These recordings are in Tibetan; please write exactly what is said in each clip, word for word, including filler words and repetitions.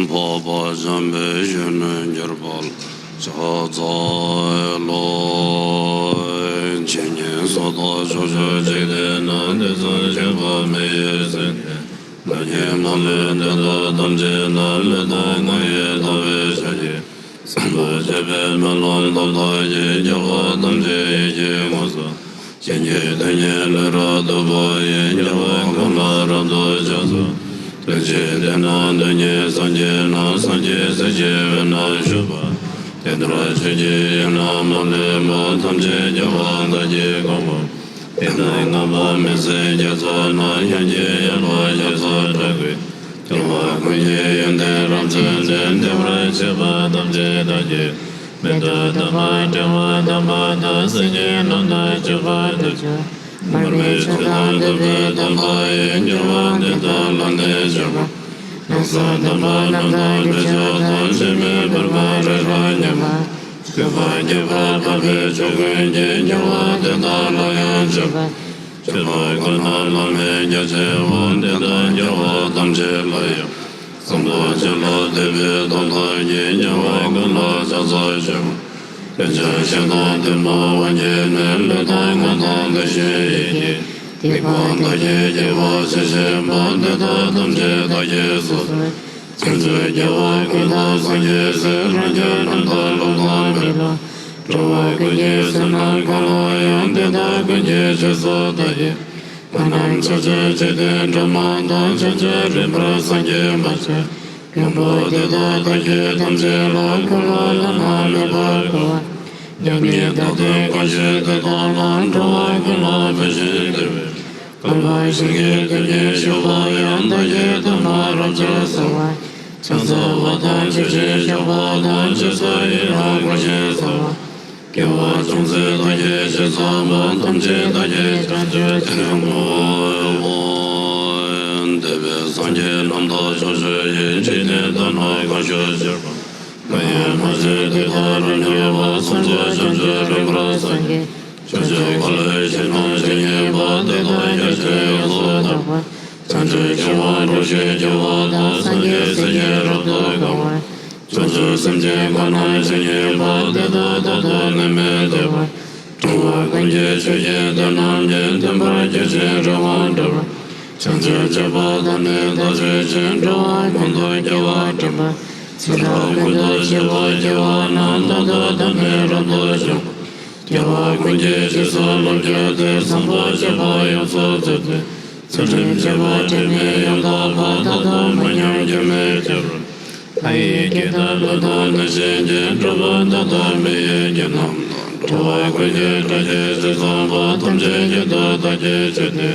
འཕགས་པ་འཇམ་དཔལ་གཞོན་ནུར་གྱུར་པ་ལ་ཕྱག་འཚལ་ལོ། ཇི་སྙེད་སུ་དག་ཕྱོགས་བཅུའི་འཇིག་རྟེན་ན། དུས་གསུམ་གཤེགས་པ་མི་ཡི་སེང་གེ། བདག་གིས་མ་ལུས་འདི་དག་ཐམས་ཅད་ལ། ལུས་དང་ངག་ཡིད་ཐམས་ཅད་ཀྱིས། སྲུང་བར་བྱས་པའི་སྨོན་ལམ་ཐོབ་ཐག་གིས། རྒྱལ་བ་ཐམས་ཅད་ཡིད་ཀྱིས་མངོན་སུམ། བྱིན་གྱིས་བདག་ཉིད་ལས་རབ་ཐོབ་པ་ཡི། རྒྱལ་བ་ཀུན་ལ་རབ་ཏུ་ཕྱག་འཚལ། ལྷན་ཅིག་དེ་ན་དོན་གཉིས་སངས་རྒྱས་ན། སངས་རྒྱས་སྲས་ཀྱི་དབུས་ན་བཞུགས་པ། དེ་ལྟར་ཆོས་ཀྱི་དབྱིངས་རྣམས་མ་ལུས་པ། ཐམས་ཅད་རྒྱལ་བ་དག་གིས་གང་བ། དེ་དག་བསྔགས་པ་མི་ཟད་རྒྱ་མཚོ་ན། དབྱངས་ཀྱི་ཡན་ལག་ཞབས་སུ་བསྒྲགས་པས། རྒྱལ་བ་ཀུན་གྱི་ཡོན་ཏན་རབ་མཚོན་ཏེ། བདེ་བར་གཤེགས་པ་ཐམས་ཅད་བདག་གིས། མི་ཐུབ་དམ་པ་དྲན་པ་དམ་པ་དང་། སེམས་ཅན་རྣམས་དང་སྤྱོད་པ་དུ་སྤྱོད། མར་མེ་མཆོག་དང་ཐུབ་པའི་དམ་པ་ཡིས། རྒྱལ་བ་འདི་དག་ལ་ནི་སྤྱོད་པ། ལྷག་བསམ་དམ་པ་རྣམས་དང་སྤྱོད་ཕྱིར་དང་། སྲེད་མེད་པར་མ་རིག་རང་ཉིད་མ། སྤྱོད་པ་རྒྱས་པར་འཕགས་པའི་ཆོས་ཀུན་གྱིས། རྒྱལ་བ་དེ་དག་ལ་ཡང་སྤྱོད་པ། སྤྱོད་པ་ཀུན་ལ་བླ་མེད་རྒྱ་ཆེ་བ། དེ་དག་རྒྱལ་བ་ཐམས་ཅད་ལ་ཡང་། བཟང་པོ་སྤྱོད་ལ་དད་པས་ཐོབ་ཐག་གིས། རྒྱལ་བ་ཀུན་ལ་ཕྱག་འཚལ་ཞིང་། ལྷན་ཅིག་ཞིང་དང་ཐུན་མོང་དབང་གིས་ནི། ལུས་དང་ངག་དང་བདག་གཞན་ཡིད་ཀྱིས། སྡིག་པ་བདག་གིས་བགྱིས་པ་ཇི་བཞིན་པ། དེ་དག་ཐམས་ཅད་བདག་གིས་སོ་སོར། ཕྱོགས་བཅུའི་རྒྱལ་བ་ཀུན་དང་སངས་རྒྱས་སྲས། རང་རྒྱལ་རྣམས་དང་ལྷ་དང་མི་ལ། འགྲོ་བ་ཀུན་གྱི་བསོད་ནམས་གང་ལ་ཡང་། དེ་དག་ཀུན་གྱི་རྗེས་སུ་བདག་གིས། ཕ་རྣམས་ཕྱོགས་བཅུའི་འཇིག་རྟེན་སྒྲོན་མ་དང་། ཕྱོགས་བཅུར་རིམ་པར་སངས་རྒྱས་མ་ཆེན་མགོན་པོ་དེ་དག་བདག་གིས་ཐམས་ཅད་ལ། འཁོར་བ་ལ་ནི་མི་ཕོད་རྒོལ་བ། མྱ་ངན་འདའ་སྟོན་གང་བྱེད་དེ་དག་ལ། འགྲོ་བ་ཀུན་ལ་ཕན་ཞིང་བདེ་བའི། བསྐལ་པ་གཞན་གྱི་དུས་ནི་ཞུགས་པ་ཡང་། བདག་གིས་ཐོག་མར་རབ་ཏུ་གསོལ་བ། ཕྱག་འཚལ་བ་དང་མཆོད་ཅིང་བཤགས་པ་དང་། རྗེས་སུ་ཡི་རང་བསྐུལ་ཞིང་གསོལ་བ། དགེ་བ་ཅུང་ཟད་བདག་གིས་ཅི་བསགས་པ། ཐམས་ཅད་བདག་གིས་བྱང་ཆུབ་ཕྱིར་བསྔོའོ། འདས་པའི་སངས་རྒྱས་རྣམས་དང་ཕྱོགས་བཅུ་ཡི། འཇིག་རྟེན་དག་ན་གང་བཞུགས་གཤེགས་པ། མ་ཡིན་མ་ཚད་དེ་དག་རབ་མྱུར་བར། ཚོགས་རྫོགས་བྱང་ཆུབ་རིམ་པར་སངས་རྒྱས། ཕྱོགས་བཅུའི་འཁོར་ལོའི་ཞིང་རྣམས་ཇི་སྙེད་པ། དེ་དག་རྒྱ་ཆེར་ཡོངས་སུ་དག་པ། བྱང་ཆུབ་ཀྱི་དབང་འགྲུབ་ཕྱིར་བཅར་བ་དང་། སངས་རྒྱས་སྲས་ཀྱིས་རབ་ཏུ་གང་བར། ཕྱོགས་བཅུའི་སེམས་ཅན་གང་རྣམས་ཇི་སྙེད་པ། དེ་དག་རྟག་ཏུ་ནད་མེད་བདེ་བར། འགྲོ་བ་ཀུན་གྱི་ཆོས་ཀྱི་དོན་རྣམས་ཀྱི། མཐུན་པར་གྱུར་ཅིང་རེ་བ་འགྲུབ་པ། བྱང་ཆུབ་སྤྱད་པ་དག་ནི་བདག་མཆོད་ཅིང་། འགྲོ་བ་ཀུན་ཏུ་སྐྱེ་བ་སྒྲུབ་པ། ཚེ་རབས་ཀུན་ཏུ་སྤྱད་པ་སྐྱེ་བ་རྣམས། རྟག་ཏུ་བདག་ནི་རབ་ཏུ་བསྐྱང་བ། སྐྱེ་བ་ཀུན་གྱི་རྗེས་སུ་བསླབ་གྱུར་ཏེ། བཟང་པོ་སྤྱོད་པ་ཡོངས་སུ་རྫོགས་ཏེ། ཚུལ་ཁྲིམས་སྤྱོད་པ་དྲི་མེད་ཡང་དག་པ། རྟག་ཏུ་མ་ཉམས་སྐྱོན་མེད་གྱུར། ལྷ་ཡི་སྐད་དང་ཀླུ་དང་གནོད་སྦྱིན་གྱི། གྲུབ་པ་མཐའ་དག་མི་ཡི་རྒྱལ་རྣམས་དང་། འགྲོ་བ་ཀུན་གྱི་བདག་རྒྱུད་ཕྱིར་བཟུང་བ། ཐམས་ཅད་ཀྱི་ཐུགས་བདག་གིས་ཆོད་དེ།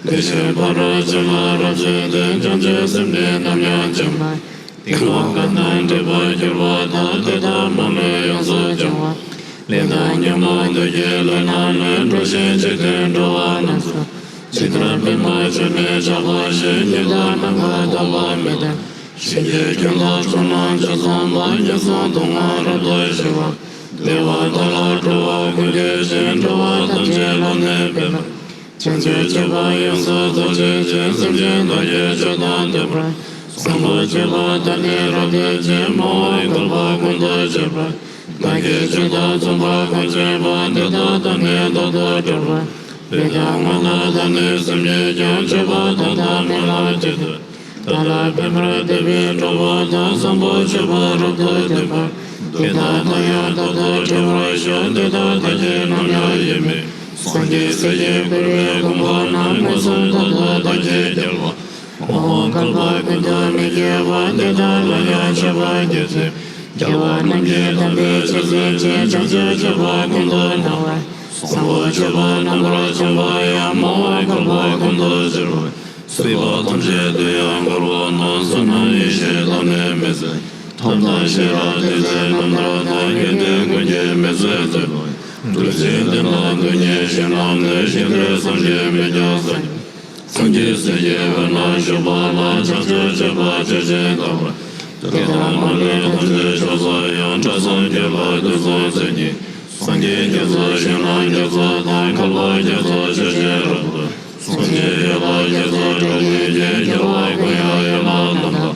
དེ་བཞིན་ཕ་རོལ་ཕྱིན་ལ་རབ་བྱུང་སྟེ། བྱང་ཆུབ་སེམས་ནི་ནམ་ཡང་བྱུང་མ། སྡིག་པ་གང་དག་སྒྲིབ་པར་གྱུར་པ་དག། དེ་དག་མ་ལུས་ཡོངས་སུ་སྦྱང་བ། ལས་དང་ཉོན་མོངས་བདུད་ཀྱི་བློ་རྣམས་ལས། འགྲོ་ཞིང་འཇིག་རྟེན་འགྲོ་བ་རྣམས་སུ། ཇི་ལྟར་པདྨ་འབྱུང་གནས་ཆགས་པ་བཞིན། ཉིད་དང་ནམ་མཁའ་ཐོགས་པ་མེ་ལྟར། གཞན་གྱི་སྐྱོན་དང་བྱུང་རྣམས་ཆ་ཚང་བ། ངན་སོང་སྡུག་བསྔལ་རབ་ཏུ་ཞི་བ། བདེ་བ་དག་ལ་འགྲོ་བ་ཀུན་སྐྱོད་ཅིང་། འགྲོ་བ་ཐམས་ཅད་ལ་ནི་ཕན་པར། བྱང་ཆུབ་སྤྱད་པ་ཡོངས་སུ་རྫོགས་བྱེད་ཅིང་། སེམས་ཅན་དག་གི་ཆོས་དང་ལྡན་པར། བཟང་པོ་སྤྱོད་པ་དག་ནི་རབ་བསྟན་ཅིང་། མ་འོངས་བསྐལ་པ་ཀུན་ཏུ་སྤྱད་པར། བདག་གིས་ཆོས་དང་མཚུངས་པ་གང་བྱེད་པ། དེ་དག་དག་ནི་རྟག་ཏུ་སྒྲུབ་པར། ལུས་དང་ངག་དང་བདག་ནི་སེམས་ཉིད་ཀྱང་། སྤྱོད་པ་དག་དང་མི་ལ་ཇི་ལྟར། བདག་ལ་ཕན་པར་འདོད་པས་སྒྲུབ་པ་དང་། བཟང་པོ་སྤྱོད་པ་རབ་ཏུ་བསྟན་པ། དེ་དག་དང་ཡང་རྟག་ཏུ་འབྲེལ་བར་ཤོག་དེ་དག་བདག་གིས་ནམ་ཡང་ཡིད་མི། སངས་རྒྱས་སྲས་ཀྱིས་བསྐུལ་བའི་དགོངས་པ་རྣམས། མངོན་སུམ་རྟག་ཏུ་བདག་གིས་རྒྱལ་བ། མ་འོངས་བསྐལ་པ་ཀུན་ཏུ་མི་སྐྱེ་བ། དེ་དག་ལ་ཡང་མཆོད་པར་བགྱི་སྟེ། རྒྱལ་བ་རྣམས་ཀྱི་དམ་པའི་ཆོས་སྩོལ་ཅིང་། བྱང་ཆུབ་སྤྱོད་པ་ཀུན་ཏུ་སྣང་བ། བཟང་པོ་སྤྱོད་པ་རྣམ་པར་བྱང་བ་ཡང་། མ་འོངས་བསྐལ་པ་ཀུན་ཏུ་སྤྱད་པ། སྲིད་པ་ཐམས་ཅད་དུ་ཡང་འཁོར་བ་ན། བསོད་ནམས་ཡེ་ཤེས་དག་ནི་མི་ཟད། ཐབས་དང་ཤེས་རབ་ཏིང་འཛིན་རྣམ་ཐར་དང་། དགེ་འདུན་ཀུན་གྱི་མི་ཚེ་མཛད་པ། གྲུབ་ཆེན་བསྟན་ལ་དོན་གཉེར་ཞིང་རྣམས་ནི། ཤིང་རྟའི་གསུང་གིས་མི་ཁྱབ་གསུངས། སངས་རྒྱས་སྲས་ཀྱི་དབུས་ན་བཞུགས་པ་ལ། བྱང་ཆུབ་སྤྱོད་པ་ཇི་བཞིན་དང་། དེ་དག་མ་ལུས་ཐམས་ཅད་མཆོག་ཏུ་ཡང་། སྐྲ་བསང་གྱོན་ལ་དུས་གསུམ་མཚན་ཉིད། སངས་རྒྱས་རྒྱ་མཚོ་ཞིང་རྣམས་རྒྱ་མཚོ་དང་། བསྐལ་པ་རྒྱ་མཚོ་ཆུ་སྲིན་རབ་ཏུ། སངས་རྒྱས་ཡན་ལག་བརྒྱད་རྩ་དྲུག་ཉིད་ཀྱིས། རྒྱལ་བ་ཀུན་དབྱངས་ཡན་ལག་རྣམས་དང་།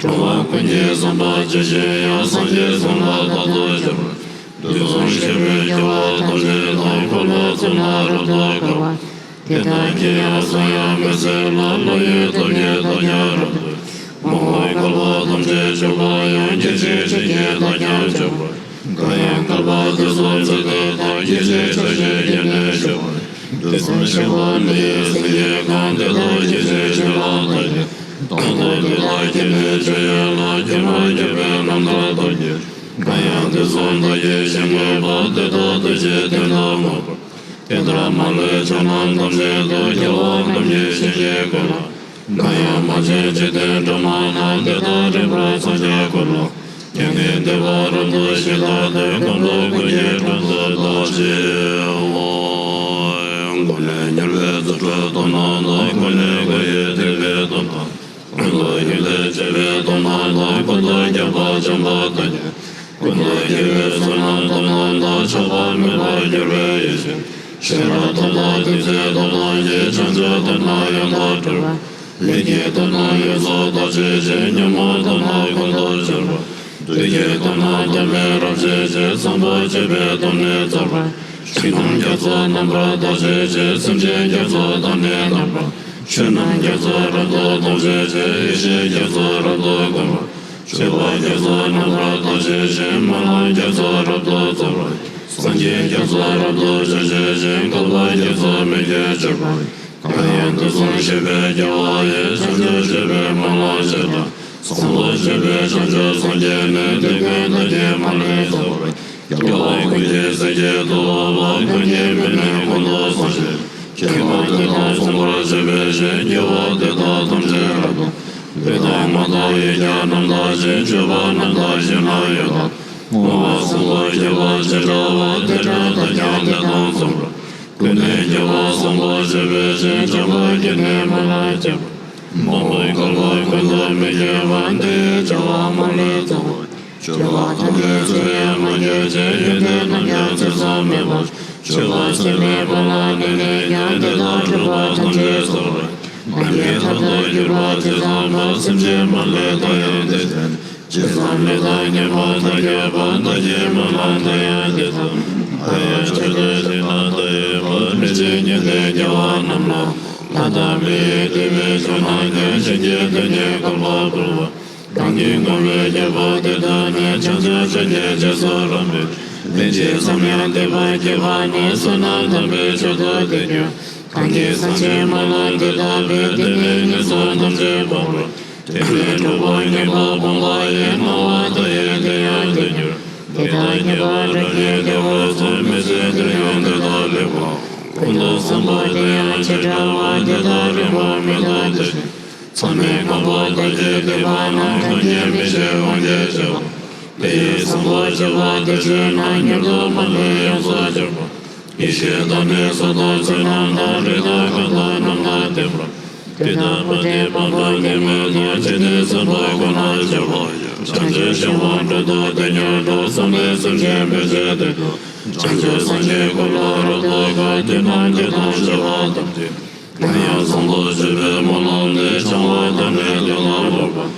འགྲོ་བ་ཀུན་ ཀྱི་བསམ་པ་ཇི་བཞིན་ཡང་སངས་རྒྱས་གསུམ་ལ་བདག་ཏུ་གྱུར། དུས་གསུམ་གཤེགས་པའི་རྒྱལ་བ་ཐམས་ཅད་དང་འཁོར་ལོ་གཙུག་ལག་རབ་ཏུ་བསྐོར་བ། དེ་དག་གི་དབྱངས་སུ་ཡང་མི་ཟད་ལ། བློ་ཡི་སྟོབས་ཀྱིས་བདག་ཀྱང་རབ་ཏུ། མ་འོངས་བསྐལ་པ་ཐམས་ཅད་འཇུག་པ་ཡང་། སྐད་ཅིག་གཅིག་གིས་བདག་ཀྱང་འཇུག་པར། གང་ཡང་བསྐལ་པ་དུས་གསུམ་ཚེ་འདི་དག་སྐད་ཅིག་གཅིག་གིས་ཡེ་ནས་གཤེགས་པ། དུས་གསུམ་གཤེགས་པ་མི་ཡི་སེང་གེ་གང་། དེ་དག་སྐད་ཅིག་གཅིག་ལ་བདག་ཡི། རྟག་ཏུ་དེ་དག་གི་ནི་སྤྱོད་ཡུལ་ལ། སྐྱེ་བ་སྐྱེ་བའི་རྣམ་ཐར་དག་གིས། གང་ཡང་དུས་གསུམ་བདག་གིས་བཞེད་དགོས་པ། དེ་དག་དུས་ཀྱི་དོན་དུ་བསྔགས་པ། དེ་ལྟར་མ་ལུས་ཕྱོགས་རྣམས་ཐམས་ཅད་དུ། རྒྱལ་བ་རྣམས་ཀྱིས་བྱིན་གྱིས་བརྐོས་ལ། གང་ཡང་མ་བྱོན་འཇིག་རྟེན་སྒྲོན་མ་ན། དེ་དག་རིམ་པར་འཚང་རྒྱ་སྐུ་ལ། སྐྱེ་གནས་འདུས་པ་རབ་ཏུ་ཞི་ལྟ་སྟེ། ཀུན་ཏུ་ཀུན་གྱི་དྲུང་དུ་བདག་གཤེགས་སོ། ཀུན་ནས་ཉེ་བའི་རྫུ་འཕྲུལ་སྟོབས་རྣམས་དང་། ཀུན་ནས་སྒོ་ཡི་ཐེག་པའི་སྟོབས་དང་། ཀུན་ཏུ་ཡུལ་ལས་བྱེད་པའི་སྟོབས་རྣམས་དང་། ཀུན་ཏུ་རྒྱལ་པ་བྱམས་པ་དང་། ཀུན་ཏུ་དགེ་བའི་བསོད་ནམས་སྟོབས་རྣམས་དང་། ཆགས་པ་མེད་པར་གྱུར་པའི་ཡེ་ཤེས། ཤེས་རབ་ཐོབ་དང་ཐུགས་བརྩེ་སྟོབས་རྣམས་ཀྱིས། བྱང་ཆུབ་སྟོབས་རྣམས་ཡང་དག་སྒྲུབ་པ། ལས་ཀྱི་སྟོབས་རྣམས་ཡོངས་སུ་དག་བྱེད་ཅིང་། ཉོན་མོངས་སྟོབས་རྣམས་ཀུན་ཏུ་སྦྱོང་བ། བདུད་ཀྱི་སྟོབས་རྣམས་སྟོབས་མེད་རབ་བྱེད་ཅིང་། བཟང་པོ་སྤྱོད་པའི་སྟོབས་ནི་རྩོལ་བ། ཕྱི་ནང་རྒྱ་མཚོ་རྣམ་པར་དག་བྱེད་ཅིང་། སེམས་ཅན་རྒྱ་མཚོ་དང་ནི་ལྡན་པ། ཆོས་རྣམས་རྒྱ་མཚོ་རབ་ཏུ་རྟོགས་བྱེད་ཅིང་། ཡེ་ཤེས་རྒྱ་མཚོ་རབ་ཏུ་བསྐོར་བ། སྤྱོད་པ་རྒྱ་མཚོ་རྣམ་པར་དག་བྱེད་ཅིང་། སྨོན་ལམ་རྒྱ་མཚོ་རབ་ཏུ་རྩོལ་བ། སངས་རྒྱས་རྒྱ་མཚོ་རབ་ཏུ་སྤྱོད་བྱེད་ཅིང་། བསྐལ་པ་རྒྱ་མཚོ་མི་བསྐྱོད་གྱུར་པ། གང་ཡང་དུས་གསུམ་གཤེགས་པའི་རྒྱལ་བ་ཡི། བྱང་ཆུབ་སྤྱོད་པའི་སྨོན་ལམ་བྱེད་དང་། བཟང་པོ་སྤྱོད་པའི་བྱང་ཆུབ་སངས་རྒྱས་ནི། དེ་ཀུན་བདག་གིས་མ་ལུས་ཚོལ་བར། རྒྱལ་བ་ཀུན་གྱི་སྲས་ཀྱི་ཐུ་བོ་པ། ཀུན་གྱི་མིང་ནི་ཀུན་ཏུ་གསུངས་ཤིང་། མཁྱེན་པ་དེ་དག་གསུང་བར་བྱེད་པའི་ཕྱིར། དགེ་བ་འདི་དག་ཐམས་ཅད་རབ་ཏུ། ལུས་དང་ངག་དང་ཡིད་ཀྱང་རྣམ་དག་ཅིང་། སྤྱོད་པ་རྣམ་དག་ཞིང་རྣམ་ཡོད་དང་། བསྔོ་བ་བཟང་པོ་རྒྱས་པ་ཇི་འདྲ་བ། དེ་འདྲ་བདག་ཀྱང་དེ་དང་མཚུངས་པར། ཀུན་ནས་དགེ་བ་བཟང་པོ་སྤྱོད་པའི་ཕྱིར། བྱམས་པ་བརྒྱུད་ནས་སྨོན་ལམ་བསྐྱེད་པ། མ་འོངས་བསྐལ་པ་ཀུན་ཏུ་མི་སྐྱེ་བར། འདི་ཡི་བྱ་བ་མ་ལུས་ཚོལ་བར། སྤྱོད་པ་ཐམས་ཅད་ཚུལ་བཞིན་མ་སྤྱོད་ཅིང་། ཡོན་ཏན་རྣམས་ཀྱང་ཚུལ་བཞིན་མེད་པར། སྤྱོད་པ་ཚད་མེད་པ་ལ་གནས་ནས་ཀྱང་། དེ་དག་འགྲུབ་པ་ཐམས་ཅད་ཚོལ་བ། ནམ་མཁའི་མཐའ་དང་གྱུར་པ་ཇི་ཙམ་པ། སེམས་ཅན་མ་ལུས་བདག་ཡང་དེ་བཞིན། ཇི་ཙམ་ལུས་དང་ཉོན་མོངས་དག་གྱུར་པ། བདག་གི་སྨོན་ལམ་བདག་ཡང་དེ་ཙམ། ལྷ་ཡི་མཆོད་རྟེན་ཞིང་རྣམས་དག་ཡོད་པ། མི་མཇེད་མྱུར་ལྡན་རྒྱལ་བ་རྣམས་ལ། ལྷ་དང་མིའི་དེ་བས་ཆོས་རྣམས་ཀྱང་། བྱིན་གྱིས་བརླབ་ནས་བསྐལ་པར་ཕུལ་བ། གང་གིས་བསྔོ་བའི་རྒྱལ་པོ་དེ་དག་ནི། བྱང་ཆུབ་སྤྱོད་ཀྱི་རྗེས་སུ་རབ་མོས། ལན་ཅིག་ཙམ་ཡང་འདོད་པ་སྐྱེས་པ་ན། བསོད་ནམས་དམ་པའི་མཆོག་ཏུ་དེ་གྱུར། གང་གིས་བསམ་ཤིང་སྨོན་ལམ་འདི་བཏབ་པས། དེ་ནི་ངན་སོང་ཐམས་ཅད་སྤངས་པ། དེ་ནས་འགྲོ་བ་ངན་པ་སྤངས་པ་ཡི། སྣང་བ་མཐའ་ཡས་དེ་ཡང་དེར་གྱུར། དེ་དག་ཉེས་པ་རབ་ཀྱིས་བདས་པ་སོགས། མི་ཚེ་འདིར་ཡང་དེ་དག་ལེགས་པ། ཀུན་ཏུ་བསམ་པ་དེ་ཡང་ཇི་འདྲ་བ། དེ་དག་རིམ་པར་མི་ལྡོག་དེ་བཞིན། མཚམས་མེད་བསྐལ་པ་དག་གི་འདས་པ་ན། ཀུན་གྱིས་མི་ཤེས་དབང་གིས་བྱས་པ། དེ་ཡི་བཟང་པོ་སྤྱོད་པ་དེ་བྱས་ན། མྱུར་དུ་མ་ལུས་ཡོངས་སུ་གྱུར་པ། ཡེ་ཤེས་དང་ནི་ས་དང་ཆུ་རྣམས་དང་། རི་དང་རྐང་དང་རྣམ་དག་ལྡན་པ། དེ་དག་མ་བསྡུས་པ་དང་ནི་མེད་དོ། ཇི་སྙེད་བསམ་པ་ཀུན་ལ་སྤྱོད་པ་ཡི། བྱང་ཆུབ་ཤིང་དབང་དྲུག་ཏུ་དེ་ཉིད་འགྲོ། བསམ་པའི་སེམས་ཅན་ཕན་ཕྱིར་དེ་འགྲོ། བྱང་ཆུབ་སངས་རྒྱས་ཀུན་ལ་རབ་ཏུ་དགའ། དེ་རྣམས་དེ་དང་བྱ་བ་ཐམས་ཅད། གང་ཡང་བཟང་པོ་སྤྱོད་པའི་སྨོན་ལམ་འདི། བྱང་བ་དང་ནི་དོན་ལ་འགོད་པ།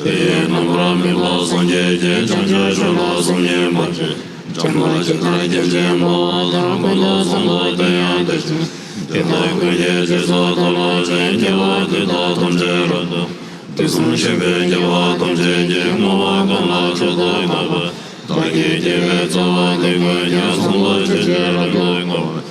དེ་ཡི་རྣམ་པར་སྨིན་པ་སངས་རྒྱས་ཀྱིས། བྱང་ཆུབ་མཆོག་ལ་བསམ་ཡས་མ་བྱས། བྱམས་པ་ཇི་ལྟར་སྐྱེད་ཅིང་འཕེལ་བ་དང་། ཀུན་ཏུ་བཟང་པོ་དེ་ཡང་དེ་བཞིན། དེ་དག་ཀུན་གྱི་རྗེས་སུ་བདག་སློབ་ཅིང་། དགེ་བ་འདི་དག་ཐམས་ཅད་རབ་ཏུ། དུས་གསུམ་གཤེགས་པའི་རྒྱལ་བ་ཐམས་ཅད་ཀྱིས། བསྔོ་བ་གང་ལ་མཆོག་ཏུ་བསྔགས་པ། བདག་གི་དགེ་བའི་རྩ་བ་འདི་ཀུན་ཀྱང་། བཟང་པོ་སྤྱོད་ཕྱིར་རབ་ཏུ་བསྔོ་བ།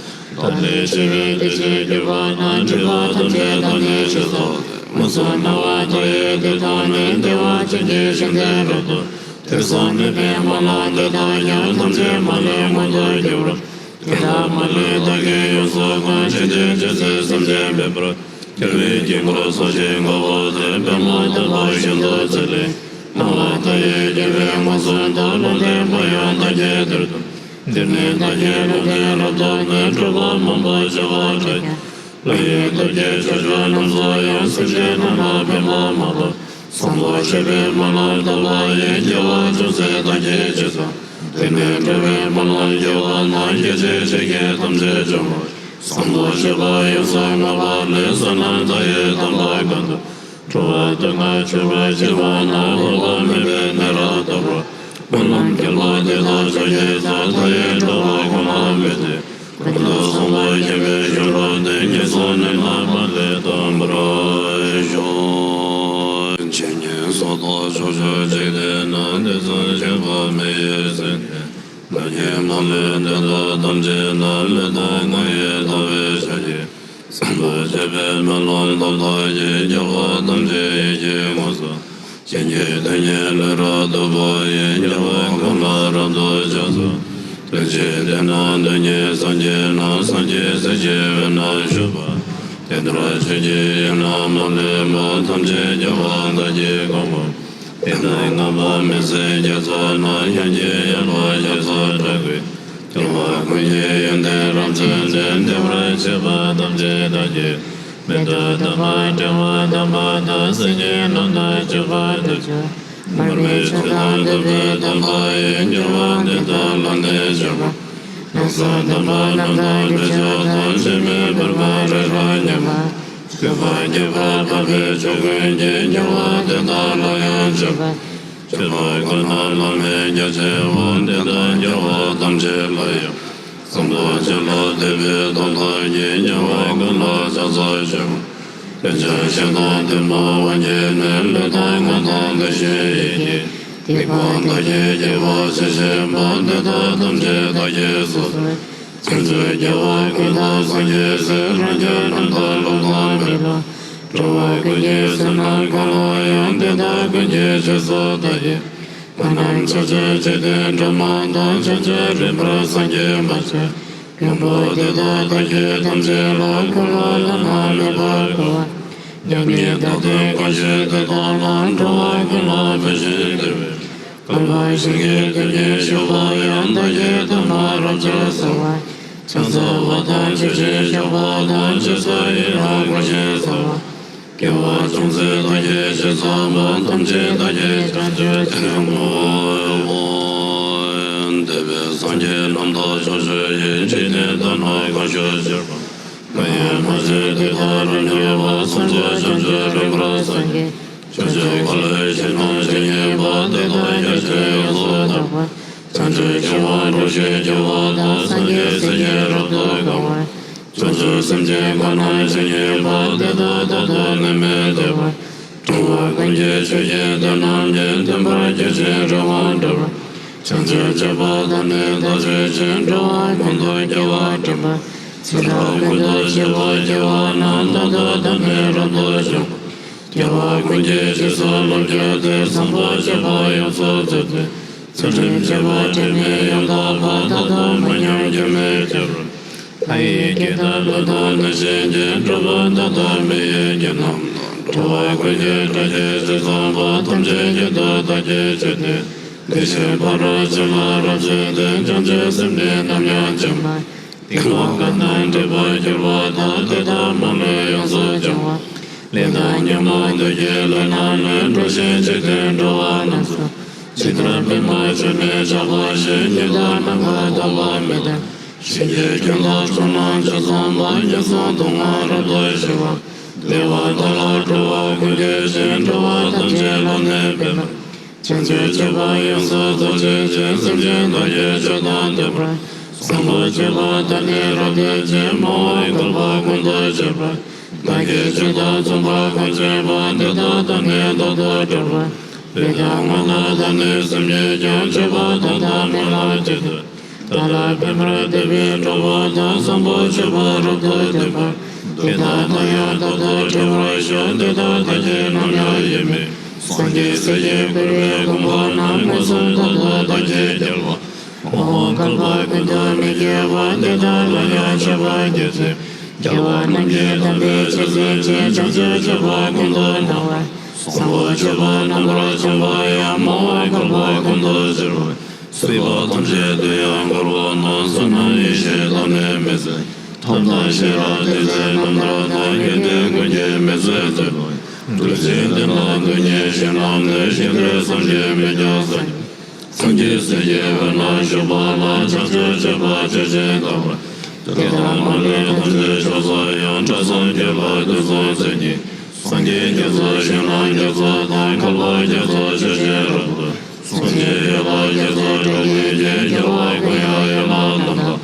བདག་ལས་སྐྱེ་བའི་དུས་སུ་གྱུར་པ་ན། སྒྲིབ་པ་ཐམས་ཅད་དག་ནི་ཞི་སོགས་ཏེ། མངོན་སུམ་སྣང་བ་མཐའ་ཡས་དེ་དག་ནི། བདེ་བ་ཅན་གྱི་ཞིང་དུ་རབ་ཏུ། དུས་གསུམ་མེད་པའི་སྨོན་ལམ་འདི་དག་ཀྱང་། ཐམས་ཅད་མ་ལུས་མངོན་དུ་གྱུར། དེ་དག་མ་ལུས་བདག་གིས་ཡོངས་སུ་བསྔོ། ཇི་སྙེད་ཅི་མཆིས་སེམས་ཅན་ཕན་པར། རྒྱལ་བའི་དཀྱིལ་འཁོར་སོགས་ཀྱི་འགོ་བོ་སྟེ། པདྨ་དམ་པ་ཤིན་ཏུ་མཛེས་ལས། སྣང་བ་མཐའ་ཡས་རྒྱལ་བས་མངོན་སུམ་དུ། ལུང་བསྟན་པ་ཡང་བདག་གིས་དེར་སྟོན། དེར་ནི་བདག་གིས་ལུང་བསྟན་རབ་ཐོབ་ནས། གྲུབ་པ་མང་པོ་བྱེ་བ་ཕྲག་བརྒྱ། ལྷ་ཡི་སྟོབས་ཀྱིས་ཕྱོགས་བཅུ་རྣམས་སུ་ཡང་། སེམས་ཅན་རྣམས་ལ་ཕན་པ་མ་ལུས། བཟང་པོ་སྤྱོད་པའི་སྨོན་ལམ་བཏབ་པ་ཡིས། རྒྱལ་བ་ཅུང་ཟད་བདག་གིས་ཇི་ཙམ། དེ་ནས་འགྲོ་བའི་སྨོན་ལམ་རྒྱས་པ་ན། སྐད་ཅིག་གཅིག་གིས་ཐམས་ཅད་འཇོམས་པ། བཟང་པོ་སྤྱོད་པ་ཡོངས་སུ་བསྔོ་བ་ལས། བསོད་ནམས་མཐའ་ཡས་དམ་པ་གང་དུ། འགྲོ་བ་དོན་ལ་སྤྱོད་པར་བྱེད་པ་ན་འོག་པ་མེད་པའི་གནས་རབ་ཏུ་བསྒྲལ། སྨོན་ལམ་རྒྱས་པ་འདི་དག་ཕྱོགས་ཀྱི་མཛོད། མཐའ་ཡས་འགྲོ་བ་ཀུན་ལ་ཕན་ཕྱིར། ཀུན་ཏུ་བཟང་པོ་བརྒྱན་པའི་ཞབས་ལ་བརྟེན། ངན་སོང་ནད་ལས་མ་ལུས་སྟོན་པར་ཤོག། འཆི་ཉེན་སོགས་དང་ཕྱོགས་བཅུའི་འཇིག་རྟེན་ན། དུས་གསུམ་གཤེགས་པ་མི་ཡི་སེང་གེ། བདག་གིས་མ་ལུས་འདི་དག་ཐམས་ཅད་ན། ལུས་དང་ངག་ཡིད་དག་པའི་ཕྱག་རྒྱས། བསམ་པ་བརྗོད་པའི་སྨོན་ལམ་ཐོབ་ཐག་གིས། རྒྱལ་བ་ཐམས་ཅད་ཡིད་ཀྱིས་མངོན་སུམ། བྱིན་གྱིས་བརླབ་ནས་ལུས་རབ་ཏུ་བབས་ཡི། རྒྱལ་བ་ཀུན་ལ་རབ་ཏུ་ཕྱག་འཚལ་ལོ། དོན་གཅིག་དེ་ན་དོན་གཉིས་སངས་རྒྱས་རྣམས། སངས་རྒྱས་སྲས་ཀྱི་དབུས་ན་བཞུགས་པ། དེ་ལྟར་ཆོས་ཀྱི་དབྱིངས་རྣམས་མ་ལུས་པ། ཐམས་ཅད་རྒྱལ་བ་དག་གིས་གང་བ། དེ་དག་བསྔགས་པ་མི་ཟད་རྒྱ་མཚོ་རྣམས། ཡང་ཅིན་ཡལ་བ་རྒྱ་མཚོའི་སྒྲ་གིས། སྐྱོང་བ་ཀུན་གྱི་ཡོན་ཏན་རབ་མཚོན་ཏེ། བདེ་བར་གཤེགས་པ་ཐམས་ཅད་བདག་གིས། མིག་ཏུ་བལྟམས་པ་དྲན་པ་དམ་པ་དང་། སེམས་ཉིད་ལམ་དུ་སྤྱོད་པ་དང་། མར་མེ་མཆོག་དང་ཐུབ་པའི་དམ་པ་ཡིས། རྒྱལ་བ་འདི་དག་ལམ་སྟོན་བྱེད་པ། ལམ་གསུམ་དམ་པ་རྣམ་དག་གདུལ་བྱ་དང་། འཆི་མེད་བར་མ་རི་རབ་མཉམ་པ། སྤྱོད་པ་རྒྱས་པ་འཕགས་པའི་མཆོག་ཀུན་གྱི། རྒྱལ་བ་དེ་དག་ལ་ཡང་མཆོད་པ། སྤྱོད་པ་ཀུན་ལ་བླ་མེད་རྒྱ་ཆེའོ། དེ་དག་རྒྱལ་བ་ཐམས་ཅད་ལ་ཡང་། བཟང་པོ་སྤྱོད་ལ་དད་པའི་དོན་དག་གིས། རྒྱལ་བ་ཀུན་ལ་ཕྱག་འཚལ་ཞིང་། དེ་ཕྱིར་ཞེ་སྡང་གཏི་མུག་དབང་གིས་ནི། ལུས་དང་ངག་དང་བདག་གཞན་ཡིད་ཀྱི། སྡིག་པ་དག་གིས་བགྱིས་པ་ཇི་བཞིན་པ། དེ་དག་ཐམས་ཅད་བདག་གིས་སོ་སོར། བྱང་ཆུབ་རྒྱལ་བ་ཀུན་ཐོབ་སངས་རྒྱས་སྲས། རང་རྒྱལ་རྣམ་དག་ལུགས་དང་མི་སླུ། འགྲོ་བ་ཀུན་གྱི་བསོད་ནམས་གང་ལ་ཡང་། དེ་དག་ཀུན་གྱི་རྗེས་སུ་བདག་གིས། བསོད་ནམས་ཕྱོགས་བཅུའི་འཇིག་རྟེན་སྒྲོན་མ་དང་། ཕྱོགས་བཅུར་རིམ་པར་སངས་རྒྱས་མ་ཆེན་མགོན་པོ་དེ་དག་བདག་གིས་ཐམས་ཅད་ལ། འཁོར་བ་ལ་ནི་མི་ཕོད་རྒོལ་བ། མྱ་ངན་འདས་དང་བཀའ་བཞིན་དེ་དག་ལ། འགྲོ་བ་ཀུན་ལ་ཕན་ཞིང་བདེ་བའི། བསྐལ་པ་བཞིན་གྱི་དུས་ཀྱི་ཞོགས་པ་ཡང་། བདག་གིས་ཐོག་མར་རབ་ཏུ་གསོལ་བ། ཕྱག་འཚལ་བ་དང་ཆོས་ཀྱི་ཞགས་པ་དང་། རྗེས་སུ་ཡི་རང་བསྐུལ་ཞིང་གསོལ་བ། དགེ་བ་ཅུང་ཟད་བདག་གིས་ཅི་བསགས་པ། ཐམས་ཅད་བདག་གིས་བྱང་ཆུབ་ཕྱིར་བསྔོའོ། འདས་པའི་སངས་རྒྱས་རྣམས་དང་ཕྱོགས་བཅུ་ཡི། འཇིག་རྟེན་དག་ན་གང་བཞུགས་གཤེགས་པ། མ་ཡིན་མ་གཞི་དེ་དག་རབ་མྱུར་བར། སངས་རྒྱས་བྱང་ཆུབ་རིམ་པར་སངས་རྒྱས། ཕྱོགས་བཅུའི་འཁོར་ལོའི་ཞིང་རྣམས་ཇི་སྙེད་པ། དེ་དག་རྒྱ་ཆེར་ཡོངས་སུ་དག་པ། བྱང་ཆུབ་འབྱུང་བར་འགྲོ་ཞིང་རྒྱུ་བ་དག་སངས་རྒྱས་སྲས་ཀྱིས་རབ་ཏུ་གང་བ། བྱང་ཆུབ་སེམས་ཀྱི་འཁོར་རྣམས་ཇི་སྙེད་པ། དེ་དག་རྟག་ཏུ་ནད་མེད་བདེ་བར། འགྲོ་བ་ཀུན་གྱི་ཆོས་ཀྱི་དོན་རྣམས་ཀྱི། མཐུན་པར་གྱུར་ཅིང་རེ་བ་འགྲུབ་པར། བྱང་ཆུབ་སྤྱད་པ་དང་ནི་བདག་མཆོད་ཅིང་། འགྲོ་བ་ཀུན་ཏུ་སྐྱེ་བ་སྒྲུབ་པར། ཚེ་རབས་ཀུན་ཏུ་སྐྱེ་བ་སྐྱེ་བ་རྣམས། རྟག་ཏུ་བདག་ནི་རབ་ཏུ་འབྱུང་བ། རྒྱལ་བ་ཀུན་གྱི་རྗེས་སུ་བསླབ་གྱུར་ཏེ། བཟང་པོ་སྤྱོད་པ་ཡོངས་སུ་རྫོགས་ཏེ། ཚུལ་ཁྲིམས་བཅས་པ་དྲན་མེད་ཡང་དག་པ། རྟག་ཏུ་མ་ཉམས་རྒྱུན་མི་འཆད་པར། ལྷ་ཡི་སྐད་དང་ཀླུ་དང་གནོད་སྦྱིན་གྱི། གྲུབ་པ་དག་དང་མི་ཡི་རྒྱལ་རྣམས་དང་། འགྲོ་བ་ཀུན་གྱི་དགྲ་བཅས་ཇི་ཙམ་པ། ཐམས་ཅད་ཀུན་ཏུ་བདག་གིས་ཆོད་དེ། དེ་བཞིན་ཕ་རོལ་ཕྱིན་ལ་རབ་བྱེད་དེ། བྱང་ཆུབ་སེམས་ནི་ནམ་ཡང་བརྗེད་མ། སྡིག་པ་གང་དང་འདྲེས་པར་གྱུར་པ་དག་སྟེ་དག་མ་ལུས་ཡོངས་སུ་སྦྱོང་བ། ལས་དང་ཉོན་མོངས་བདུད་ཀྱི་བློ་རྣམས་ནི། འགྲོ་ཞིང་འཇིག་རྟེན་འགྲོ་བ་རྣམས་སུ། ཇི་ལྟར་པདྨ་འབྱུང་གནས་ཆགས་པ་བཞིན། ཉིད་དང་ནམ་མཁའ་ལྡོག་པ་མེད་དེ། ཞིང་གི་ཁྱོན་དང་ཕྱོགས་རྣམས་ཇི་ཙམ་པ། ངན་སོང་སྡུག་བསྔལ་རབ་ཏུ་ཞི་བ། བདེ་བ་དག་ལ་འགྲོ་བ་ཀུན་འགོད་ཅིང་། འགྲོ་བ་ཐམས་ཅད་བླ་ནས་འབད་པ། བྱང་ཆུབ་སྤྱོད་པ་ཡོངས་སུ་རྫོགས་བྱེད་ཅིང་། སེམས་ཅན་དག་གི་ཆོས་དང་ལྡན་པར། བཟང་པོ་སྤྱོད་པ་དག་ནི་རབ་བསྟན་ཅིང་། མ་འོངས་བསྐལ་པ་ཀུན་ཏུ་སྤྱད་པར། བདག་གིས་ཆོས་དང་མཚུངས་པར་གང་བྱེད་པ། དེ་དག་བདག་ནི་རྟག་ཏུ་བསྒྲུབ་པར། ལུས་དང་ངག་དང་བདག་ནི་སེམས་ཉིད་ཀྱང་། སྤྱོད་པ་དག་དང་སྨོན་ལམ་བཅས་ཏེ། བདག་ལ་ཕན་པར་འདོད་པས་སྒྲུབ་པ་དང་། བཟང་པོ་སྤྱོད་པ་རབ་ཏུ་བསྟན་པ། དེ་དག་བདག་ཡང་རྟག་ཏུ་བསྒྲུབ་པར་ཤོག། དེ་དག་བདག་གིས་ནམ་ཡང་ཡིད་མི། སངས་རྒྱས་སྲས་ཀྱིས་བསྐུལ་བའི་དགོངས་པ་རྣམས། མངོན་སུམ་རྟག་ཏུ་བདག་གིས་རྒྱལ་བ། མ་འོངས་བསྐལ་པ་ཀུན་ཏུ་མི་སྐྱེ་བ། དེ་དག་ལ་ཡང་མཆོད་པར་བགྱི་སྟེ། རྒྱལ་བ་རྣམས་ཀྱི་དམ་པའི་ཆོས་སྩོལ་ཅིང་། བྱང་ཆུབ་སྤྱོད་པ་ཀུན་ཏུ་སྣང་བ། བཟང་པོ་སྤྱོད་པ་རྣམ་པར་སྦྱངས་པ་ཡང་། མ་འོངས་བསྐལ་པ་ཀུན་ཏུ་སྤྱད་པར། སྲིད་པ་ཐམས་ཅད་དུ་ཡང་འཁོར་བ་ན། བསོད་ནམས་ཡེ་ཤེས་དག་ནི་མི་ཟད། ཐབས་དང་ཤེས་རབ་ཏིང་འཛིན་རྣམ་ཐར་དང་། དགེ་འདུན་ཀུན་གྱིས་མི་བཟོད་བརྩོན་པ་ཡིས། འགྲོ་ཕྱིར་བདེ་བླག་དོན་གཉེར་ཞིང་རྣམས་ནི། ཞིང་དེར་སངས་རྒྱས་མི་བརྒྱ་སངས་རྒྱས། སངས་རྒྱས་སྲས་ཀྱི་དབུས་ན་བཞུགས་པ་ལ། བྱང་ཆུབ་སྤྱོད་པ་ཇི་བཞིན་དག་པར། དེ་དག་མ་ལུས་ཐམས་ཅད་མཆོག་ཏུ་ཡང་། སྐྲ་བསང་དཀྱིལ་ལ་དུག་གསུམ་ཚིག་གཉིས། སངས་རྒྱས་རྒྱ་མཚོ་ཞིང་ལ་རྒྱ་མཚོ་དང་། བསྐལ་པ་རྒྱ་མཚོ་ཆུ་སྲིན་རབ་ཏུ། སངས་རྒྱས་ཡེ་ཤེས་རྒྱ་མཚོ་སྒྲ་སྐུར་གྱིས། རྒྱལ་བ་ཀུན་དབྱངས་ཡན་ལག་རྣམས་དང་།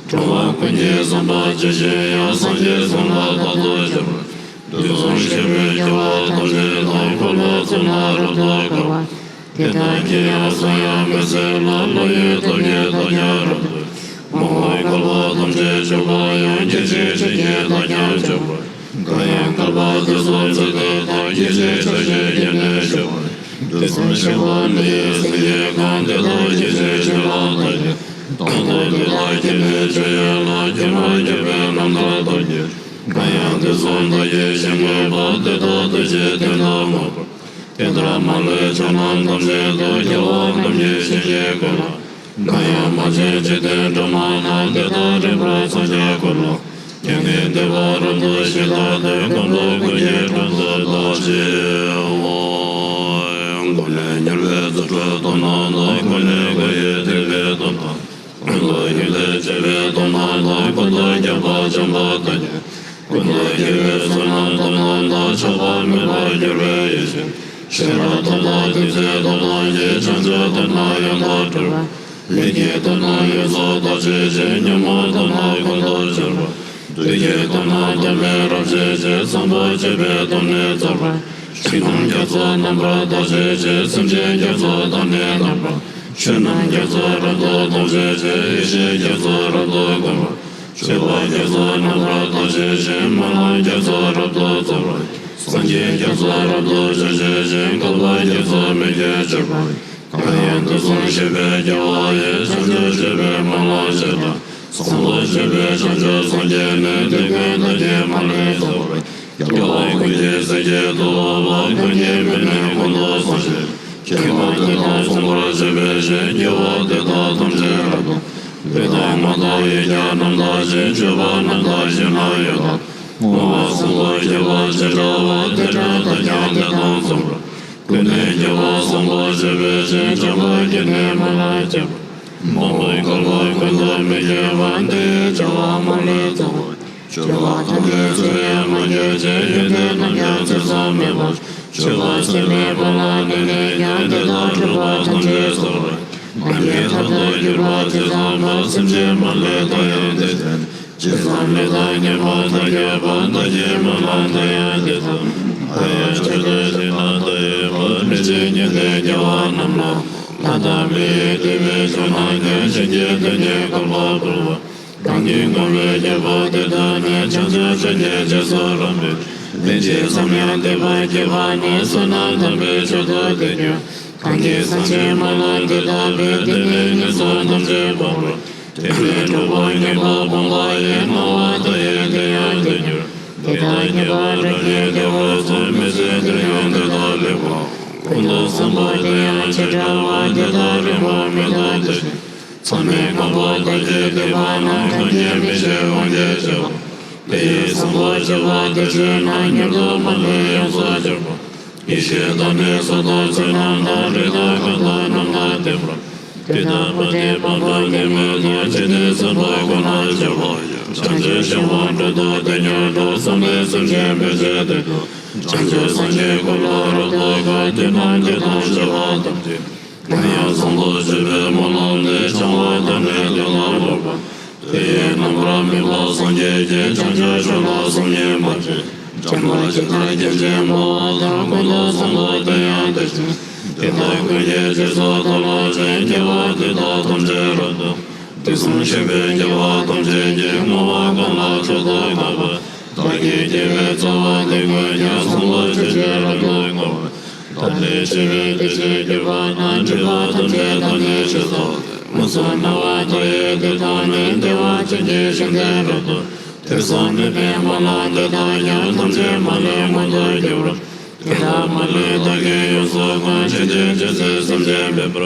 འགྲོ་བ་ཀུན་གྱི་བསམ་པ་ཇི་བཞིན་དབྱངས། སངས་རྒྱས་གསུང་ལ་བདག་སོགས་སྦྱོར་བ། དུས་གསུམ་གཤེགས་པའི་རྒྱལ་བ་ཐམས་ཅད་དང་། འཁོར་ལོ་ཚུན་ལ་རབ་ཏུ་དགའ་བ། དེ་དག་གི་ཡང་གསུང་ཡང་མི་ཟད་ལ། བློ་ཡི་སྟོབས་ཀྱིས་བདག་ཀྱང་རབ་ཏུ། མ་འོངས་བསྐལ་པ་ཐམས་ཅད་འཇུག་པ་ཡང་། སྐད་ཅིག་གཅིག་གིས་བདག་ཀྱང་འཇུག་པར། གང་ཡང་བསྐལ་པ་དུས་གསུམ་ཚེ་འདི་དག་སྐད་ཅིག་ཕྲ་ཞིང་ཡེ་ནས་ཞི་བར། དུས་གསུམ་གཤེགས་པ་མི་ཡི་སེང་གེ་གང་། དེ་དག་སྐད་ཅིག་གཅིག་ལ་བདག་ཀྱང་། རྟག་ཏུ་དེ་དག་གི་ནི་སྤྱོད་ཡུལ་ལ། སྐྱེ་བ་སྐྱེ་བའི་རྣམ་ཐར་དག་གིས། གང་ཡང་དུས་གསུམ་བདག་གིས་བཞེད་དགོས་པ། དེ་དག་དུས་ཀྱི་དོན་དུ་བསྔགས་པ། དེ་ལྟར་མ་ལུས་ཕྱོགས་རྣམས་ཐམས་ཅད་དུ། རྒྱལ་བ་རྣམས་ཀྱིས་བྱིན་གྱིས་བསྐུལ་ལ། གང་ཡང་མ་བྱོན་འཇིག་རྟེན་སྒྲོན་མ་ན། དེ་དག་རིམ་པར་འཚང་རྒྱ་སྐུར་ལ། སྐྱེ་གནས་འདི་པ་རབ་ཏུ་ཞི་ལྟ་སྟེ། ཀུན་ཏུ་ཀུན་གྱི་དྲུང་དུ་བདག་གཤེགས་སོ། ཀུན་ནས་ཉེ་བའི་རྫུ་འཕྲུལ་སྟོབས་རྣམས་དང་། ཀུན་ནས་སྒོ་ཡི་ཐེག་པའི་སྟོབས་དང་། ཀུན་ཏུ་ཡུལ་ལས་བྱེད་པའི་སྟོབས་རྣམས་དང་། ཀུན་ཏུ་རྒྱལ་པ་བྱམས་པ་དང་། ཀུན་ཏུ་དགེ་བའི་བསོད་ནམས་སྟོབས་རྣམས་དང་། ཆགས་པ་མེད་པར་གྱུར་པའི་ཡེ་ཤེས། ཤེས་རབ་ཐབས་དང་ཐུགས་བརྩེ་སྟོབས་རྣམས་ཀྱིས། བྱང་ཆུབ་སྟོབས་རྣམས་ཡང་དག་སྒྲུབ་པ། ལས་ཀྱི་སྟོབས་རྣམས་ཡོངས་སུ་དག་བྱེད་ཅིང་། ཉོན་མོངས་སྟོབས་རྣམས་ཀུན་ཏུ་སྦྱོང་བ། བདུད་ཀྱི་སྟོབས་རྣམས་སྟོབས་མེད་རབ་བྱེད་ཅིང་། བཟང་པོ་སྤྱོད་པའི་སྟོབས་ནི་རྫོགས་པ། ཕྱི་ནང་རྒྱ་མཚོ་རྣམ་པར་དག་བྱེད་ཅིང་། སེམས་ཅན་རྒྱ་མཚོ་དང་ནི་ལྡན་པ། ཆོས་རྣམས་རྒྱ་མཚོ་རབ་ཏུ་རྟོགས་བྱེད་ཅིང་། ཡེ་ཤེས་རྒྱ་མཚོ་རབ་ཏུ་བསྐོར་བ། སྤྱོད་པ་རྒྱ་མཚོ་རྣམ་པར་དག་བྱེད་ཅིང་། སྨོན་ལམ་རྒྱ་མཚོ་རབ་ཏུ་རྫོགས་པ། སངས་རྒྱས་རྒྱ་མཚོ་རབ་ཏུ་སྤྱོད་བྱེད་ཅིང་། བསྐལ་པ་རྒྱ་མཚོ་མི་བསྐྱོད་གྱུར་པ། གང་ཡང་དུས་གསུམ་གཤེགས་པའི་རྒྱལ་བ་ཡི། བྱང་ཆུབ་སྤྱོད་པའི་སྨོན་ལམ་བྱེ་བྲག་བཟང་པོ་སྤྱོད་པའི་བྱང་ཆུབ་སངས་རྒྱས་ནི། དེ་ཀུན་བདག་གིས་མ་ལུས་རྫོགས་པར། རྒྱལ་བ་ཀུན་གྱི་སྲས་ཀྱི་ཐུ་བོ་པ། ཀུན་གྱི་མིང་ནི་ཀུན་ཏུ་བཟང་ཞིང་། མཁྱེན་པ་དེ་དག་གསུང་བར་བྱ་བའི་ཕྱིར། དགེ་བ་འདི་དག་ཐམས་ཅད་རབ་ཏུ། ལུས་དང་ངག་དང་ཡིད་ཀྱང་རྣམ་དག་ཅིང་། སྤྱོད་པ་རྣམ་དག་ཞིང་ལ་ཡོད་དོ། བསྔོ་བ་བཟང་པོ་བགྱིས་པ་ཇི་འདྲ་བ། དེ་འདྲ་བདག་ཀྱང་དེ་དང་མཚུངས་པར། ཀུན་ནས་དགེ་བ་བཟང་པོ་སྤྱོད་པའི་ཕྱིར། བྱམས་པ་བརྒྱུད་ནས་སྨོན་ལམ་བརྒྱབ་པ། མ་འོངས་བསྐལ་པ་ཀུན་ཏུ་མི་སྐྱེ་བར། འདི་ཡི་བྱ་བ་མ་ལུས་རྫོགས་པར། སྤྱོད་པ་ཐམས་ཅད་ཚུལ་བཞིན་མ་སྤྱོད་ཅིང་། ཡོན་ཏན་རྣམས་ཀྱང་ཚུལ་བཟང་མེད་པར། སྤྱོད་པ་ཚུལ་མེད་པ་ལ་གནས་ནས་ཀྱང་། དེ་དག་འཁྲུལ་པ་ཐམས་ཅད་སོལ་བར། ནམ་མཁའི་མཐར་ཐུག་གྱུར་པ་ཇི་ཙམ་པ། སེམས་ཅན་མ་ལུས་བདག་ཡང་དེ་བཞིན། ཇི་ཙམ་ལུས་དང་ཉམས་པ་དག་གྱུར་པ། བདག་གི་སྨོན་ལམ་དེ་ཡང་དེ་ཙམ། ཧ་ཡང་ཆེད་དུ་བྱས་ན་བདག་ཡོད་པ། མི་ཕྱེད་ཉན་ཐོས་རྒྱལ་བ་རྣམས་ལ། ལྷ་དང་མིའི་དེ་བས་ཆུང་ན་ཀྱང་། གཞན་གྱི་དོན་གཉེར་བསྐལ་པ་བསྐོར་བ། གང་གིས་བསྔོ་བའི་རྒྱལ་པོ་དེ་དག་ནི། བྱང་ཆུབ་སྤྱོད་ཀྱི་རྗེས་སུ་རབ་མོས། ལན་ཅིག་ཙམ་ཡང་འདོད་པ་སྐྱེས་པ་ན། བསོད་ནམས་དམ་པའི་མཆོག་ཏུ་དེ་གྱུར། གང་གིས་བསམ་ཤེས་སྨོན་ལམ་འདི་དག་པའི། དེ་ནི་ངན་སོང་ཐམས་ཅད་སྤངས་པར། དེ་ནས་འཁྲུལ་པ་ངན་པ་སྤངས་པ་ཡི། སྣང་བ་མཐའ་ཡས་དེ་ཡང་དེར་གྱུར། དེ་དག་ཉེས་པ་རབ་ཀྱིས་བདས་པ་སོགས། མི་ཚེ་འདིར་ཡང་དེ་དག་ལེགས་པ། ཀུན་ཏུ་བཟང་པོ་དེ་ཡང་ཇི་འདྲ་བ། དེ་དག་རིམ་པར་མི་ལྡོག་དེ་བཞིན། མཚམས་མེད་ཀུན་པོ་དག་གི་སྡེ་པ་ན། གང་གིས་མི་ཤེས་དབང་གིས་བྱས་པ། དེ་ཡི་བཟང་པོ་སྤྱོད་པ་དེ་བྱས་ན། མྱུར་དུ་མ་ལུས་ཡོངས་སུ་གྱུར་པ། ཡེ་ཤེས་དང་ནི་གཟུགས་དང་ཚེར་རྣམས་དང་། རིགས་དང་རྐང་དང་རྣམ་དག་ལྡན་པ། དེ་དག་མ་བསྡད་པ་དང་ནི་མེད་དོ། ཇི་སྙེད་སེམས་དཔའ་ཀུན་ལ་སྤྱོད་པ་ཡི། བྱང་ཆུབ་ཤིང་དབང་དྲུག་ཏུ་དེ་ཉིད་འགྲོ། བསམ་པའི་སེམས་ཅན་ཕན་ཕྱིར་དེ་འགྲོ། བྱང་ཆུབ་སངས་རྒྱས་ཀུན་ལ་རབ་ཏུ་དགའ། དེ་རྣམས་དེ་དང་བྱ་བ་ཐམས་ཅད། གང་ཡང་བཟང་པོ་སྤྱོད་པའི་སྨོན་ལམ་འདི། བྱང་བ་དང་ནི་དོན་དམ་པར་བ། དེ་ཡི་རྣམ་པར་སྨིན་པ་སངས་རྒྱས་ཀྱི། བྱང་ཆུབ་མཆོག་ལ་བསམ་ཡས་མ་བྱས། བྱམས་པ་ཇི་ལྟར་སྐྱེད་ཅིང་འཕེལ་བ་དང་། ཀུན་ཏུ་བཟང་པོ་དེ་ཡང་དེ་བཞིན། དེ་དག་ཀུན་གྱི་རྗེས་སུ་བདག་སློབ་ཅིང་། དགེ་བ་འདི་དག་ཐམས་ཅད་རབ་ཏུ། དུས་གསུམ་གཤེགས་པའི་རྒྱལ་བ་ཐམས་ཅད་ཀྱིས། བསྔོ་བ་གང་ལ་མཆོག་ཏུ་དགའ་བ། བདག་གི་དགེ་བའི་རྩ་བ་འདི་ཀུན་ཀྱང་། བཟང་པོ་སྤྱོད་ཕྱིར་རབ་ཏུ་བསྔོ་བ། ཐབས་ལས་ཆེ་བའི་དེ་བཞིན་གྱུར་པ་ན། སྒྲིབ་པ་ཐམས་ཅད་དག་ནི་ཞི་སོགས་ཏེ། མངོན་སུམ་སྨྲ་བ་མཐའ་ཡས་དེ་དག་ནི། བདེ་བ་ཅན་གྱི་ཞིང་དུ་རབ་ཏུ། དུས་གསུམ་མེད་པའི་སྨོན་ལམ་འདི་དག་ཀྱང་། ཐམས་ཅད་མ་ལུས་མངོན་དུ་གྱུར། དེ་དག་མ་ལུས་བདག་གིས་ཡོངས་སུ་བསྔོ། ཇི་སྙེད་ཅི་མཆིས་སེམས་ཅན་ཕན་པར།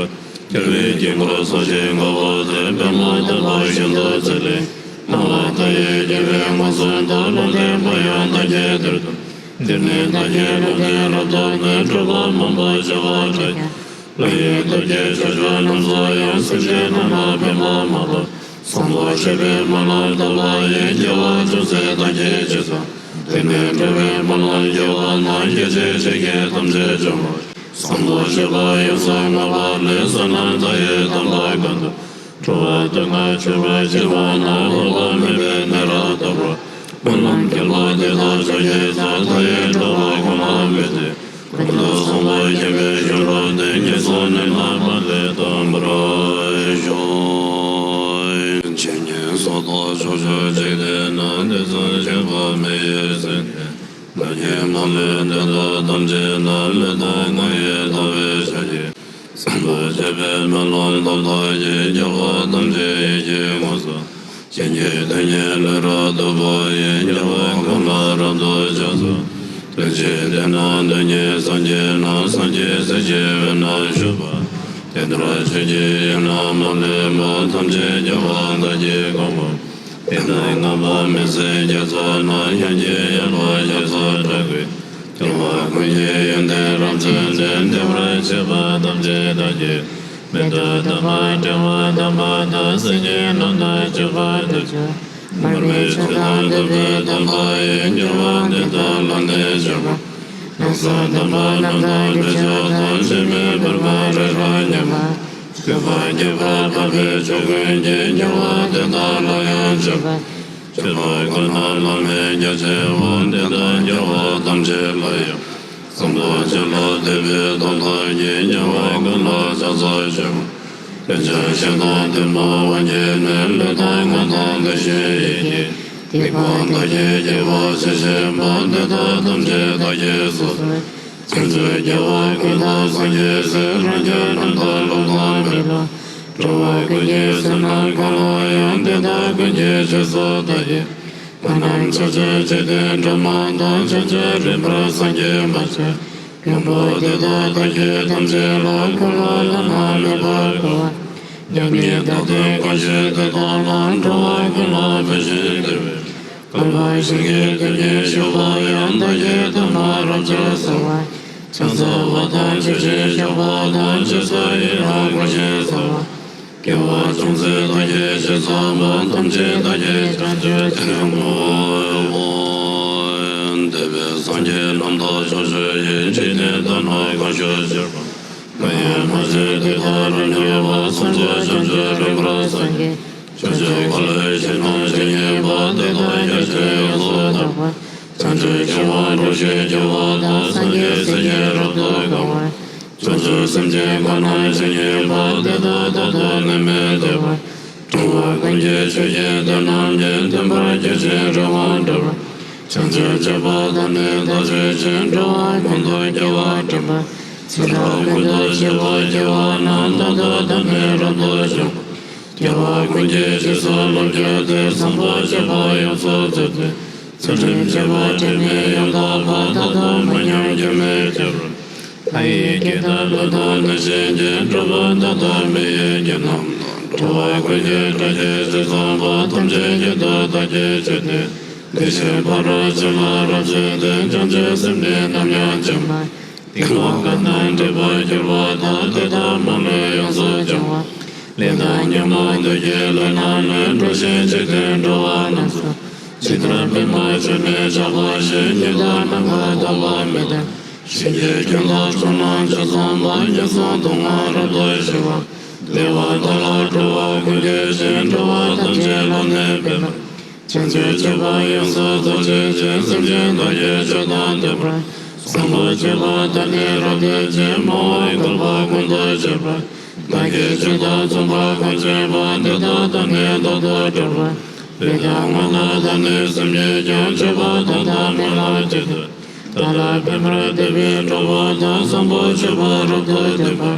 རྒྱལ་བའི་དཀྱིལ་འཁོར་ཚོགས་ཀྱིས་བསྔོ་བ་དང་། པདྨ་དམ་པ་ཤིན་ཏུ་མཛེས་ལས། སྣང་བ་མཐའ་ཡས་རྒྱལ་བས་མངོན་སུམ་དུ། ལུང་བསྟན་པ་ཡང་བདག་གིས་དེར་སྟོན། འདིར་ནི་བདག་གིས་ལུང་བསྟན་རབ་ཏུ་བསྟན། སྤྲོས་པ་མང་པོ་བྱེ་བ་ཕྲག་བརྒྱ། ཀླུ་ཡི་སྟོབས་ཀྱིས་ཕྱོགས་བཅུ་རྣམས་སུ་ཡང་། སེམས་ཅན་རྣམས་ལ་ཕན་པ་མ་ལུས། བཟང་པོ་སྤྱོད་པའི་སྨོན་ལམ་བཏབ་པ་ཡིས། དགེ་བ་ཅུང་ཟད་བདག་གིས་ཇི་ཙམ། དེ་ནས་འགྲོ་བའི་སྨོན་ལམ་སྐྱེ་བ་ན། སྐྱེ་འཆི་ཕྱི་ཁྱིམ་ཐམས་ཅད་འབྱོངས་པ། བཟང་པོ་སྤྱོད་པ་ཡོངས་སུ་བསྔོ་བ་ལས། བསོད་ནམས་མཐའ་ཡས་དམ་པ་ཀུན་ཏུ། འགྲོ་བ་སྡུག་བསྔལ་ཆོད་པར་བགྱིས་པ་ན། འོག་པ་མེད་པའི་གནས་ལ་ཐོབ་པར། སྨོན་ལམ་བསྐྱེད་པ་དེ་དག་མཆོག་བགྱིས་སོ། མཐའ་ཡས་འགྲོ་བ་ཀུན་ལ་ཕན་ཕྱིར། ཀུན་ཏུ་བཟང་པོ་སྤྱོད་པའི་ཞིང་རབ་བརྟན། ངན་སོང་གནས་ལ་མ་སླེབས་ཐོབ་པར་ཤོག། ཇི་སྙེད་སུ་དག་ཕྱོགས་བཅུའི་འཇིག་རྟེན་ན། དུས་གསུམ་གཤེགས་པ་མི་ཡི་སེང་གེ། བདག་གིས་མ་ལུས་འདི་དག་ཐམས་ཅད་ལ། ལུས་དང་ངག་ཡིད་ཐམས་ཅད་ཀྱིས། བཟང་པོ་སྤྱོད་པའི་སྨོན་ལམ་ཐོབ་པར་བགྱི། རྒྱལ་བ་ཐམས་ཅད་ཡིད་ཀྱིས་མངོན་སུམ། བྱིན་གྱིས་བདག་ཉིད་ལེགས་པར་ཐུལ་པ་ཡིས། རྒྱལ་བ་ཀུན་ལ་རབ་ཏུ་ཕྱག་འཚལ་ལོ། ལྟོས་ཤིག་དེ་ན་དོན་གཉིས་སངས་རྒྱས་རྣམས། སངས་རྒྱས་སྲས་ཀྱི་དབུས་ན་བཞུགས་པ། དེ་ལྟར་ཆོས་ཀྱི་དབྱིངས་རྣམས་མ་ལུས་པ། ཐམས་ཅད་རྒྱལ་བ་དག་གིས་གང་བ། དེ་དག་མངོན་པར་མི་གསལ་རྒྱ་མཚོ་ན། ཡང་ཅིན་ཡངས་པ་ཞབས་སུ་འཕྲད་པའི། རྒྱལ་བ་ཀུན་གྱི་ཡོན་ཏན་རབ་མཚོན་ཅན། བདེ་བར་གཤེགས་པ་ཐམས་ཅད་བདག་གིས། མིག་ཏུ་བལྟམས་པ་དྲན་པ་དམ་པ་དང་། སེམས་ཅན་རྣམས་དང་སྤྱོད་པ་དུ་སྤྱོད། མར་མེ་མཆོག་དང་ཐུབ་པའི་དམ་པ་ཡིས། རྒྱལ་བ་འདི་དག་ལ་ནི་སྤྱོད་པ། ལམ་གསུམ་དམ་པ་རྣམས་དང་བརྒྱུད་ཕྱོགས་དང་། འཆི་མེད་བར་མ་རི་རབ་མཉམ་པ། སྐྱོབ་པ་མཁས་པ་འཕགས་པའི་མཆོག་ཀུན་གྱིས། རྒྱལ་བ་དེ་དག་ལ་ཡང་སྤྱོད་པ། སྤྱོད་པ་ཀུན་ལ་བླ་མེད་རྒྱ་ཆེ་བ། དེ་དག་རྒྱལ་བ་ཐམས་ཅད་ལ་ཡང་། བཟང་པོ་སྤྱོད་ལ་དད་པའི་སྟོབས་དག་གིས། རྒྱལ་བ་ཀུན་ལ་ཕྱག་འཚལ་ཞིང་། དེ་ཕྱིར་ཞིང་དང་ལྟད་མོ་དབང་གྱུར་ནས། ལུས་དང་ངག་དང་ལུས་ཤེས་ཡིད་ཀྱིས། སྡིག་པ་དག་གིས་སྐྱེ་བ་ཇི་བཞིན་པ། དེ་དག་ཐམས་ཅད་བདག་གིས་སོ་སོར། བྱང་ཆུབ་རྒྱལ་བ་ཀུན་ཐོབ་སངས་རྒྱས་སྲས། རང་རྒྱལ་རྣམ་དག་ལོག་ལྟ་མེད་ལ། འགྲོ་བ་ཀུན་གྱི་བསོད་ནམས་གང་ལ་ཡང་། དེ་དག་ཀུན་གྱི་རྗེས་སུ་བདག་གིས། བསོད་ནམས་ཕྱོགས་བཅུའི་འཇིག་རྟེན་སྒྲོན་མ་དང་། ཕྱོགས་བཅུར་རིམ་པར་སངས་རྒྱས་མ་ཆེན་མགོན་པོ་དེ་དག་བདག་གིས་ཐམས་ཅད་ལ། འཁོར་ལོ་བླ་ན་མེད་པར་བསྐོར་བ། མྱ་ངན་འདའ་སྟོན་གང་བྱེད་དེ་དག་ལ། འགྲོ་བ་ཀུན་ལ་ཕན་ཞིང་བདེ་བའི། བསྐལ་པ་བཞིན་གྱི་དུས་ཉིད་བཞུགས་པ་ཡང་། བདག་གིས་ཐོག་མར་རབ་ཏུ་གསོལ་བ། ཕྱག་འཚལ་བ་དང་མཆོད་ཅིང་བཤགས་པ་དང་། རྗེས་སུ་ཡི་རང་བསྐུལ་ཞིང་གསོལ་བ། དགེ་བ་ཅུང་ཟད་བདག་གིས་ཅི་བསགས་པ། ཐམས་ཅད་བདག་གིས་བྱང་ཆུབ་ཕྱིར་བསྔོའོ། འདས་པའི་སངས་རྒྱས་རྣམས་དག་ཕྱོགས་བཅུ་ཡི། འཇིག་རྟེན་དག་ན་གང་བཞུགས་གཤེགས་པ། མ་ཡིན་མ་གཟིགས་དུས་མཐར་རབ་འབྱོར་པ། སངས་རྒྱས་བྱང་ཆུབ་རིམ་པར་སངས་རྒྱས། ཕྱོགས་བཅུའི་འཁོར་ལོའི་ཕྱི་ནང་ཇི་སྙེད་པ། དེ་དག་རྒྱ་ཆེར་ཡོངས་སུ་དག་པ། བྱང་ཆུབ་ཤིང་དབང་འགྲོ་ཞིང་སྐྱོབ་པ་དང་། སངས་རྒྱས་སྲས་ཀྱིས་རབ་ཏུ་གང་བ། བྱང་ཆུབ་སེམས་ཅན་ཁོ་ན་ཇི་སྙེད་པ། དེ་དག་རྟག་ཏུ་ནད་མེད་བདེ་བར། འགྲོ་བ་ཀུན་གྱི་ཆོས་ཀྱི་དོན་རྣམས་ཀྱི། མཐུན་པར་གྱུར་ཅིང་རེ་བ་འགྲུབ་པར། བྱང་ཆུབ་སྤྱོད་པ་དང་ནི་བདག་སྤྱོད་ཅིང་། འགྲོ་བ་ཀུན་ཏུ་སྐྱེ་བ་འགྲིམ་པར། ཚེ་རབས་ཀུན་ཏུ་སྐྱེ་བ་སྐྱེ་བ་ན། རྟག་ཏུ་བདག་ནི་རབ་ཏུ་བྱུང་། སྐྱེ་བ་ཀུན་གྱི་རྗེས་སུ་བསླབ་གྱུར་ཏེ། བཟང་པོ་སྤྱོད་པ་ཡོངས་སུ་རྫོགས་ཏེ། ཚུལ་ཁྲིམས་སྤྱོད་པ་དྲི་མེད་ཡང་དག་པ། རྟག་ཏུ་མ་ཉམས་སྐྱོན་མེད་གྱུར། ལྷ་ཡི་སྐད་དང་ཀླུ་དང་གནོད་སྦྱིན་གྱི། གྲུབ་པ་རྟག་ཏུ་མི་གཡོ་རྒྱུད་རྣམས་དང་། འགྲོ་བ་ཀུན་གྱི་དགྲ་བཅོམ་ཞིང་བཟང་པོ། ཐམས་ཅད་སྐད་དུ་བདག་གིས་ཆོས་བསྟན་ཏེ། དེ་བཞིན་ཕ་རོལ་ཕྱིན་ལ་རབ་བྱུང་སྟེ། བྱང་ཆུབ་སེམས་ནི་ནམ་ཡང་བཅོམ་མ། སྡིག་པ་གང་དང་འདྲེས་པར་གྱུར་པ་དག། དེ་དག་མ་ལུས་ཡོངས་སུ་སྦྱོང་བ། ལས་དང་ཉོན་མོངས་བདུད་ཀྱི་ལས་རྣམས་ལས། འགྲོ་ཞིང་འཇིག་རྟེན་འགྲོ་བ་རྣམས་སུ། ཇི་ལྟར་པདྨ་འབྱུང་གནས་ཆགས་པ་བཞིན། ཉི་ཟླ་ནམ་མཁའ་ལྟ་བ་མེད་དང་། བྱིན་གྱིས་བརྒྱན་ལ་སྤྱོད་ལམ་ཆ་ཚང་བ། ངན་སོང་སྡུག་བསྔལ་རབ་ཏུ་ཞི་བ། བདེ་བ་དག་ལ་འགྲོ་བ་ཀུན་འགོད་ཅིང་། འགྲོ་བ་ཐམས་ཅད་ལ་ནི་ཕན་པར། བྱང་ཆུབ་སྤྱོད་པ་ཡོངས་སུ་རྫོགས་བྱེད་ཅིང་། སེམས་ཅན་དག་གི་སྤྱོད་དང་ལྡན་པར། བཟང་པོ་སྤྱོད་པ་དག་ནི་རབ་བསྟན་ཅིང་། མ་འོངས་བསྐལ་པ་ཀུན་ཏུ་སྤྱད་པར། བདག་གིས་ཆོས་དང་མཚུངས་པ་གང་བྱས་པ། དེ་དག་བདག་ནི་བདག་ཏུ་སྤྲོད་པ། ལུས་དང་ངག་དང་བདག་ནི་སེམས་ཉིད་ཀྱང་། སྤྱོད་པ་དག་དང་སྨོན་ལམ་གཅིག་ཏུ། བདག་ལ་ཕན་པར་འདོད་པས་འགྲོགས་པ་དང་། བཟང་པོ་སྤྱོད་པ་རབ་ཏུ་བསྟན་པ།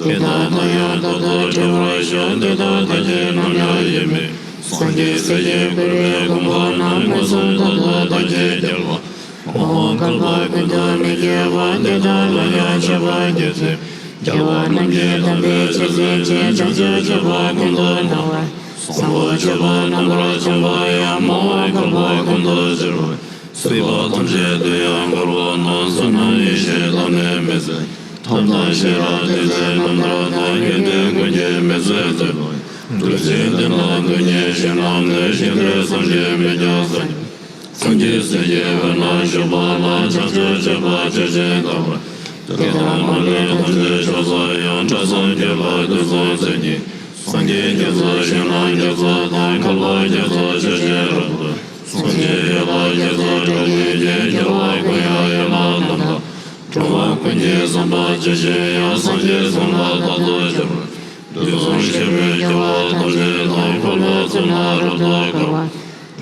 དེ་དག་དང་ཡང་རྟག་ཏུ་འཕྲད་པར་ཤོག། དེ་དག་བདག་གིས་ནམ་ཡང་ཡིད་མི། སངས་རྒྱས་སྲས་ཀྱིས་བསྐུལ་བའི་གོ་འཕང་རྣམས། མངོན་སུམ་རྟག་ཏུ་བདག་གིས་རྒྱལ་བ། མ་འོངས་བསྐལ་པ་ཀུན་ཏུ་མི་སྐྱེ་བ། དེ་དག་ལ་ཡང་མཆོད་པར་བགྱི་སྟེ། རྒྱལ་བ་རྣམས་ཀྱི་དམ་པའི་ཆོས་སྩོལ་ཅིང་། བྱང་ཆུབ་སྤྱོད་པ་ཀུན་ཏུ་སྣང་བ། བཟང་པོ་སྤྱོད་པ་རྣམ་པར་སྦྱངས་པ་ཡང་། མ་འོངས་བསྐལ་པ་ཀུན་ཏུ་གཞིར་བ། སྲིད་པ་ཐམས་ཅད་དུ་ཡང་འཁོར་བ་ན། བསོད་ནམས་ཡེ་ཤེས་བདག་ནི་མི་ཟད། ཐབས་དང་ཤེས་རབ་ཏིང་འཛིན་རྣམ་ཐར་དང་། ཡོན་ཏན་ཀུན་གྱི་མེ་ལྕེ་རྩེ་གདུང་། གདུལ་བྱའི་དོན་ལ་དོན་གཉེར་ཞིང་རྣམས་ནི། ཞིང་དེར་སངས་རྒྱས་མི་སྐྱ་སངས་རྒྱས། སངས་རྒྱས་སྲས་ཀྱི་དཔེར་ན་བཞུགས་པ་ལ། ཕྱག་འཚལ་བྱས་པ་ཇི་བཞིན་དང་། དེ་དག་མ་ལུས་ཐམས་ཅད་མཆོག་གསུམ་ཡང་། སྐྲ་བསང་བགྱིས་པ་དུས་གསུམ་ཚེ་གཉིས། སངས་རྒྱས་རྒྱ་མཚོ་ཞིང་ལ་རྒྱ་མཚོ་དང་། བསྐལ་པ་རྒྱ་མཚོ་ཆུ་བཞིན་རབ་ཏུ། སངས་རྒྱས་ཡེ་ཤེས་རྒྱ་མཚོ་སྒྲོན་མེ་ཡིས། རྒྱལ་བ་ཀུན་དབྱངས་ཡན་ལག་རྣམས་དང་། འགྲོ་བ་ཀུན་གྱི་བསམ་པ་ཇི་བཞིན་དབྱངས། སངས་རྒྱས་གསུང་ལ་རྟག་ཏུ་སྦྱོར་བ། དུས་གསུམ་གཤེགས་པའི་རྒྱལ་བ་ཐམས་ཅད་དང་། འཁོར་ལོ་གཙུག་ན་རབ་ཏུ་དགའ་བ།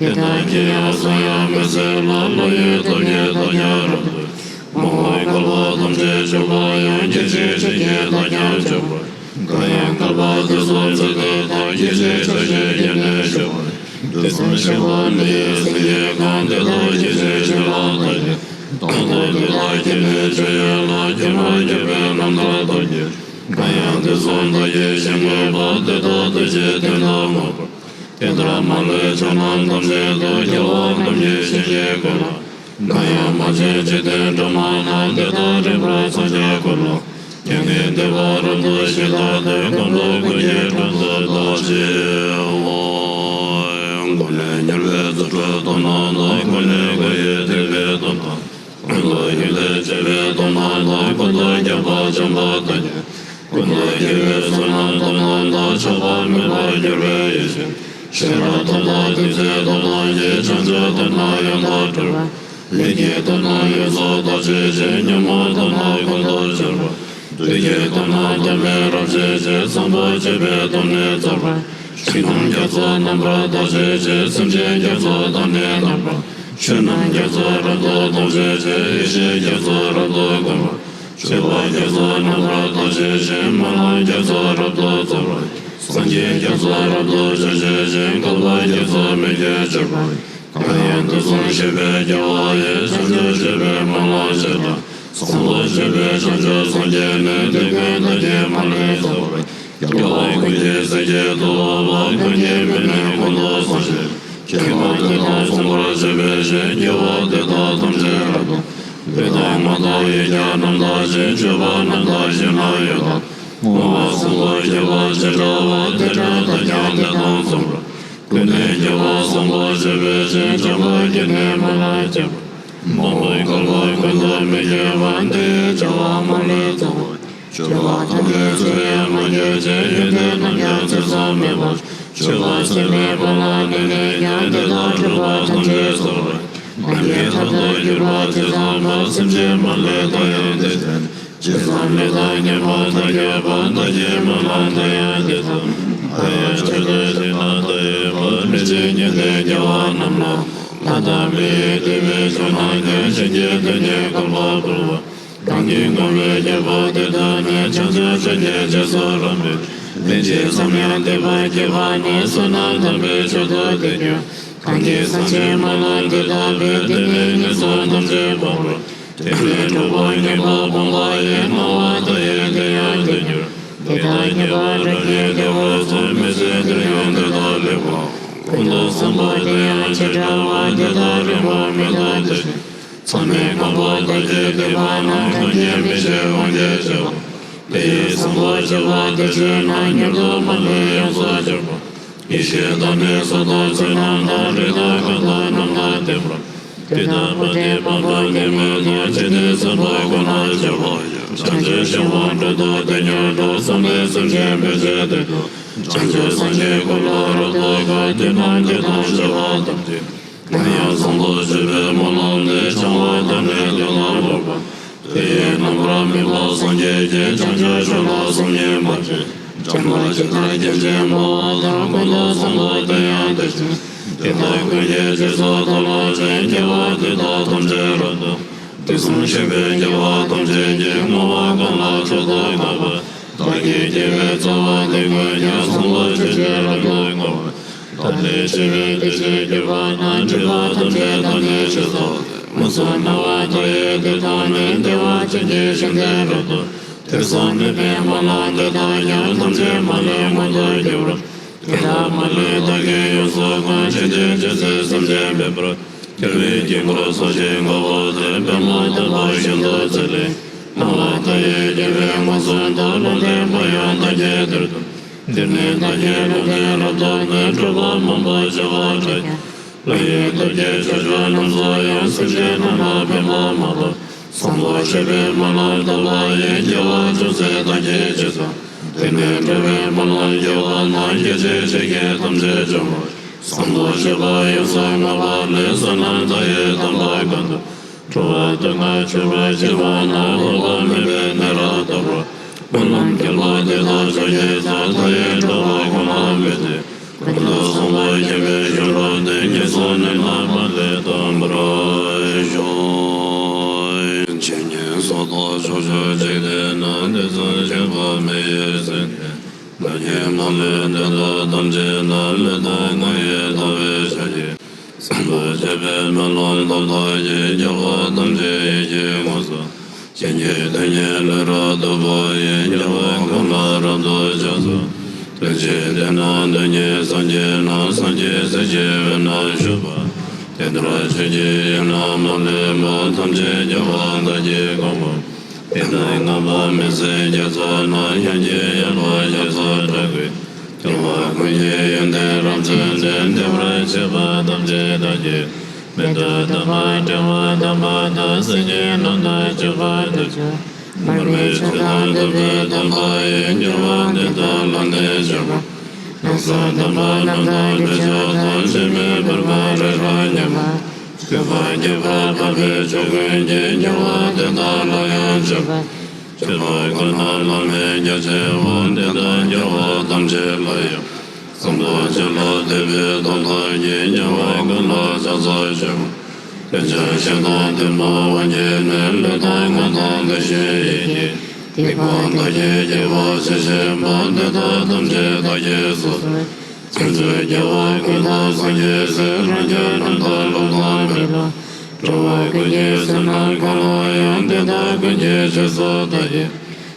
དེ་དག་གི་ཡང་གསུང་ཡང་མི་ཟད་ལ། བློ་ཡི་སྟོབས་ཀྱིས་བདག་ཀྱང་རབ་ཏུ། མ་འོངས་བསྐལ་པ་ཐམས་ཅད་འཇུག་པ་ཡང་། སྐྱེ་འཆི་བྱེད་ཀྱི་བདག་ཀྱང་འཇུག་པ། གང་ཡང་བསྐལ་པ་དུས་གསུམ་ཚེ་འདི་དང་། སྐྱེ་འཆི་ཆ་ཤས་ཀྱིས་ནི་འཇུག་པ། དུས་གསུམ་གཤེགས་པ་མི་ཡི་སེང་གེ་གང་། དེ་དག་སྐྱེ་འཆི་ཆོས་ལ་བདག་ཡི། རྟག་ཏུ་དེ་དག་གི་ནི་སྤྱོད་ཡུལ་ལ། སྐྱེ་མ་སྐྱེས་པའི་རྣམ་ཐར་རྟོགས་ཀྱི། གང་ཡང་དུས་གསུམ་བདག་གིས་ཞིང་བཀོད་པ། དེ་དག་དུས་གཅིག་དོན་དུ་མ་བོར། དེ་ལྟར་མ་ལུས་ཕྱོགས་རྣམས་ཐམས་ཅད་དུ། རྒྱལ་བ་རྣམས་ཀྱིས་བྱིན་གྱིས་བརྐོས་ལ། གང་ཡང་མ་བྱོན་འཇིག་རྟེན་སྒྲོན་མ་རྣམས། དེ་དག་རིམ་པར་འཚང་རྒྱ་སྐུ་ལ། རྒྱལ་བའི་བསྟན་པ་རབ་ཏུ་ཞིག་ལ་ལྟོས། ཀུན་ཏུ་ཀུན་གྱི་དྲུང་དུ་བདག་གཤེགས་པ། འཁོར་ལོས་སྒྱུར་བའི་རྫུ་འཕྲུལ་སྟོབས་རྣམས་དང་། འཁོར་ལོས་བསྐོར་བའི་ཐེག་པའི་སྟོབས་དང་། ཀུན་ཏུ་ཡུལ་ལས་བྱེད་པའི་སྟོབས་རྣམས་དང་། ཀུན་ཏུ་རྒྱལ་པ་བྱམས་པ་དང་ཉེ། ཀུན་ཏུ་དགེ་བའི་བསོད་ནམས་སྟོབས་རྣམས་དང་། ཆགས་པ་མེད་པར་གྱུར་པའི་ཡེ་ཤེས། ཤེས་རབ་སྟོབས་དང་ཐུགས་བརྩེ་སྟོབས་རྣམས་ཀྱིས། བྱང་ཆུབ་སྟོབས་རྣམས་ཡང་དག་སྤྲུལ་པ། ལས་ཀྱི་སྟོབས་རྣམས་ཡོངས་སུ་དག་བྱེད་ཅིང་། ཉོན་མོངས་སྟོབས་རྣམས་ཀུན་ཏུ་སྦྱོར་བ། བདུད་ཀྱི་སྟོབས་རྣམས་སྟོབས་མེད་རབ་བྱེད་ཅིང་། བཟང་པོ་སྤྱོད་པའི་སྟོབས་ནི་རྩོལ་བ། ཕྱི་ནང་རྒྱ་མཚོ་རྣམ་པར་དག་བྱེད་ཅིང་། སེམས་ཅན་རྒྱ་མཚོ་དང་ནི་ལྡན་པ། ཆོས་རྣམས་རྒྱ་མཚོ་རབ་ཏུ་དག་བྱེད་ཅིང་། ཡེ་ཤེས་རྒྱ་མཚོ་རབ་ཏུ་བསྐོར་བ། སྤྱོད་པ་རྒྱ་མཚོ་རྣམ་པར་དག་བྱེད་ཅིང་། སྨོན་ལམ་རྒྱ་མཚོ་རབ་ཏུ་སྩོལ་བ། སངས་རྒྱས་རྒྱ་མཚོ་རབ་ཏུ་སྤྱོད་བྱེད་ཅིང་། བསྐལ་པ་རྒྱ་མཚོ་མི་བསྐྱོད་གྱུར་པ། གང་ཡང་དུས་གསུམ་གཤེགས་པའི་རྒྱལ་བ་ཡི། བྱང་ཆུབ་སྤྱོད་པའི་སྨོན་ལམ་བྱེད་དང་། བཟང་པོ་སྤྱོད་པའི་བྱང་ཆུབ་སངས་རྒྱས་ནི། དེ་ཀུན་བདག་གིས་མ་ལུས་རྫོགས་པར། རྒྱལ་བ་ཀུན་གྱི་སྲས་ཀྱི་ཐུ་བོ་བ། ཀུན་གྱི་མིང་ནི་ཀུན་ཏུ་བཟང་ཞིང་། མཁས་པ་དེ་དག་མཚུངས་པར་བྱེད་པའི་ཕྱིར། དགེ་བ་འདི་དག་ཐམས་ཅད་རབ་ཏུ། ལུས་དང་ངག་དང་ཡིད་ཀྱང་རྣམ་དག་ཅིང་། སྤྱོད་པ་རྣམ་དག་ཞིང་རྣམ་ཡོད་དང་། བསྔོ་བ་བཟང་པོ་བགྱིས་པ་ཇི་འདྲ་བ། དེ་འདྲ་བདག་ཀྱང་དེ་དང་མཚུངས་པར། ཀུན་ནས་དགེ་བ་བཟང་པོ་སྤྱོད་པའི་ཕྱིར། བྱམས་པ་བརྒྱུད་ནས་སྨོན་ལམ་བརྒྱབ་པ། མ་འོངས་བསྐལ་པ་ཀུན་ཏུ་མི་སྐྱེ་བ། འདི་ཡི་བྱ་བ་མ་ལུས་རྫོགས་པ། སྤྱོད་པ་ཐམས་ཅད་ཚུལ་བཞིན་མ་སྤྱོད་ཅིང་། ཡོན་ཏན་རྣམས་ཀྱང་ཚུལ་བཞིན་མེད་པར། སྤྱོད་པ་ཚད་མེད་པ་ལ་གནས་ནས་ཀྱང་། དེ་དག་འཁྲུལ་པ་ཐམས་ཅད་སོལ་བར། ནམ་མཁའི་མཐའ་དང་གྱུར་པ་ཇི་ཙམ་པ། སེམས་ཅན་མ་ལུས་བདག་ཡང་དེ་བཞིན། ཇི་ཙམ་ལུས་དང་ཉོན་མོངས་དག་གྱུར་པ། བདག་གིས་སྨོན་ལམ་དེ་ཡང་དེ་ཙམ། ཕ་ཡུལ་ཆོས་སྡུད་ཞིང་རྣམས་དག་ཡོད་པ། མི་ཕྱེད་ཉན་ཐོས་དགེ་བ་རྣམས་ལ། ལྷ་དང་མིའི་དད་པས་བྱུང་ན་ཀྱང་། གཞན་གྱི་དོན་ཉིད་བསྐལ་པ་བསྐོར་བ། གང་གིས་བསྔོ་བའི་དགེ་བ་དེ་དག་ནི། བྱང་ཆུབ་སེམས་ཀྱི་རྗེས་སུ་རབ་མོས། ལན་ཅིག་ཙམ་ཡང་དད་པ་སྐྱེས་པ་ནི། བསོད་ནམས་དམ་པའི་མཆོག་ཏུ་ཐལ་འགྱུར། གང་གིས་སེམས་ཅན་སྨོན་ལམ་འདི་བཏབ་པས། དེ་ནི་ངན་སོང་ཐམས་ཅད་སྤངས་པར། དེ་ནས་འཁྲུལ་པ་ངན་པ་སྤངས་པ་ཡི། སྣང་བ་མཐའ་ཡས་དེ་ཡང་དེར་གྱུར། དེ་དག་མཉེས་པར་རབ་བརྗོད་བདེ་བར་གསོལ། མི་ཟད་དུས་ཡང་དེ་དག་ལེགས་པར། ཀུན་ཏུ་བཟང་པོ་དེ་ཡང་ཇི་འདྲ་བ། དེ་དག་རིམ་པར་མེ་ཏོག་དེ་བཞིན། མཚམས་མེད་ཀུན་པོ་དག་གི་སྡེ་པ་ན། གང་གིས་མི་ཕྱེད་དབང་གིས་བྱ་བ། དེ་ཡི་བཟང་པོ་སྤྱོད་པ་དེ་བྱས་ན། མྱུར་དུ་མ་ལུས་ཡོངས་སུ་གྱུར་པ། ཡེ་ཤེས་དང་ནི་གཟུགས་དང་ཚེར་སྣང་དང་། རིགས་དང་རྐང་དང་རྣམས་དང་ལྡན་པ། དེ་དག་མ་བསྡུས་པ་དང་ནི་མེད་དང་། ཇི་སྙེད་བསམ་པ་ཀུན་ལ་སྤྱོད་པ་ཡི། བྱང་ཆུབ་ཤིང་དབང་དྲུག་ཏུ་དེ་མྱུར་འགྲོ། བསམ་པའི་སེམས་ཅན་ཕན་བྱེད་དེ་འགྲོ། བྱང་ཆུབ་སངས་རྒྱས་སྐུ་ལ་རབ་ཏུ་དགའ། དེ་རྣམས་དེ་དང་བྱ་བ་ཐམས་ཅད། ནམ་ཡང་བཟང་དུ་སྤྱོད་པའི་སྨོན་ལམ་འདི། བྱང་བ་དང་ནི་དོན་ལ་རབ་པ། དེ་ཡི་རྣམ་པར་སྨིན་པ་སངས་རྒྱས་ཀྱིས། བྱང་ཆུབ་མཆོག་ལ་བསམ་ཡས་མ་བྱས། བྱམས་པ་ཇི་ལྟར་སྐྱེད་ཅིང་སྨྲ་བ་དང་། ཀུན་ཏུ་བཟང་པོ་དེ་ཡང་དེ་བཞིན། དེ་དག་ཀུན་གྱི་རྗེས་སུ་བདག་སློབ་ཅིང་། དགེ་བ་འདི་དག་ཐམས་ཅད་རབ་ཏུ། དུས་གསུམ་གཤེགས་པའི་རྒྱལ་བ་ཐམས་ཅད་ཀྱིས། བསྔོ་བ་གང་ལ་མཆོག་ཏུ་དགའ་བ། བདག་གི་དགེ་བའི་རྩ་བ་འདི་ཀུན་ཀྱང་། བཟང་པོ་སྤྱོད་ཕྱིར་རབ་ཏུ་བསྔོ་བ། ཐབས་ལས་ཆེ་བའི་དེ་བཞིན་གྱུར་པ་ན། སྒྲིབ་པ་ཐམས་ཅད་དག་ནི་ཞི་སོགས་ཏེ། མངོན་སུམ་སྣང་བ་མཐའ་ཡས་དེ་དག་ནི། བདེ་བ་ཅན་གྱི་ཞིང་དེར་རབ་ཏུ། དུས་གསུམ་མེད་པའི་སྨོན་ལམ་འདི་དག་ཀྱང་། ཐམས་ཅད་མ་ལུས་མངོན་དུ་གྱུར། དེ་དག་མ་ལུས་བདག་གིས་ཡོངས་སུ་བཀང་། ཇི་སྙེད་ཅི་མཆིས་སེམས་ཅན་ཕན་པར། རྒྱལ་བའི་དཀྱིལ་འཁོར་ཚོགས་ཞིང་དགའ་བ་དེར། པདྨ་དམ་པ་ཤིན་ཏུ་མཛེས་ལས། སྣང་བ་མཐའ་ཡས་རྒྱལ་བས་མངོན་སུམ་དུ། ལུང་བསྟན་པ་ཡང་བདག་གིས་དེར་ཐོབ། དེར་ནི་བདག་གིས་ལུང་བསྟན་རབ་ཏུ་བསྟན། སྤྲུལ་པ་མང་པོ་བྱེ་བ་ཕྲག་བརྒྱ། ལྷ་ཡི་སྟོབས་ཀྱིས་ཕྱོགས་བཅུ་རྣམས་སུ་ཡང་། སེམས་ཅན་རྣམས་ལ་ཕན་པ་མ་ལུས། བཟང་པོ་སྤྱོད་པའི་སྨོན་ལམ་བཏབ་པ་ཡིས། དགེ་བ་ཅུང་ཟད་བདག་གིས་བགྱིས་སོ། དེ་ནས་འགྲོ་བའི་སྨོན་ལམ་བརྒྱ་པ་ན། སྐད་ཅིག་གཅིག་གིས་ཐམས་ཅད་འཇོམས་པ། བཟང་པོ་སྤྱོད་པ་ཡོངས་སུ་བསྔགས་པ་ལས། བསོད་ནམས་མཐའ་ཡས་དམ་པ་གང་དུ། འགྲོ་བ་དོན་ལྔ་སྤྱོད་པར་བྱེད་པ་ན། འོག་པ་མེད་པའི་ནི་ར་ཏོ་ར། སྨོན་ལམ་བརྒྱ་པ་དེ་དག་མཆོག་གི་རྫོགས། མཐའ་ཡས་འགྲོ་བ་ཀུན་ལ་ཕན་ཕྱིར། ཀུན་ཏུ་བཟང་པོ་སྐྱེ་བའི་ཞིང་རབ་ཏུ། ངན་སོང་ནས་ལྷག་པ་ལས་ཐར་བར་ཤོག། ཇི་སྙེད་སུ་དག་ཕྱོགས་བཅུའི་འཇིག་རྟེན་ན། དུས་གསུམ་གཤེགས་པ་མི་ཡི་སེང་གེ། བདག་གིས་མ་ལུས་དེ་དག་ཐམས་ཅད་ལ། ལུས་དང་ངག་ཡིད་དག་པའི་ཕྱག་རྒྱས། བཟང་པོ་སྤྱོད་པའི་སྨོན་ལམ་བཏབ་པ་ཡིས། རྒྱལ་བ་ཐམས་ཅད་ཡིད་ཀྱིས་མངོན་སུམ། བྱིན་གྱིས་བརླབ་ནས་ལེགས་པར་བསྟོད་པ་ཡིས། རྒྱལ་བ་ཀུན་ལ་རབ་ཏུ་ཕྱག་འཚལ་ལོ། དོན་གཅིག་དེ་ན་དོན་གཉིས་སངས་རྒྱས་རྣམས། སངས་རྒྱས་སྲས་ཀྱི་དབུས་ན་བཞུགས་པ། དེ་ལྟར་ཆོས་ཀྱི་དབྱིངས་རྣམས་མ་ལུས་པ། ཐམས་ཅད་རྒྱལ་བ་དགའ་བཞིན་བཀང་བ། དེ་དག་བསྔགས་པ་མི་ཟད་རྒྱ་མཚོ་ན། ཡང་ཅིག་ཡལ་བ་རྒྱ་མཚོ་འདྲ་བའི། སྐྱོང་བ་ཀུན་གྱི་ཡོན་ཏན་རབ་མཚོན་ཏེ། བདེ་བར་གཤེགས་པ་ཐམས་ཅད་བདག་གིས། མིག་ཏུ་བལྟམས་པ་དྲན་པ་དམ་པ་དང་། སེམས་ཀྱི་ནང་དུ་གཅིག་པར་དུ་གྱུར། མར་མེ་མཆོག་དང་ཐུབ་པའི་དམ་པ་ཡིས། འགྱུར་བ་འདི་དག་ལམ་ནས་བྱེད་པ། རྣམ་གསུམ་དམ་པ་རྣམས་དང་སྤྱོད་ཕྱོགས་དང་། གཞན་མེད་པར་མ་རིག་རང་ཉིད་མ། སྤྱོད་པ་རྒྱས་པར་འཕགས་པའི་ཕྱོགས་ཀུན་གྱི། འགྱུར་བ་དེ་དག་ལ་ཡང་སྤྱོད་པ། སྤྱོད་པ་ཀུན་ལ་བླ་མེད་རྒྱ་ཆེ་བ། དེ་དག་རྒྱལ་བ་ཐམས་ཅད་ལ་ཡང་། བཟང་པོ་སྤྱོད་ལ་དད་པའི་སྟོབས་དག་གིས། རྒྱལ་བ་ཀུན་ལ་ཕྱག་འཚལ་ཞིང་། དེ་ཕྱིར་ཞེ་སྡང་གཏི་མུག་དབང་གིས་ནི། ལུས་དང་ངག་དང་བདེ་གཤེགས་ཡིད་ཀྱི། སྡིག་པ་དག་གིས་སྐྱེ་བ་ཇི་སྙེད་པ། དེ་དག་ཐམས་ཅད་བདག་གིས་སོ་སོར། བྱང་ཆུབ་རྒྱལ་བ་ཀུན་བདག་སངས་རྒྱས་སྲས། རང་རྒྱལ་རྣམ་དག་ལོག་ལྟ་མེད་ལ། འགྲོ་བ་ཀུན་གྱི་བསོད་ནམས་གང་ལ་ཡང་། དེ་དག་ཀུན་གྱི་རྗེས་སུ་བདག་གིས།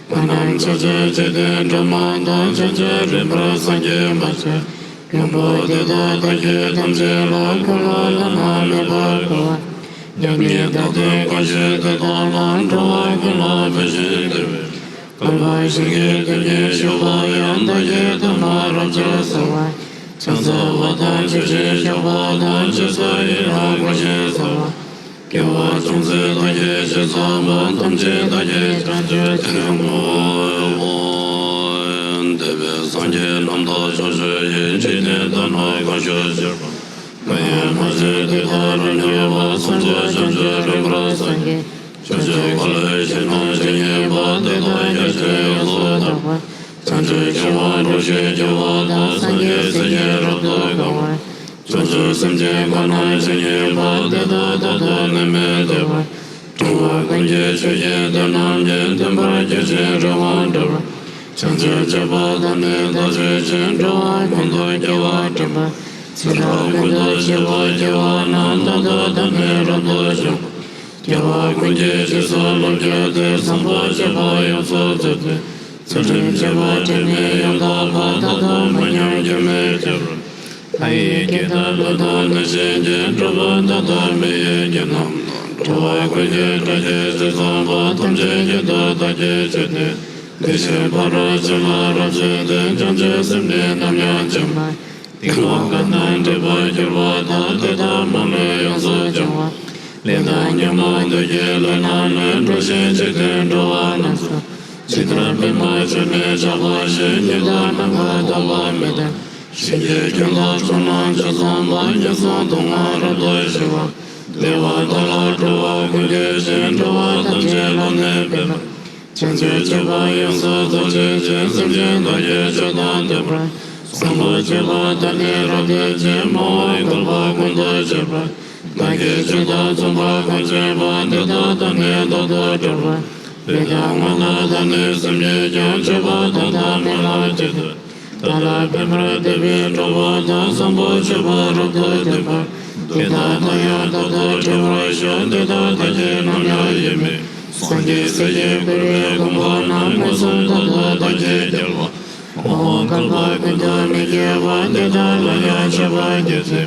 ཕ་རྣམས་ཕྱོགས་བཅུའི་འཇིག་རྟེན་སྒྲོན་མ་དང་། ཕྱོགས་བཅུར་རིམ་པར་སངས་རྒྱས་མ་ཆེན་མགོན་པོ་དེ་དག་བདག་གིས་ཐམས་ཅད་ལ། འཁོར་ལོ་བླ་ན་མེད་པར་བསྐོར་བ། མཉམ་ཉིད་བདག་ལྟའི་དཀའ་སྤྱད་དེ་དག་ལ། འགྲོ་བ་ཀུན་ལ་ཕན་ཞིང་བདེ་བའི། བསྐལ་པ་གཞན་གྱིས་དེ་ཉིད་བཞུགས་པ་ཡང་། བདག་གིས་ཐོག་མར་རབ་ཏུ་གསོལ་བ། ཕྱག་འཚལ་བ་དང་མཆོད་ཅིང་བཤགས་པ་དང་། མཆོད་ཚོགས་ཡི་རང་བསྐུལ་ཞིང་གསོལ་བ། དགེ་བ་ཅུང་ཟད་བདག་གིས་ཅི་བསགས་པ། ཐམས་ཅད་བདག་གིས་བྱང་ཆུབ་ཕྱིར་བསྔོའོ། འདས་པའི་སངས་རྒྱས་རྣམས་དག་ཕྱོགས་བཅུ་ཡི། འཇིག་རྟེན་དག་ན་གང་བཞུགས་གཤེགས་པ། མ་ཡིན་མ་གཞི་དེ་དག་རབ་མྱུར་བར། སངས་རྒྱས་བྱང་ཆུབ་རིམ་པར་སངས་རྒྱས། ཕྱོགས་བཅུའི་འཁོར་ལོའི་ཞིང་རྣམས་ཇི་སྙེད་པ། དེ་དག་རྒྱ་ཆེར་ཡོངས་སུ་དག་པ། བྱང་ཆུབ་འབྱོར་བ་འགྲོ་ཞིང་རྒྱུ་བ་དང་། སངས་རྒྱས་སྲས་ཀྱིས་རབ་ཏུ་གང་བར། བྱང་ཆུབ་སེམས་ཅན་ཀུན་ན་ཇི་སྙེད་པ། དེ་དག་རྟག་ཏུ་ནད་མེད་བདེ་བར། འགྲོ་བ་ཀུན་གྱི་ཆོས་ཀྱི་དོན་རྣམས་ཀྱི། མཐུན་པར་གྱུར་ཅིང་རེ་བ་འགྲུབ་པར། བྱང་ཆུབ་སྤྱོད་པ་དང་ནི་བདག་སྤྱོད་ཅིང་། འགྲོ་བ་ཀུན་ཏུ་སྐྱེ་བ་སྒྲིབ་པ། ཚེ་རབས་ཀུན་ཏུ་སྐྱེ་བ་སྐྱེ་བ་ན། རྟག་ཏུ་བདག་ནི་རབ་ཏུ་འབྱུང་བར། སྐྱེ་བ་ཀུན་གྱི་རྗེས་སུ་བསླབ་གྱུར་ཏེ། བཟང་པོ་སྤྱོད་པ་ཡོངས་སུ་རྫོགས་ཏེ། ཚུལ་ཁྲིམས་སྤྱོད་པ་དྲི་མེད་ཡང་དག་པ། རྟག་ཏུ་མ་ཉམས་སྐྱོན་མེད་གྱུར་པ། ལྷ་ཡི་སྐད་དང་ཀླུ་དང་གནོད་སྦྱིན་གྱི། འགྲོ་བ་དག་དང་མི་ཡི་དགེ་རྣམས་དང་། འགྲོ་བ་ཀུན་གྱི་དགྲ་བཅོམ་ཞིང་བཟང་པོ། ཐམས་ཅད་ཀྱི་དོན་བདག་གིས་བྱས་ཏེ། དེ་བཞིན་ཕ་རོལ་ཕྱིན་ལ་རབ་བརྩོན་ཏེ། བྱང་ཆུབ་སེམས་ནི་ནམ་ཡང་བསྐྱེད་མ། སྡིག་པ་གང་དག་སྒྲིབ་པར་གྱུར་པ་དག། དེ་དག་མ་ལུས་ཡོངས་སུ་སྦྱང་བ། ལས་དང་ཉོན་མོངས་བདུད་ཀྱི་ལས་རྣམས་ནི། འགྲོ་ཞིང་འཇིག་རྟེན་འགྲོ་བ་རྣམས་སུ། ཇི་ལྟར་པདྨ་འབྱུང་གནས་ཆགས་པ་བཞིན། ཉི་ཟླ་ནམ་མཁའ་ཐོགས་པ་མེད་དང་། བཞིན་གྱི་ཁྱོན་ལ་ཕྱོགས་རྣམས་ཕྱོགས་བཟུང་བ། ངན་སོང་སྡུག་བསྔལ་རབ་ཏུ་ཞི་བ། བདེ་བ་དག་ལ་འགྲོ་བ་ཀུན་འགོད་ཅིང་། འགྲོ་བ་ཐམས་ཅད་བླ་ན་མེད་པ། བྱང་ཆུབ་སྤྱོད་པ་ཡོངས་སུ་རྫོགས་བྱེད་ཅིང་། སེམས་ཅན་དག་གི་སྤྱོད་དང་ལྡན་པ། བཟང་པོ་སྤྱོད་པ་དག་ནི་རབ་སྟོན་ཅིང་། མ་འོངས་བསྐལ་པ་ཀུན་ཏུ་སྤྱད་པ། བདག་གི་སྤྱོད་དང་མཚུངས་པར་གང་བྱེད་པ། དེ་དག་བདག་ནི་བདག་ཏུ་གྲོལ་བ། ལུས་དང་ངག་དང་བདག་ནི་སེམས་ཉིད་ཀྱང་། སྤྱོད་པ་དག་དང་མི་ལ་ཇི་ལྟར། བདག་ལ་ཕན་པར་འདོད་པའི་འགྲོ་བ་དག། བཟང་པོ་སྤྱོད་པ་རབ་ཏུ་ལྡན་པ། དེ་དག་དང་ཡང་རྟག་ཏུ་བྲལ་བར་ཤོག། དེ་དག་བདག་གིས་ནམ་ཡང་ཡིད་མི། སངས་རྒྱས་སྲས་ཀྱིས་བསྐུལ་བའི་དགོངས་པ་རྣམས། མངོན་སུམ་རྟག་ཏུ་བདག་གིས་རྒྱལ་བ། མ་འོངས་བསྐལ་པ་ཀུན་ཏུ་མི་སྐྱེ་བ། དེ་དག་ལ་ཡང་མཆོད་པར་བགྱི་སྟེ།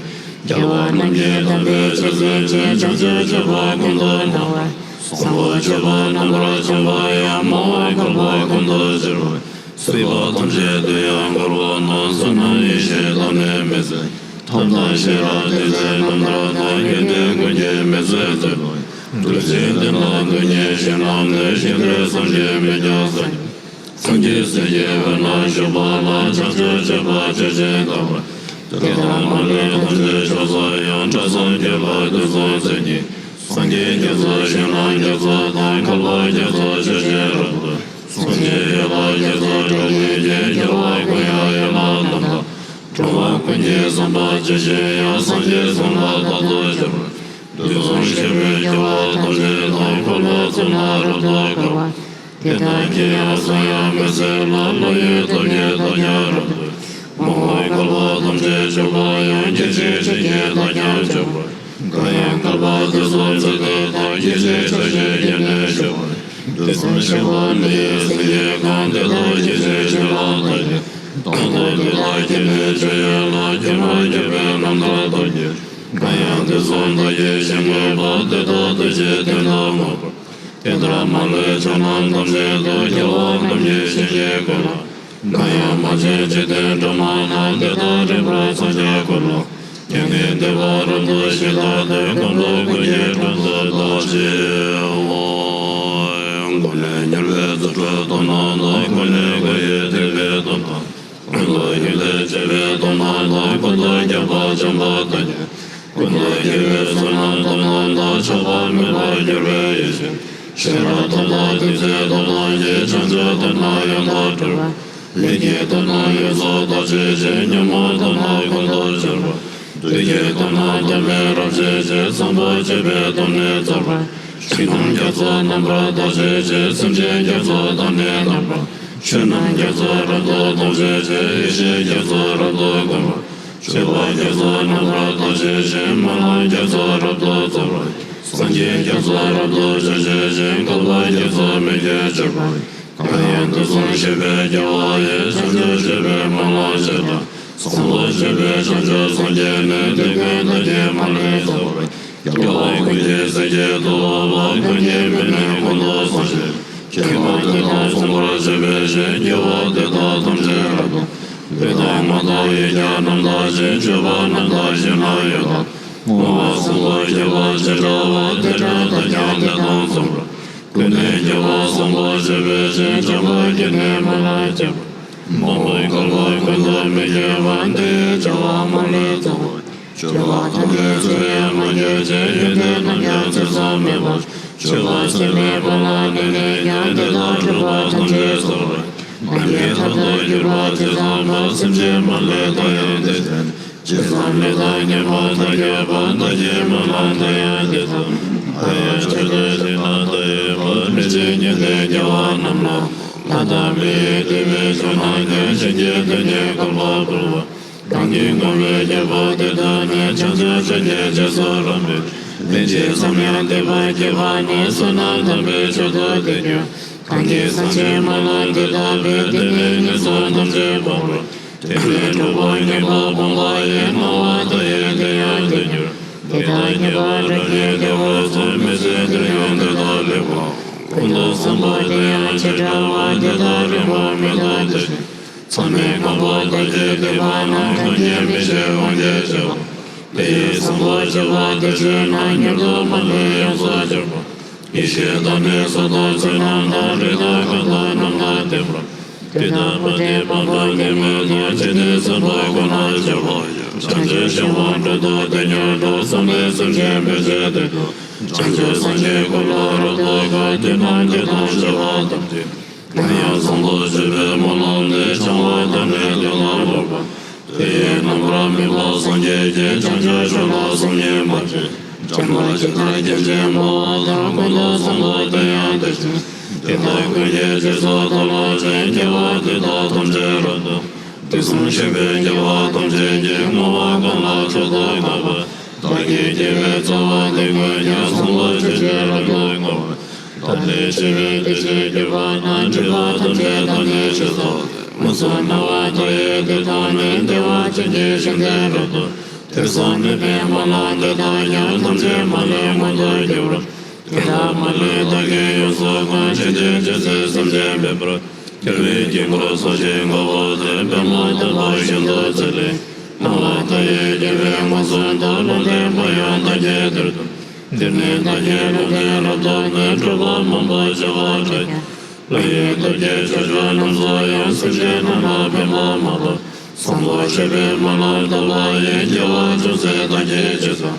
རྒྱལ་བ་རྣམས་ཀྱི་དམ་པའི་ཆོས་སྩོལ་ཅིང་། བྱང་ཆུབ་སྤྱོད་པ་ཀུན་ཏུ་སྣང་བར། བཟང་པོ་སྤྱོད་པ་རྣམ་པར་བྱང་བ་ཡང་། མ་འོངས་བསྐལ་པ་ཀུན་ཏུ་སྤྱད་པར། སྲིད་པ་ཐམས་ཅད་དུ་ཡང་འཁོར་བ་ན། བསོད་ནམས་ཡེ་ཤེས་བདག་ནི་མི་ཟད། ཐབས་དང་ཤེས་རབ་བདུད་རྩིའི་རྣམ་ཐར་དང་། དགེ་འདུན་ཀུན་གྱི་མི་བཟོད་མཛད་པ། བདུད་རྩིའི་གདན་ལ་དོན་གཉིས་བཞིན་རབ་ནས། ཤིང་རྟའི་སངས་རྒྱས་མི་བསྐྱོད་སངས་རྒྱས། སངས་རྒྱས་སྲས་ཀྱི་དཔལ་ལ་བཞུགས་པ་ལ། བྱང་ཆུབ་སྤྱོད་པ་ཇི་བཞིན་དག་པ། དེ་དག་མ་ལུས་ཐམས་ཅད་མཆོག་སྩོལ་ཡང་། སྐྲ་བསང་གྱུར་པ་དུས་གསུམ་ཚེ་ཉིད། སངས་རྒྱས་རྒྱ་མཚོ་ཞིང་རྣམས་རྒྱ་མཚོ་དང་། བསྐལ་པ་རྒྱ་མཚོ་ཆུ་སྲིན་རབ་ཏུ། སངས་རྒྱས་ཡེ་ཤེས་རྒྱ་མཚོ་སྒྲོན་མེ་བཞིན། རྒྱལ་བ་ཀུན་དབྱངས་ཡན་ལག་རྣམས་དང་། འགྲོ་བ་ཀུན་གྱི་བསམ་པ་ཇི་བཞིན་དབྱངས། སངས་རྒྱས་གསུང་ལ་རྟག་ཏུ་སྦྱོར་བ། དུས་གསུམ་གཤེགས་པའི་རྒྱལ་བ་ཐམས་ཅད་དང་། འཁོར་ལོ་གཙུག་ལག་རབ་ཏུ་བསྐོར་བ། དེ་དག་གི་ཡང་གསུང་ཡང་མི་ཟད་ལ། བློ་ཡི་སྟོབས་ཀྱིས་བདག་ཀྱང་རབ་ཏུ། མ་འོངས་བསྐལ་པ་ཐམས་ཅད་འཇུག་པ་ཡང་། སྐད་ཅིག་གཅིག་གིས་བདག་ཀྱང་འཇུག་པར། གང་ཡང་བསྐལ་པ་དུས་གསུམ་ཚེ་འདི་དག་སྐད་ཅིག་གཅིག་གིས་ཡེ་ནས་གཞོལ་བར། དུས་གསུམ་གཤེགས་པ་མི་ཡི་སེང་གེ་གང་། དེ་དག་སྐད་ཅིག་གཅིག་ལ་བདག་ཉིད། རྟག་ཏུ་དེ་དག་གི་ནི་སྤྱོད་ཡུལ་ལ། སྐྱོན་མ་གྱུར་པའི་རྣམ་ཐར་བདག་གིས། གང་ཡང་དུས་གསུམ་བདག་གིས་བཞེངས་དགོས་པ། དེ་དག་དུས་ཀྱི་དོན་དུ་བསྔགས་པ། དེ་ལྟར་མ་ལུས་ཕྱོགས་རྣམས་ཐམས་ཅད་དུ། རྒྱལ་བ་རྣམས་ཀྱི་ཞིང་གི་ཀུན་ལ། གང་ཡང་མ་མཆིས་འཇིག་རྟེན་སྒྲོན་མ་རྣམས། དེ་དག་རིམ་གྲོ་འཚང་རྒྱ་སྐུ་ལ། སྐྱེ་གནས་བདེ་བ་རབ་ཏུ་ཞི་ལྟ་སྟེ། ཀུན་ཏུ་ཀུན་གྱི་དྲུང་དུ་བདག་གཞན་དབང་། ཀུན་ནས་ཉེར་བའི་རྫུ་འཕྲུལ་སྟོབས་རྣམས་དང་། ཀུན་ནས་སྒོ་ཡི་ཐེག་པའི་སྟོབས་དང་། ཀུན་ཏུ་ཡུལ་ལས་བྱེད་པའི་སྟོབས་རྣམས་དང་། ཀུན་ཏུ་རྒྱལ་བ་བྱམས་པ་དང་། ཀུན་ཏུ་དགེ་བའི་བསོད་ནམས་སྟོབས་རྣམས་དང་། ཆགས་པ་མེད་པར་གྱུར་པའི་ཡེ་ཤེས། ཤེས་རབ་ཐབས་དང་ཐུགས་བརྩེ་སྟོབས་རྣམས་ཀྱིས། བྱང་ཆུབ་སྟོབས་རྣམས་ཡང་དག་སྤྲོས་པ། ལས་ཀྱི་སྟོབས་རྣམས་ཡོངས་སུ་དག་བྱེད་ཅིང་། ཉོན་མོངས་སྟོབས་རྣམས་ཀུན་ཏུ་སྦྱོར་བ། བདུད་ཀྱི་སྟོབས་རྣམས་སྟོབས་མེད་རབ་བྱེད་ཅིང་། བཟང་པོ་སྤྱོད་པའི་སྟོབས་ནི་རྩོལ་བ། ཞིང་རྣམས་རྒྱ་མཚོ་རྣམ་པར་དག་བྱེད་ཅིང་། སེམས་ཅན་རྒྱ་མཚོ་དང་ནི་ལྡན་པ། ཆོས་རྣམས་རྒྱ་མཚོ་རབ་ཏུ་མཐོང་བྱེད་ཅིང་། ཡེ་ཤེས་རྒྱ་མཚོ་རབ་ཏུ་བསྐོར་བ། སྤྱོད་པ་རྒྱ་མཚོ་རྣམ་པར་དག་བྱེད་ཅིང་། སྨོན་ལམ་རྒྱ་མཚོ་རབ་ཏུ་སྩོལ་བ། སངས་རྒྱས་རྒྱ་མཚོ་རབ་ཏུ་སྤྱོད་བྱེད་ཅིང་། བསྐལ་པ་རྒྱ་མཚོ་མིག་གིས་སྤྱོད་པ། གང་ཡང་དུས་གསུམ་གཤེགས་པའི་རྒྱལ་བ་ཡི། བྱང་ཆུབ་སྤྱོད་པའི་སྨོན་ལམ་ཆེ་ལ། བཟང་པོ་སྤྱོད་པའི་བྱང་ཆུབ་སངས་རྒྱས་ནི། དེ་ཀུན་བདག་གིས་མ་ལུས་ཚོལ་བར། རྒྱལ་བ་ཀུན་གྱི་སྲས་ཀྱི་ཐུ་བོ་པ། ཀུན་གྱི་མིག་ནི་ཀུན་ཏུ་བཟང་ཞིང་། མཁྱེན་པ་དེ་དག་བཟང་པོར་སྤྱོད་པའི་ཕྱིར། དགེ་བ་འདི་དག་ཐམས་ཅད་རབ་ཏུ། ལུས་དང་ངག་དང་ཡིད་ཀྱང་རྣམ་དག་ཅིང་། སྤྱོད་པ་རྣམ་དག་ཞིང་རྣམ་ཡོད་དང་། བསྔོ་བ་བཟང་པོ་རྒྱས་པ་ཇི་འདྲ་བ། དེ་འདྲ་བདག་ཀྱང་དེ་དང་མཚུངས་པར། ཀུན་ནས་རྒྱལ་བ་བཟང་པོར་སྤྱོད་པའི་ཕྱིར། བྱམས་པ་ཀུན་ནས་སྨོན་ལམ་བརྒྱབ་པ། མ་འོངས་བསྐལ་པ་ཀུན་ཏུ་མི་སྐྱེ་བར། འདི་ཡི་བྱ་བ་མ་ལུས་ཚོལ་བར། སྤྱོད་པ་ཐམས་ཅད་ཚུལ་བཞིན་མ་སྤྱོད་ཅིང་། ཡོན་ཏན་རྣམས་ཀྱང་ཚུལ་བཟང་མེད་པར། སྤྱོད་པ་ཚད་མེད་པ་ལ་གནས་ནས་ཀྱང་། དེ་དག་སྤྲོས་པ་ཐམས་ཅད་ཚོལ་བར། ནམ་མཁའི་མཐའ་དང་གྱུར་པ་ཇི་ཙམ་པ། སེམས་ཅན་མ་ལུས་བདག་ཡང་དེ་བཞིན། ཇི་ཙམ་ལུས་དང་ཉོན་མོངས་དག་གྱུར་པ། བདག་གི་སྨོན་ལམ་དེ་ཡང་དེ་ཙམ། ཧ་ཡང་ཆོས་སྟོན་ཞིང་རྣམ་དག་ཡོད་པ། མི་མཇེད་ཉན་ཐོས་རྒྱལ་བ་རྣམས་ལ། ལྷ་དང་མི་ཡི་དེ་བས་ཆོས་རྣམས་ཀྱང་། བྱིན་གྱིས་བརླབས་ནས་བསྐལ་པ་བསྐོར་བ། གང་གིས་བསྔོ་བའི་རྒྱལ་པོ་དེ་དག་ནི། བྱང་ཆུབ་སེམས་ཀྱི་རྗེས་སུ་རབ་མོས། ལན་ཅིག་ཙམ་ཡང་འདོད་པ་སྐྱེས་པ་ན། བསོད་ནམས་དམ་པའི་མཆོག་ཏུ་དེ་གྱུར། གང་གིས་སེམས་ཅན་སྨོན་ལམ་འདི་དག་པའི། དེ་ནི་ངན་སོང་ཐམས་ཅད་སྤངས་པར། དེ་ནས་འཁྲུལ་པ་ངན་པ་སྤངས་པ་ཡི། སྣང་བ་མཐའ་ཡས་དེ་ཡང་དེར་གྱུར། དེ་དག་ཉེས་པ་རབ་ཀྱིས་བདས་པ་སོགས། མི་བཟོད་དུ་ཡང་དེ་དག་ལེགས་པར། ཀུན་ཏུ་བཟང་པོ་དེ་ཡང་ཅི་འདྲ་བ། དེ་དག་རིམ་པར་མི་མཐོང་དེ་བཞིན། མཚམས་མེད་བསྐལ་པ་དག་གི་སྡེ་པ་ན། ཀུན་གྱིས་མི་ཤེས་དབང་གིས་བྱ་བ། དེ་ཡི་བཟང་པོ་སྤྱོད་པ་དེ་སྤྱོད་ན། མྱུར་དུ་མ་ལུས་ཡོངས་སུ་གྱུར་པ། ཡེ་ཤེས་དང་ནི་ས་དང་ཆུ་རྣམས་དང་། རི་དང་རྐང་དང་རྣམས་དང་ལྡན་པར། དེ་དག་མ་བསྡུས་པ་དང་ནི་མི་མཐུན། ཇི་སྙེད་སེམས་དཔའ་ཀུན་ལ་སྤྱོད་པ་ཡི། བྱང་ཆུབ་ཤིང་དབང་སྤྲུལ་དུ་དེ་ཉིད་འགྲོ། བསམ་པའི་སེམས་ཅན་བདེ་སྤྱོད་དེ་ཚོ། བྱང་ཆུབ་སངས་རྒྱས་སྐུ་ལ་རབ་ཏུ་དགའ། དེ་རྣམས་དེ་དང་བྱ་བ་ཐམས་ཅད། གང་ཡང་བཟང་པོ་སྤྱོད་པའི་སྨོན་ལམ་འདི། བྱང་བ་དང་ནི་དོན་ལ་འབབ་པ། དེ་ཡི་རྣམ་པར་སྨིན་པ་སངས་རྒྱས་ཀྱིས། བྱང་ཆུབ་ཕྱོགས་ལ་སོམ་ཉི་མ་བྱེད། བྱམས་པ་ཇི་ལྟར་སྐྱེད་ཅིང་འཕེལ་བ་ལྟར། ཀུན་ཏུ་བཟང་པོ་དེ་ཡང་དེ་བཞིན། དེ་དག་ཀུན་གྱི་རྗེས་སུ་བདག་སློབ་ཅིང་། དགེ་བ་འདི་དག་ཐམས་ཅད་རབ་ཏུ། དུས་གསུམ་གཤེགས་པའི་རྒྱལ་བ་ཐམས་ཅད་ཀྱིས། བསྔོ་བ་གང་ལ་མཆོག་ཏུ་བསྔགས་པ། བདག་གི་དགེ་བའི་རྩ་བ་འདི་ཀུན་ཀྱང་། བཟང་པོ་སྤྱོད་ཕྱིར་རབ་ཏུ་བསྔོ་བ། ཐབས་ལས་སྐྱེས་པའི་བདེ་གཤེགས་གྱུར་པ་ན། སྒྲིབ་པ་ཐམས་ཅད་དག་ནི་ཞི་སོགས་ཏེ། མངོན་སུམ་སྨྲ་བ་མཐའ་ཡས་དེ་དག་ནི། བདེ་བ་ཅན་གྱི་ཞིང་དུ་རབ་ཏུ། དུས་གསུམ་མེད་པའི་སྨོན་ལམ་འདི་དག་ཀྱང་། ཐམས་ཅད་མ་ལུས་མངོན་དུ་གྱུར་པ། དེ་དག་མ་ལུས་བདག་གིས་ཡོངས་སུ་བསྔོ། ཇི་སྙེད་ཅི་སྲིད་སེམས་ཅན་ཕན་པར། རྒྱལ་བའི་དཀྱིལ་འཁོར་ཚོགས་ཀྱིས་བསྐོར་བ་དེར། པདྨ་དམ་པ་ཤིན་ཏུ་མཛེས་ལས། བ་མཐའ་ཡས་རྒྱལ་བའི་ངོ་སོ་ཐོབ། ལུང་བསྟན་པ་ཡང་བདག་གིས་དེར་ཐོབ། འདིར་ནི་བདག་གིས་ལུང་བསྟན་རབ་ཐོབ་ནས། སྤྲུལ་པ་མང་པོ་བྱེ་བ་ཕྲག་བརྒྱ། ལྷ་ཡི་སྟོབས་ཀྱིས་ཕྱོགས་བཅུ་རྣམས་སུ་ཡང་། སེམས་ཅན་རྣམས་ལ་ཕན་པ་མ་ལུས། བཟང་པོ་སྤྱོད་པའི་སྨོན་ལམ་བཏབ་པ་ཡིས། སྐྱེ་བ་ཅུང་ཟད་བདག་གིས་སྤྱད་སོ།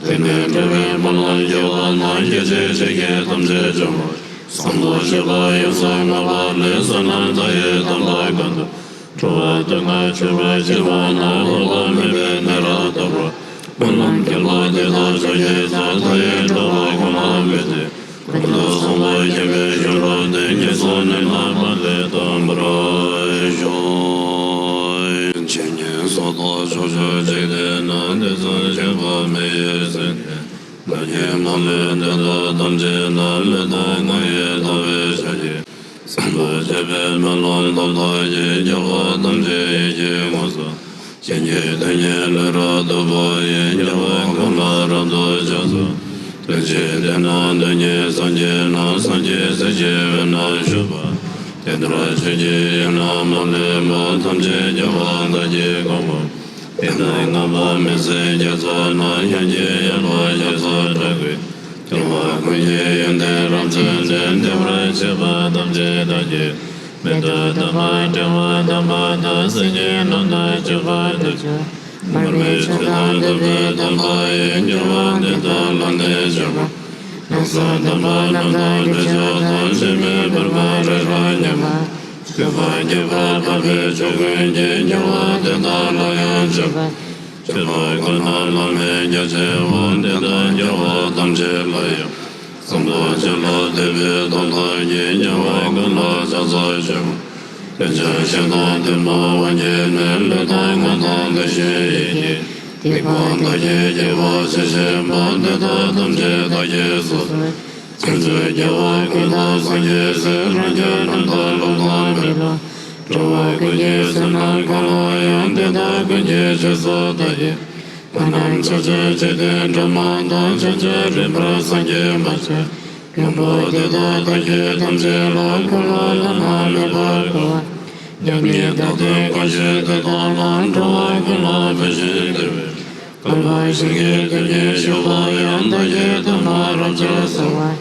དེ་ནས་འགྲོ་བའི་སྨོན་ལམ་རྒྱས་པ་ན། སྐྱེ་མཆེད་ཆོས་བརྒྱད་ཐམས་ཅད་འཇོམས་པ། བཟང་པོ་སྤྱོད་པ་ཡོངས་སུ་བསྔོ་བ་ལས། བསོད་ནམས་མཐའ་ཡས་དམ་པ་གང་དུ། འགྲོ་བ་དོན་ལྔ་ཆོད་པར་བྱེད་པ་ན། འོག་མིན་པའི་གནས་རབ་ཏུ་འགྲོ། སྨོན་ལམ་རྒྱས་པ་དེ་དག་མཆོག་གི་མཚོ། མཐའ་ཡས་འགྲོ་བ་ཀུན་ལ་ཕན་ཕྱིར། ཀུན་ཏུ་བཟང་པོ་སྤྱོད་པའི་གཞུང་བསྒྲགས་ཏེ། ངན་སོང་གནས་ལྔ་མ་ལུས་སྟོན་པར་ཤོག། ཇི་སྙེད་སུ་དག་ཕྱོགས་བཅུའི་འཇིག་རྟེན་ན། དུས་གསུམ་གཤེགས་པ་མི་ཡི་སེང་གེ། བདག་གིས་མ་ལུས་དེ་དག་ཐམས་ཅད་ལ། ལུས་དང་ངག་ཡིད་དག་པའི་ཕྱག་རྒྱས། བཟང་པོ་སྤྱོད་པའི་སྨོན་ལམ་དམ་བཏགས་ཀྱིས། རྒྱལ་བ་ཐམས་ཅད་ཡིད་ཀྱིས་ངོ་སོ། བྱིན་གྱིས་བརླབས་ནས་ལུས་རབ་ཐོབ་པ་ཡི། རྒྱལ་བ་ཀུན་ལ་རབ་ཏུ་ཕྱག་འཚལ་ལོ། ལྷན་ཅིག་དེ་ན་དོན་གཉིས་སངས་རྒྱས་རྣམས། སངས་རྒྱས་སྲས་ཀྱི་དབུས་ན་བཞུགས་པ། དེ་ལྟར་ཆོས་ཀྱི་དབྱིངས་རྣམས་མ་ལུས་པ། ཐམས་ཅད་རྒྱལ་བ་དག་གིས་གང་བ། དེ་དག་མངོན་པར་མི་ཟད་རྒྱ་མཚོ་ན། ཡང་ཅིག་ཡངས་པ་ཞབས་སུ་འཕྲད་པས། སྐྱེ་བོ་ཀུན་གྱི་ཡོན་ཏན་རབ་མཚོན་ཏེ། བདེ་བར་གཤེགས་པ་ཐམས་ཅད་བདག་གིས། མིག་ཏུ་བལྟམས་པ་དྲན་པ་དམ་པ་དང་། སེམས་ཀྱི་ནང་དུ་གཅིག་པར་གཏུགས་ཀྱང་། མར་མེ་མཆོག་དང་ཐུབ་པའི་དམ་པ་ཡིས། རྒྱལ་བ་འདི་དག་ལ་ནི་སྤྱོད་པ། རྣམ་གསུམ་དམ་པ་རྣམ་དག་སྒྲིབ་སྦྱངས་དང་། གཞན་མི་ཕོད་པ་རི་རབ་མཉམ་པ། སྤྱོད་པ་རྒྱས་པར་འཕགས་པའི་ཕྱོགས་ཀུན་གྱི། རྒྱལ་བ་དེ་དག་ལ་ཡང་སྤྱོད་པ། སྤྱོད་པ་ཀུན་ལ་བླ་མེད་རྒྱ་ཆེ་བ། དེ་དག་རྒྱལ་བ་ཐམས་ཅད་ལ་ཡང་། བཟང་པོ་སྤྱོད་ལ་དད་པའི་སྟོབས་དག་གིས། རྒྱལ་བ་ཀུན་ལ་ཕྱག་འཚལ་ཞིང་། དེ་ཕྱིར་ཞིང་དང་ལྡན་པ་དབང་གྱུར་ནས། ལུས་དང་ངག་དང་དེ་བཞིན་ཡིད་ཀྱིས། སྡིག་པ་དག་གིས་སྐྱེ་བ་ཇི་བཞིན་པ། དེ་དག་ཐམས་ཅད་བདག་གིས་སོ་སོར། བྱང་ཆུབ་རྒྱལ་བ་ཀུན་བདག་སངས་རྒྱས་སྲས། རང་རྒྱལ་རྣམ་དག་ལོག་ལྟ་མེད་ལ། འགྲོ་བ་ཀུན་གྱི་བསོད་ནམས་གང་ལ་ཡང་། དེ་དག་ཀུན་གྱི་རྗེས་སུ་བདག་གིས། ཕན་རྣམས་ཕྱོགས་བཅུའི་འཇིག་རྟེན་སྒྲོན་མ་དང་། ཕྱོགས་བཅུར་རིམ་པར་སངས་རྒྱས་མ་ཆགས་མགོན་པོ་དེ་དག་བདག་གིས་ཐམས་ཅད་ལ། འཁོར་ལོ་བླ་ན་མེད་པར་བསྐོར་བ། མཉམ་ཉིད་བདག་ཏུ་བཀོད་ཕྱིར་དེ་དག་ལ། འགྲོ་བ་ཀུན་ལ་ཕན་ཞིང་བདེ་བའི། བསྐལ་པ་གཞན་གྱི་དུས་ཉིད་བཞུགས་པ་ཡང་། བདག་གིས་ཐོག་མར་རབ་ཏུ་གསོལ་བ།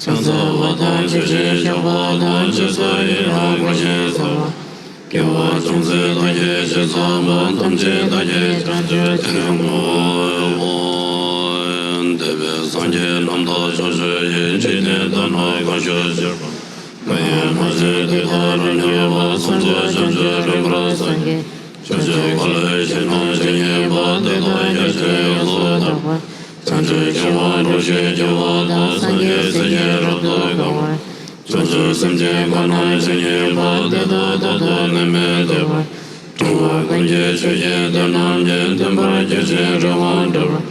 ཕྱག་འཚལ་བ་དང་ཆོས་ཀྱི་བཤགས་པ་དང་། རྗེས་སུ་ཡི་རང་བསྐུལ་ཞིང་གསོལ་བ། དགེ་བ་ཅུང་ཟད་བདག་གིས་ཅི་བསགས་པ། ཐམས་ཅད་བདག་གིས་བྱང་ཆུབ་ཕྱིར་བསྔོའོ། འདས་པའི་སངས་རྒྱས་རྣམ་དག་ཕྱོགས་བཅུ་ཡི། འཇིག་རྟེན་དག་ན་གང་བཞུགས་གཤེགས་པ། མ་ཡིན་མ་གཞི་དེ་དག་རབ་མྱུར་བ། ཕྱོགས་བཅུའི་བྱང་ཆུབ་རིམ་པར་སངས་རྒྱས། ཕྱོགས་བཅུའི་འཁོར་ལོའི་ཕྱི་ནང་ཇི་སྙེད་པ། དེ་དག་རྒྱ་ཆེར་ཡོངས་སུ་དག་པ། བྱང་ཆུབ་ཤིང་དབང་འགྲོ་ཞིང་སྐྱོང་བ་དང་། སངས་རྒྱས་སྲས་ཀྱིས་རབ་ཏུ་གང་བར། ཕྱོགས་བཅུའི་སེམས་ཅན་གང་རྣམས་ཇི་སྙེད་པ། དེ་དག་རྟག་ཏུ་ནད་མེད་བདེ་བར། འགྲོ་བ་ཀུན་གྱི་ཆོས་ཀྱི་དོན་རྣམས་ཀྱང་། མཐུན་པར་གྱུར་ཅིང་རིམ་པར་འགྲོ་བ།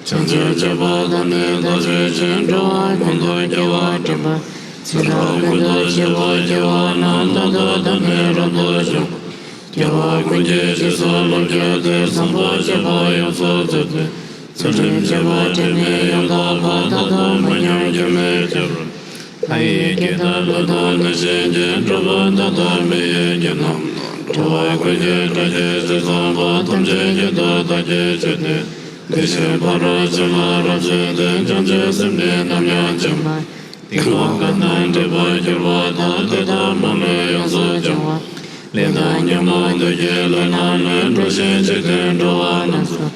བྱང་ཆུབ་སྤྱོད་པ་དག་ནི་བདག་ཤེས་ཤིང་། འགྲོ་བ་ཀུན་ཏུ་སྐྱེ་བ་སྤྲིན་པ། ཚེ་རབས་ཀུན་ཏུ་སྐྱེ་བ་སྐྱེ་བ་རྣམས། རྟག་ཏུ་བདག་ནི་རབ་ཏུ་འབྱུང་བ། སྐྱེ་བ་ཀུན་གྱི་རྗེས་སུ་བསླབ་གྱུར་ཏེ། བཟང་པོ་སྤྱོད་པ་ཡོངས་སུ་རྫོགས་ཏེ། ཚུལ་ཁྲིམས་སྤྱོད་པ་དྲི་མེད་ཡང་དག་པ། རྟག་ཏུ་མ་ཉམས་རྒྱུན་མི་འཆད་པར། ལྷ་ཡི་སྐད་དང་ཀླུ་དང་གནོད་སྦྱིན་གྱི། འགྲོ་བ་དག་དང་མི་ཡི་རྒྱུད་རྣམས་དང་། འགྲོ་བ་ཀུན་གྱི་དགྲ་བཅོམ་ཞིང་བཟང་པོ། ཐམས་ཅད་ཀུན་ཏུ་བདག་གིས་སྤྱད་དེ། དེ་བཞིན་ཕ་རོལ་ཕྱིན་ལ་རབ་བྱེད་དེ། བྱང་ཆུབ་སེམས་ནི་ནམ་ཡང་བསྐྱེད་མ། སྡིག་པ་ཁ་ནས་འདྲེན་པར་གྱུར་པ་དག། དེ་དག་མ་ལུས་ཡོངས་སུ་སྦྱང་བ། ལས་དང་ཉོན་མོངས་བདུད་ཀྱི་ལས་རྣམས་ལས། འགྲོ་ཞིང་འཇིག་རྟེན་འགྲོ་བ་རྣམས་སུ།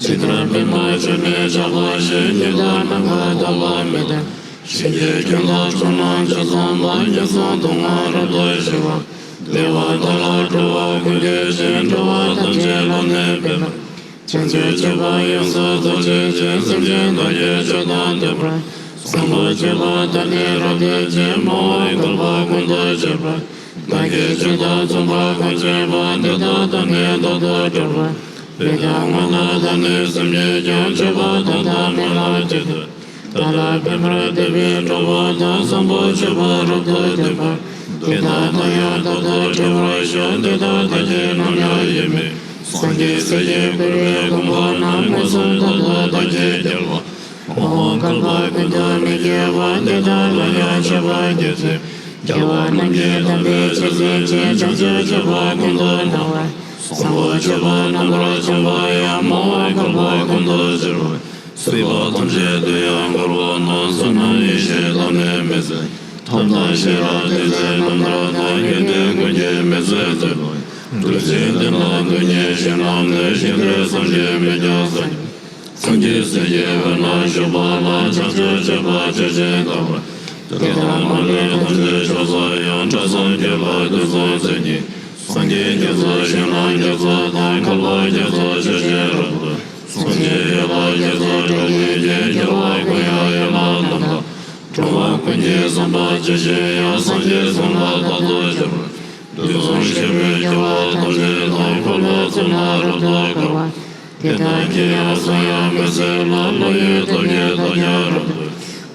ཇི་ལྟར་པདྨ་འབྱུང་གནས་ཆགས་པ་བཞིན། ཉི་ཟླ་ནམ་མཁའ་ལྟ་བ་མེད་དེ། བྱིན་གྱིས་ཁྱོན་ལ་ཕྱོགས་རྣམས་ཀྱང་བཟང་པ། ངན་སོང་སྡུག་བསྔལ་རབ་ཏུ་ཞི་བ། བདེ་བ་དག་ལ་འགྲོ་བ་ཀུན་བསྐྱེད་ཅིང་། འགྲོ་བ་ཐམས་ཅད་ལ་ནི་ཕན་པར། བྱང་ཆུབ་སྤྱོད་པ་ཡོངས་སུ་རྫོགས་བྱེད་ཅིང་། སེམས་ཅན་དག་གི་སྤྱོད་དང་ལྡན་པར། བཟང་པོ་སྤྱོད་པ་དག་ནི་རབ་བསྟེན་ཅིང་། མ་འོངས་བསྐལ་པ་ཀུན་ཏུ་སྤྱད་པར། བདག་གིས་ཆོས་དང་མཚུངས་པ་གང་བྱས་པ། དེ་དག་བདག་ནི་བདག་ཏུ་སྤྲད་པ། ལུས་དང་ངག་དང་བདག་ནི་སེམས་ཉིད་ཀྱང་། སྤྱོད་པ་དག་དང་སྨོན་ལམ་ཇི་ལྟར། བདག་ལ་ཕན་པར་འདོད་པས་སྤྲོ་བ་དང་། བཟང་པོ་སྤྱོད་པ་རབ་ཏུ་བསྟེན་པ། དེ་དག་བདག་ཡང་རྟག་ཏུ་སྤྲད་པར་ཤོག། དེ་དག་བདག་གིས་ནམ་ཡང་ཡིད་མི་བཟུང་། སངས་རྒྱས་སྲས་ཀྱིས་བསྐུལ་བའི་གོ་འཕང་རྣམས། མངོན་སུམ་རྟག་ཏུ་བདག་གིས་རྒྱལ་བ། མ་འོངས་བསྐལ་པ་ཀུན་ཏུ་མི་སྐྱེ་བར། དེ་དག་ལ་ཡང་མཆོད་པར་བགྱི་སྟེ། རྒྱལ་བ་རྣམས་ཀྱི་དམ་པའི་ཆོས་སྩོལ་ཅིང་། བྱང་ཆུབ་སྤྱོད་པ་ཀུན་ཏུ་སྣང་བར། བཟང་པོ་སྤྱོད་པ་རྣམ་པར་བྱང་བ་ཡང་། མ་འོངས་བསྐལ་པ་ཀུན་ཏུ་སྤྱོད་པ། སྲིད་པ་ཐམས་ཅད་དུ་ཡང་འཁོར་བ་ན། བསོད་ནམས་ཡེ་ཤེས་ཐོབ་ནས་མི་ཟད། ཐབས་དང་ཤེས་རབ་ཏིང་འཛིན་རྣམ་ཐར་དང་། དགེ་འདུན་ཀུན་གྱི་མི་ཚེ་མཛད་པ། གདུལ་བྱའི་དོན་དང་དོན་གཉེར་བཞི་རྣམས་ནི། ཞིང་དེར་སངས་རྒྱས་མི་བརྒྱ་སངས་རྒྱས། སངས་རྒྱས་སྲས་ཀྱི་དཔལ་ལ་བཞུགས་པ་ལ། བྱང་ཆུབ་སྤྱོད་པ་ཇི་བཞིན་དག་པར། དེ་དག་མ་ལུས་ཐམས་ཅད་མཆོག་ཏུ་ཡང་། སྐྲ་བཟང་དཀྱིལ་ལ་དུག་གསུམ་རྩི་ཉིད། སངས་རྒྱས་རྒྱ་མཚོ་ཞིང་རྣམས་རྒྱ་མཚོ་དང་། བསྐལ་པ་རྒྱ་མཚོ་ཆུ་སྲིན་རབ་ཏུ། སངས་རྒྱས་ཡན་ལག་རྒྱ་མཚོ་སྒྲ་ཉིད་ཀྱི། རྒྱལ་བ་ཀུན་དབྱངས་ཡན་ལག་རྣམས་དང་། འགྲོ་བ་ཀུན་གྱི་བསམ་པ་ཇི་བཞིན་དབྱངས། སངས་རྒྱས་གསུང་ལ་རྟག་ཏུ་སྤྱོད་པ། དུས་གསུམ་གཤེགས་པའི་རྒྱལ་བ་ཐམས་ཅད་དང་། འཁོར་ལོ་གཙུག་ན་རབ་ཏུ་དགའ་བ། དེ་དག་གི་ཡང་གསུང་ཡང་མི་ཟད་ལ། བློ་ཡི་སྟོབས་ཀྱིས་བདག་ཀྱང་རབ་ཏུ།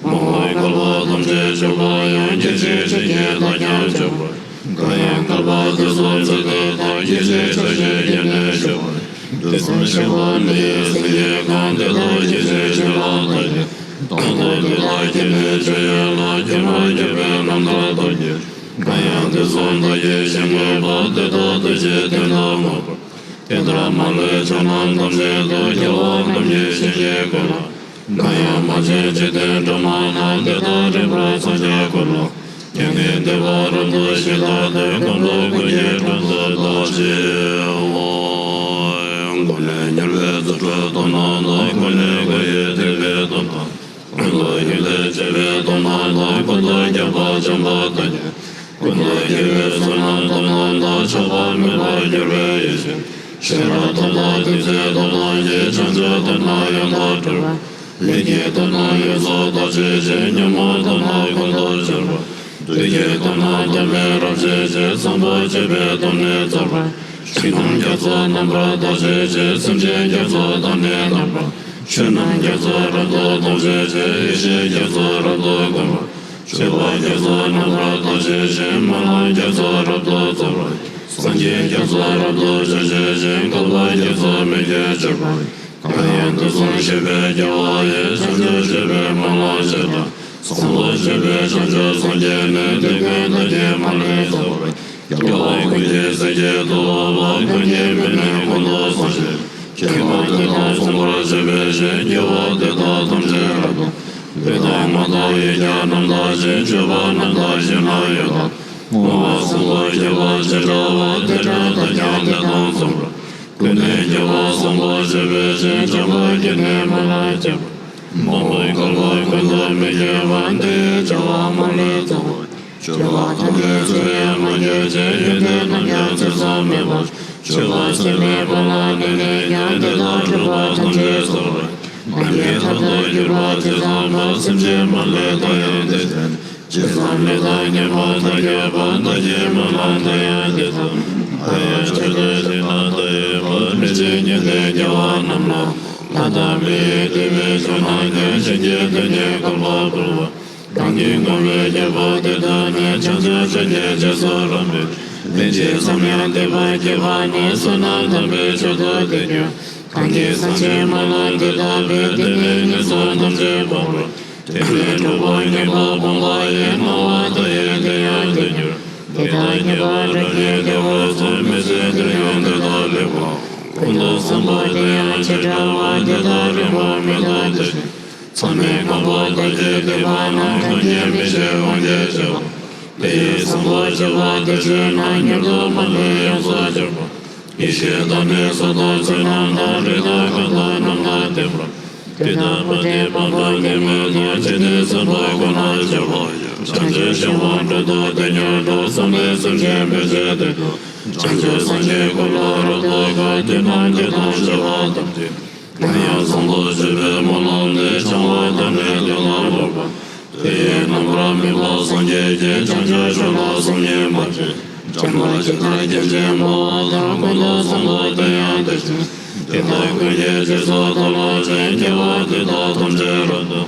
མ་འོངས་བསྐལ་པ་ཐམས་ཅད་སྤྱོད་པ་ཡང་། སྐད་ཅིག་གཅིག་གིས་བདག་ཀྱང་སྤྱོད་པ། གང་ཡང་བསྐལ་པ་དུས་གསུམ་ཚེ་འདི་དག་སྐད་ཅིག་གཅིག་གིས་བརྒྱན་ནས་སྤྱོད་པ། དུས་གསུམ་གཤེགས་པ་མི་ཡི་སེང་གེ་གང་། དེ་དག་སྐད་ཅིག་གཅིག་ལ་བདག་ཀྱང་། རྟག་ཏུ་དེ་དག་གི་ནི་སྤྱོད་ཡུལ་ལ། སྐྱོན་མ་གྱུར་པའི་རྣམ་ཐར་རྟོགས་ཀྱི། གང་ཡང་དུས་གསུམ་བདག་གིས་ཞིང་བཀོད་པ། དེ་དག་ཐུགས་ཀྱི་དོན་དུ་བསྔགས་པ། དེ་ལྟར་མ་ལུས་ཕྱོགས་རྣམས་ཐམས་ཅད་དུ། རྒྱལ་བ་རྣམས་ཀྱི་ཞིང་གི་ཀུན་ལ། གང་ཡང་མ་མཆིས་འཇིག་རྟེན་སྒྲོན་མ་རྣམས། དེ་དག་རིམ་པར་འཚང་རྒྱ་ཀུན་ལ། སྐྱེ་གནས་འདུས་པ་རབ་ཏུ་ཞི་ལྟ་སྟེ། ཀུན་ཏུ་ཀུན་གྱི་དྲུང་དུ་བདག་གཅེས་པ། ཀུན་ནས་ཉེར་པའི་རྫུ་འཕྲུལ་སྟོབས་རྣམས་དང་། ཀུན་ནས་སྒོ་ཡི་ཐེག་པའི་སྟོབས་དང་། ཀུན་ཏུ་ཡུལ་ལས་སྐྱེས་པའི་སྟོབས་རྣམས་དང་། ཀུན་ཏུ་རྒྱལ་པོ་བྱམས་པ་དང་ནི། ཀུན་ཏུ་རྒྱལ་བའི་བསོད་ནམས་སྟོབས་རྣམས་དང་། ཆགས་པ་མེད་པར་གྱུར་པའི་ཡེ་ཤེས། ཤེས་རབ་སྟོབས་དང་ཏིང་འཛིན་སྟོབས་རྣམས་ཀྱིས། བྱང་ཆུབ་སྟོབས་རྣམས་ཡང་དག་སྤྲོས་པ། ལས་ཀྱི་སྟོབས་རྣམས་ཡོངས་སུ་དག་བྱེད་ཅིང་། ཉོན་མོངས་སྟོབས་རྣམས་ཀུན་ཏུ་སྦྱོང་བ། བདུད་ཀྱི་སྟོབས་རྣམས་སྟོབས་མེད་རབ་བྱེད་ཅིང་། བཟང་པོ་སྤྱོད་པའི་སྟོབས་ནི་རྫོགས་པ། ཞིང་རྣམས་རྒྱ་མཚོ་རྣམ་པར་དག་བྱེད་ཅིང་། སེམས་ཅན་རྒྱ་མཚོ་དང་ནི་ལྡན་པ། ཆོས་རྣམས་རྒྱ་མཚོ་རབ་ཏུ་མཐོང་བྱེད་ཅིང་། ཡེ་ཤེས་རྒྱ་མཚོ་རབ་ཏུ་བསྒོམ་པ། སྤྱོད་པ་རྒྱ་མཚོ་རྣམ་པར་དག་བྱེད་ཅིང་། སྨོན་ལམ་རྒྱ་མཚོ་རབ་ཏུ་རྫོགས་པ། སངས་རྒྱས་རྒྱ་མཚོ་རབ་ཏུ་སྤྱོད་བྱེད་ཅིང་། བསྐལ་པ་རྒྱ་མཚོ་མི་བསྐྱོད་གྱུར་པ། གང་ཡང་དུས་གསུམ་གཤེགས་པའི་རྒྱལ་བ་ཡི། བྱང་ཆུབ་སྤྱོད་པའི་སྨོན་ལམ་ཆེ་དང་། བཟང་པོ་སྤྱོད་པའི་བྱང་ཆུབ་སངས་རྒྱས་ནི། དེ་ཀུན་བདག་གིས་མ་ལུས་རྫོགས་པ། རྒྱལ་བ་ཀུན་གྱི་སྲས་ཀྱི་ཐུ་བོ་བ། ཀུན་གྱི་མིང་ནི་ཀུན་ཏུ་བཟང་ཞིང་། མཁྱེན་པ་དེ་དག་བཟང་པོར་སྤྱོད་པའི་ཕྱིར། དགེ་བ་འདི་དག་ཐམས་ཅད་རབ་ཏུ། ལུས་དང་ངག་དང་ཡིད་ཀྱང་རྣམ་དག་ཅིང་། སྤྱོད་པ་རྣམ་དག་ཞི་གནས་ཡོད་དོ། བསྔོ་བ་བཟང་པོ་བགྱིས་པ་ཇི་འདྲ་བ། དེ་འདྲ་བདག་ཀྱང་དེ་དང་མཚུངས་པར། ཀུན་ནས་དགེ་བ་བཟང་པོ་སྤྱོད་པའི་ཕྱིར། བྱམས་པ་བརྒྱུད་ནས་སྨོན་ལམ་བགྱིས་པ། མ་འོངས་བསྐལ་པ་ཀུན་ཏུ་མི་སྐྱེ་བར། འདི་ཡི་བྱ་བ་མ་ལུས་རྫོགས་པར། སྤྱོད་པ་ཐམས་ཅད་ཚུལ་བཞིན་མ་གྱུར་ཅིག་ཡོན་ཏན་རྣམས་ཀྱང་ཚུལ་བཞིན་མེད་པར། སྤྱོད་པ་ཟད་པའི་བར་ལ་གནས་ནས་ཀྱང་། དེ་དག་འཁྲུལ་པ་ཐམས་ཅད་སོལ་བར། ནམ་མཁའི་མཐར་ཐུག་གྱུར་པ་ཇི་ཙམ་པ། སེམས་ཅན་མ་ལུས་བདག་ཡང་དེ་བཞིན། ཇི་ཙམ་ལུས་དང་ཉེ་བར་བདག་གྱུར་པ། བདག་གི་སྨོན་ལམ་དེ་ཡང་དེ་ཙམ། ད་ཡང་ཆོས་དང་ཞི་གནས་མཐའ་ཡས་པ། མི་ཕྱེད་ཉན་ཐོས་དགེ་བ་རྣམས་ལ། ལྷ་དང་མི་ཡི་དད་པས་ཕྱག་ན་བརྒྱ། བྱིན་གྱིས་བརླབས་ནས་བསྐལ་པ་བསྐོར་བ། གང་གིས་བསྔོ་བའི་རྒྱལ་པོ་དེ་དག་ནི། བྱང་ཆུབ་སེམས་ཀྱི་རྗེས་སུ་རབ་མོས། ལན་ཅིག་ཙམ་ཡང་འདོད་པ་སྐྱེས་པ་ན། བསོད་ནམས་དམ་པའི་མཆོག་ཏུ་དེ་འགྱུར། གང་གིས་བསམ་ཤིང་སྨོན་ལམ་འདི་དག་འབད། དེ་ནི་ངན་སོང་ཐམས་ཅད་སྤངས་པར། དེ་ནས་འཁྲུལ་པ་ངན་པ་སྤངས་པ་ཡི། སྣང་བ་མཐའ་ཡས་དེ་ཡང་དེར་འགྱུར། དེ་དག་ཉེས་པ་རབ་ཀྱིས་བདས་པ་ཚོལ། མི་ཚེ་འདིར་ཡང་དེ་དག་ལེགས་པའོ། ཀུན་ཏུ་བཟང་པོ་དེ་ཡང་ཆེས་དྲག་པ། དེ་དག་རིམ་པར་མི་ལྡོག་དེ་བཞིན། མཚམས་མེད་བསྐལ་པ་དག་གི་འདས་པ་ན། གང་གིས་མི་ཤེས་དབང་གིས་བྱས་པ། དེ་ཡི་བཟང་པོ་སྤྱོད་པ་དེ་བྱས་ན། མྱུར་དུ་མ་ལུས་ཡོངས་སུ་གྱུར་པ། ཡེ་ཤེས་དང་ནི་ཚོགས་དང་མཆོག་རྣམས་དང་། རིགས་དང་རྐང་དང་རྣམས་དང་ལྡན་པ། དེ་དག་མ་བསྡུས་པ་དང་ལྡན་མིན་ཏེ། ཇི་སྙེད་བསམ་པ་ཀུན་ལ་སྤྱོད་པ་ཡི། བྱང་ཆུབ་ཤིང་དབང་དྲུང་དུ་དེ་ཉིད་འགྲོ། བསམ་པས་སེམས་ཅན་བདེ་བྱེད་དེ་ཡང་། བྱང་ཆུབ་སངས་རྒྱས་ཀུན་ལ་རབ་ཏུ་དགའ། དེ་རྣམས་དེ་དང་བྱ་བ་ཐམས་ཅད། གང་ཡང་བཟང་པོ་སྤྱོད་པའི་སྨོན་ལམ་འདི། བྱང་བ་དང་ནི་བདེ་བླག་འོད་དཔག་ཏུ་ཡི་རྣམ་པར་སྨིན་པ་སངས་རྒྱས་ཀྱིས། བྱང་ཆུབ་མཆོག་ལ་སོམ་ཉི་མ་བྱེད། བྱམས་པ་ཇི་ལྟར་སྐྱེད་ཅིང་འབར་བ་ལྟར། ཀུན་ཏུ་བཟང་པོ་དེ་ཡང་དེ་བཞིན། དེ་དག་ཀུན་གྱི་རྗེས་སུ་བདག་སློབ་ཅིང་། དགེ་བ་འདི་དག་ཐམས་ཅད་རབ་ཏུ།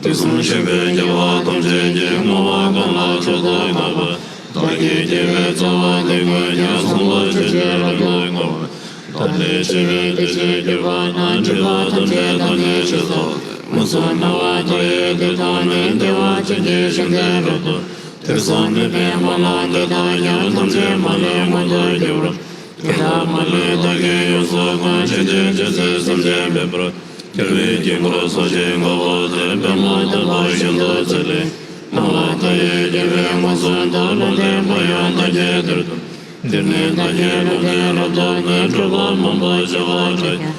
དུས་གསུམ་གཤེགས་པའི་རྒྱལ་བ་ཐམས་ཅད་ཀྱིས། བསྔོ་བ་ཀུན་ལ་མཆོག་ཏུ་དགའ་བ། བདག་གི་དགེ་བའི་རྩ་བ་འདི་ཀུན་ཀྱང་། བཟང་པོ་སྤྱོད་ཕྱིར་རབ་ཏུ་བསྔོ་བ། ཐབས་ལས་སྐྱེས་པའི་དེ་བཞིན་གྱུར་པ་ན། སྒྲིབ་པ་ཐམས་ཅད་དག་ནི་ཞི་སོགས་ཏེ། མངོན་སུམ་སྨྲ་བ་མཐའ་ཡས་དེ་དག་ནི། བདེ་བ་ཅན་གྱི་ཞིང་དེར་རབ་ཏུ། དུས་གསུམ་མེད་པའི་སྨོན་ལམ་འདི་དག་ཀྱང་། ཐམས་ཅད་མ་ལུས་མངོན་དུ་གྱུར། དེ་དག་མ་ལུས་བདག་གིས་ཡོངས་སུ་བཀང་། ཇི་ལྟར་ཇི་སྲིད་སེམས་ཅན་ཕན་པར། རྒྱལ་བའི་དཀྱིལ་འཁོར་སོགས་ཀྱི་འཁོར་ལོ་དེར། པདྨོ་ཏེ་བ་ཤིན་ཏུ་རྩེ་ལས། སྣང་བ་མཐའ་ཡས་རྒྱལ་བའི་ངོས་བཟུང་དུ། ལུང་བསྟན་པ་ཡང་བདག་གིས་དེར་ཐོབ། འདིར་ནི་བདག་གིས་ལུང་བསྟན་རབ་ཐོབ་ནས། སྒྲུབ་པ་མང་པོ་བྱེ་བ་ཕྲག་བརྒྱ།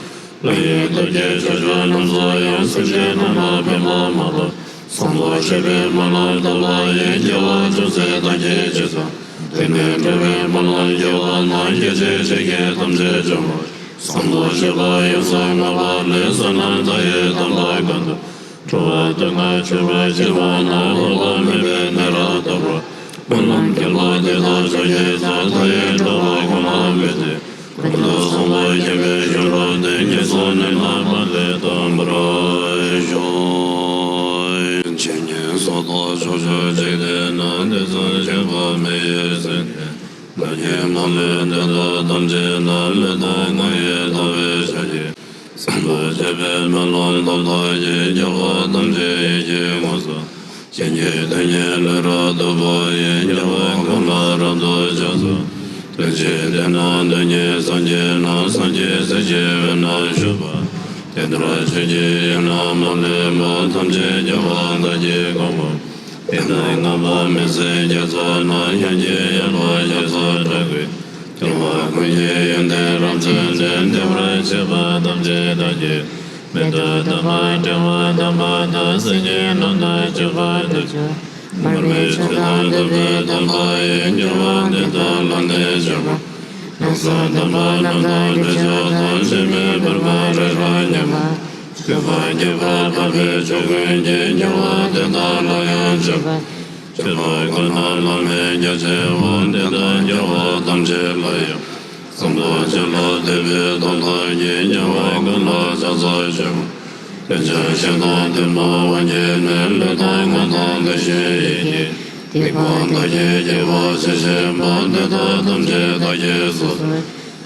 ལྷ་ཡི་སྟོབས་ཀྱིས་ཕྱོགས་བཅུ་རྣམས་སུ་ཡང་། སེམས་ཅན་རྣམས་ལ་ཕན་པ་མ་ལུས། བཟང་པོ་སྤྱོད་པའི་སྨོན་ལམ་བཏབ་པ་ཡིས། སྐྱེ་བ་ཅུང་ཟད་བདག་གིས་སྤྱད་སོ། དེ་ནས་འགྲོ་བའི་སྨོན་ལམ་སྐྱེ་བ་ན། སྐྱེ་བཅས་ཇི་སྐད་ཐམས་ཅད་འབྱུང་བ། བཟང་པོ་སྤྱོད་པ་ཡོངས་སུ་བསྔགས་པ་ལས། བསོད་ནམས་མཐའ་ཡས་དམ་པ་ཀུན་ཏུ། འགྲོ་བ་སྡུག་བསྔལ་ཆོད་པར་བྱེད་པ་ན། འོལ་པ་མེད་པའི་གནས་རབ་ཏུ་བསྔོ། སྨོན་ལམ་རྒྱས་པ་འདི་དག་མཆོག་གི་རྩ། མཐའ་ཡས་འགྲོ་བ་ཀུན་ལ་ཕན་ཕྱིར། ཀུན་ཏུ་བཟང་པོ་སྤྱོད་པའི་ཞིང་རབ་བསྟན། ངན་སོང་གནས་རྣམས་མ་ལུས་དམ་པར་ཤོག། ཇི་སྙེད་སུ་དག་ཕྱོགས་བཅུའི་འཇིག་རྟེན་ན། དུས་གསུམ་གཤེགས་པ་མི་ཡི་སེང་གེ། བདག་གིས་མ་ལུས་འདི་དག་ཐམས་ཅད་ལ། ལུས་དང་ངག་ཡིད་དག་པའི་ཕྱག་རྒྱས། བཟང་པོ་སྤྱོད་པའི་སྨོན་ལམ་བཏབ་པ་ཡིས། སྐྱེ་བ་ཐམས་ཅད་ཡིད་ཀྱིས་ངོ་སོ། ཞིང་གི་རྡུལ་སྙེད་ལུས་རབ་ཐོབ་པ་ཡིས། སྐྱེ་བ་ཀུན་ལ་རབ་ཏུ་སྦྱངས་སོ། ལྷན་ཅིག་དེ་ན་དོན་གཉིས་སངས་རྒྱས་རྣམས། སངས་རྒྱས་སྲས་ཀྱི་དབུས་ན་བཞུགས་པ། དེ་ལྟར་ཆོས་ཀྱི་དབྱིངས་རྣམས་མ་ལུས་པ། ཐམས་ཅད་རྒྱལ་བ་བདག་གིས་གང་བ། དེ་ནས་མངོན་པར་མི་ཟད་རྒྱ་མཚོ་ན། ཡང་ཅིན་ཡངས་པ་ཞབས་སུ་འཕྲད་པའི། རྒྱལ་བ་ཀུན་གྱི་ཡོན་ཏན་རབ་མཚོན་ཏེ། བདེ་བར་གཤེགས་པ་ཐམས་ཅད་བདག་གིས། མིག་ཏུ་ཐོབ་པ་དྲན་པ་དམ་པ་དང་། སེམས་ཉིད་ལམ་དུ་སྤྱོད་པར་དུ་བྱ། མར་མེ་མཆོག་དང་ལྡན་པའི་དམ་པ་ཡིས། རྒྱལ་བ་འདི་དག་ལ་ནི་སྤྱོད་པ། ལམ་སྲོལ་དམ་པ་རྣམ་དག་གི་ཕྱོགས་དང་། ཕྱིར་མི་ལྡོག་པ་རི་རབ་མཉམ་པ། སྤྱོད་པ་རྒྱས་པར་འཕགས་པའི་ཕྱོགས་ཀུན་གྱི། རྒྱལ་བ་དེ་དག་ལ་ཡང་སྤྱོད་པ། སྤྱོད་པ་ཀུན་ལ་བླ་མེད་རྒྱ་ཆེ་བ། དེ་དག་རྒྱལ་བ་ཐམས་ཅད་ལ་ཡང་། བཟང་པོ་སྤྱོད་ལ་དད་པའི་སྟོབས་དག་གིས། རྒྱལ་བ་ཀུན་ལ་ཕྱག་འཚལ་ཞིང་། དེ་ཕྱིར་ཞིང་དང་ཐུན་མོང་དབང་སྐྱེས་ནས། ལུས་དང་ངག་དང་དེ་བཞིན་ཡིད་ཀྱིས། སྡིག་པ་བདག་གིས་བགྱིས་པ་ཇི་བཞིན་པ། དེ་དག་ཐམས་ཅད་བདག་གིས་སོ་སོར།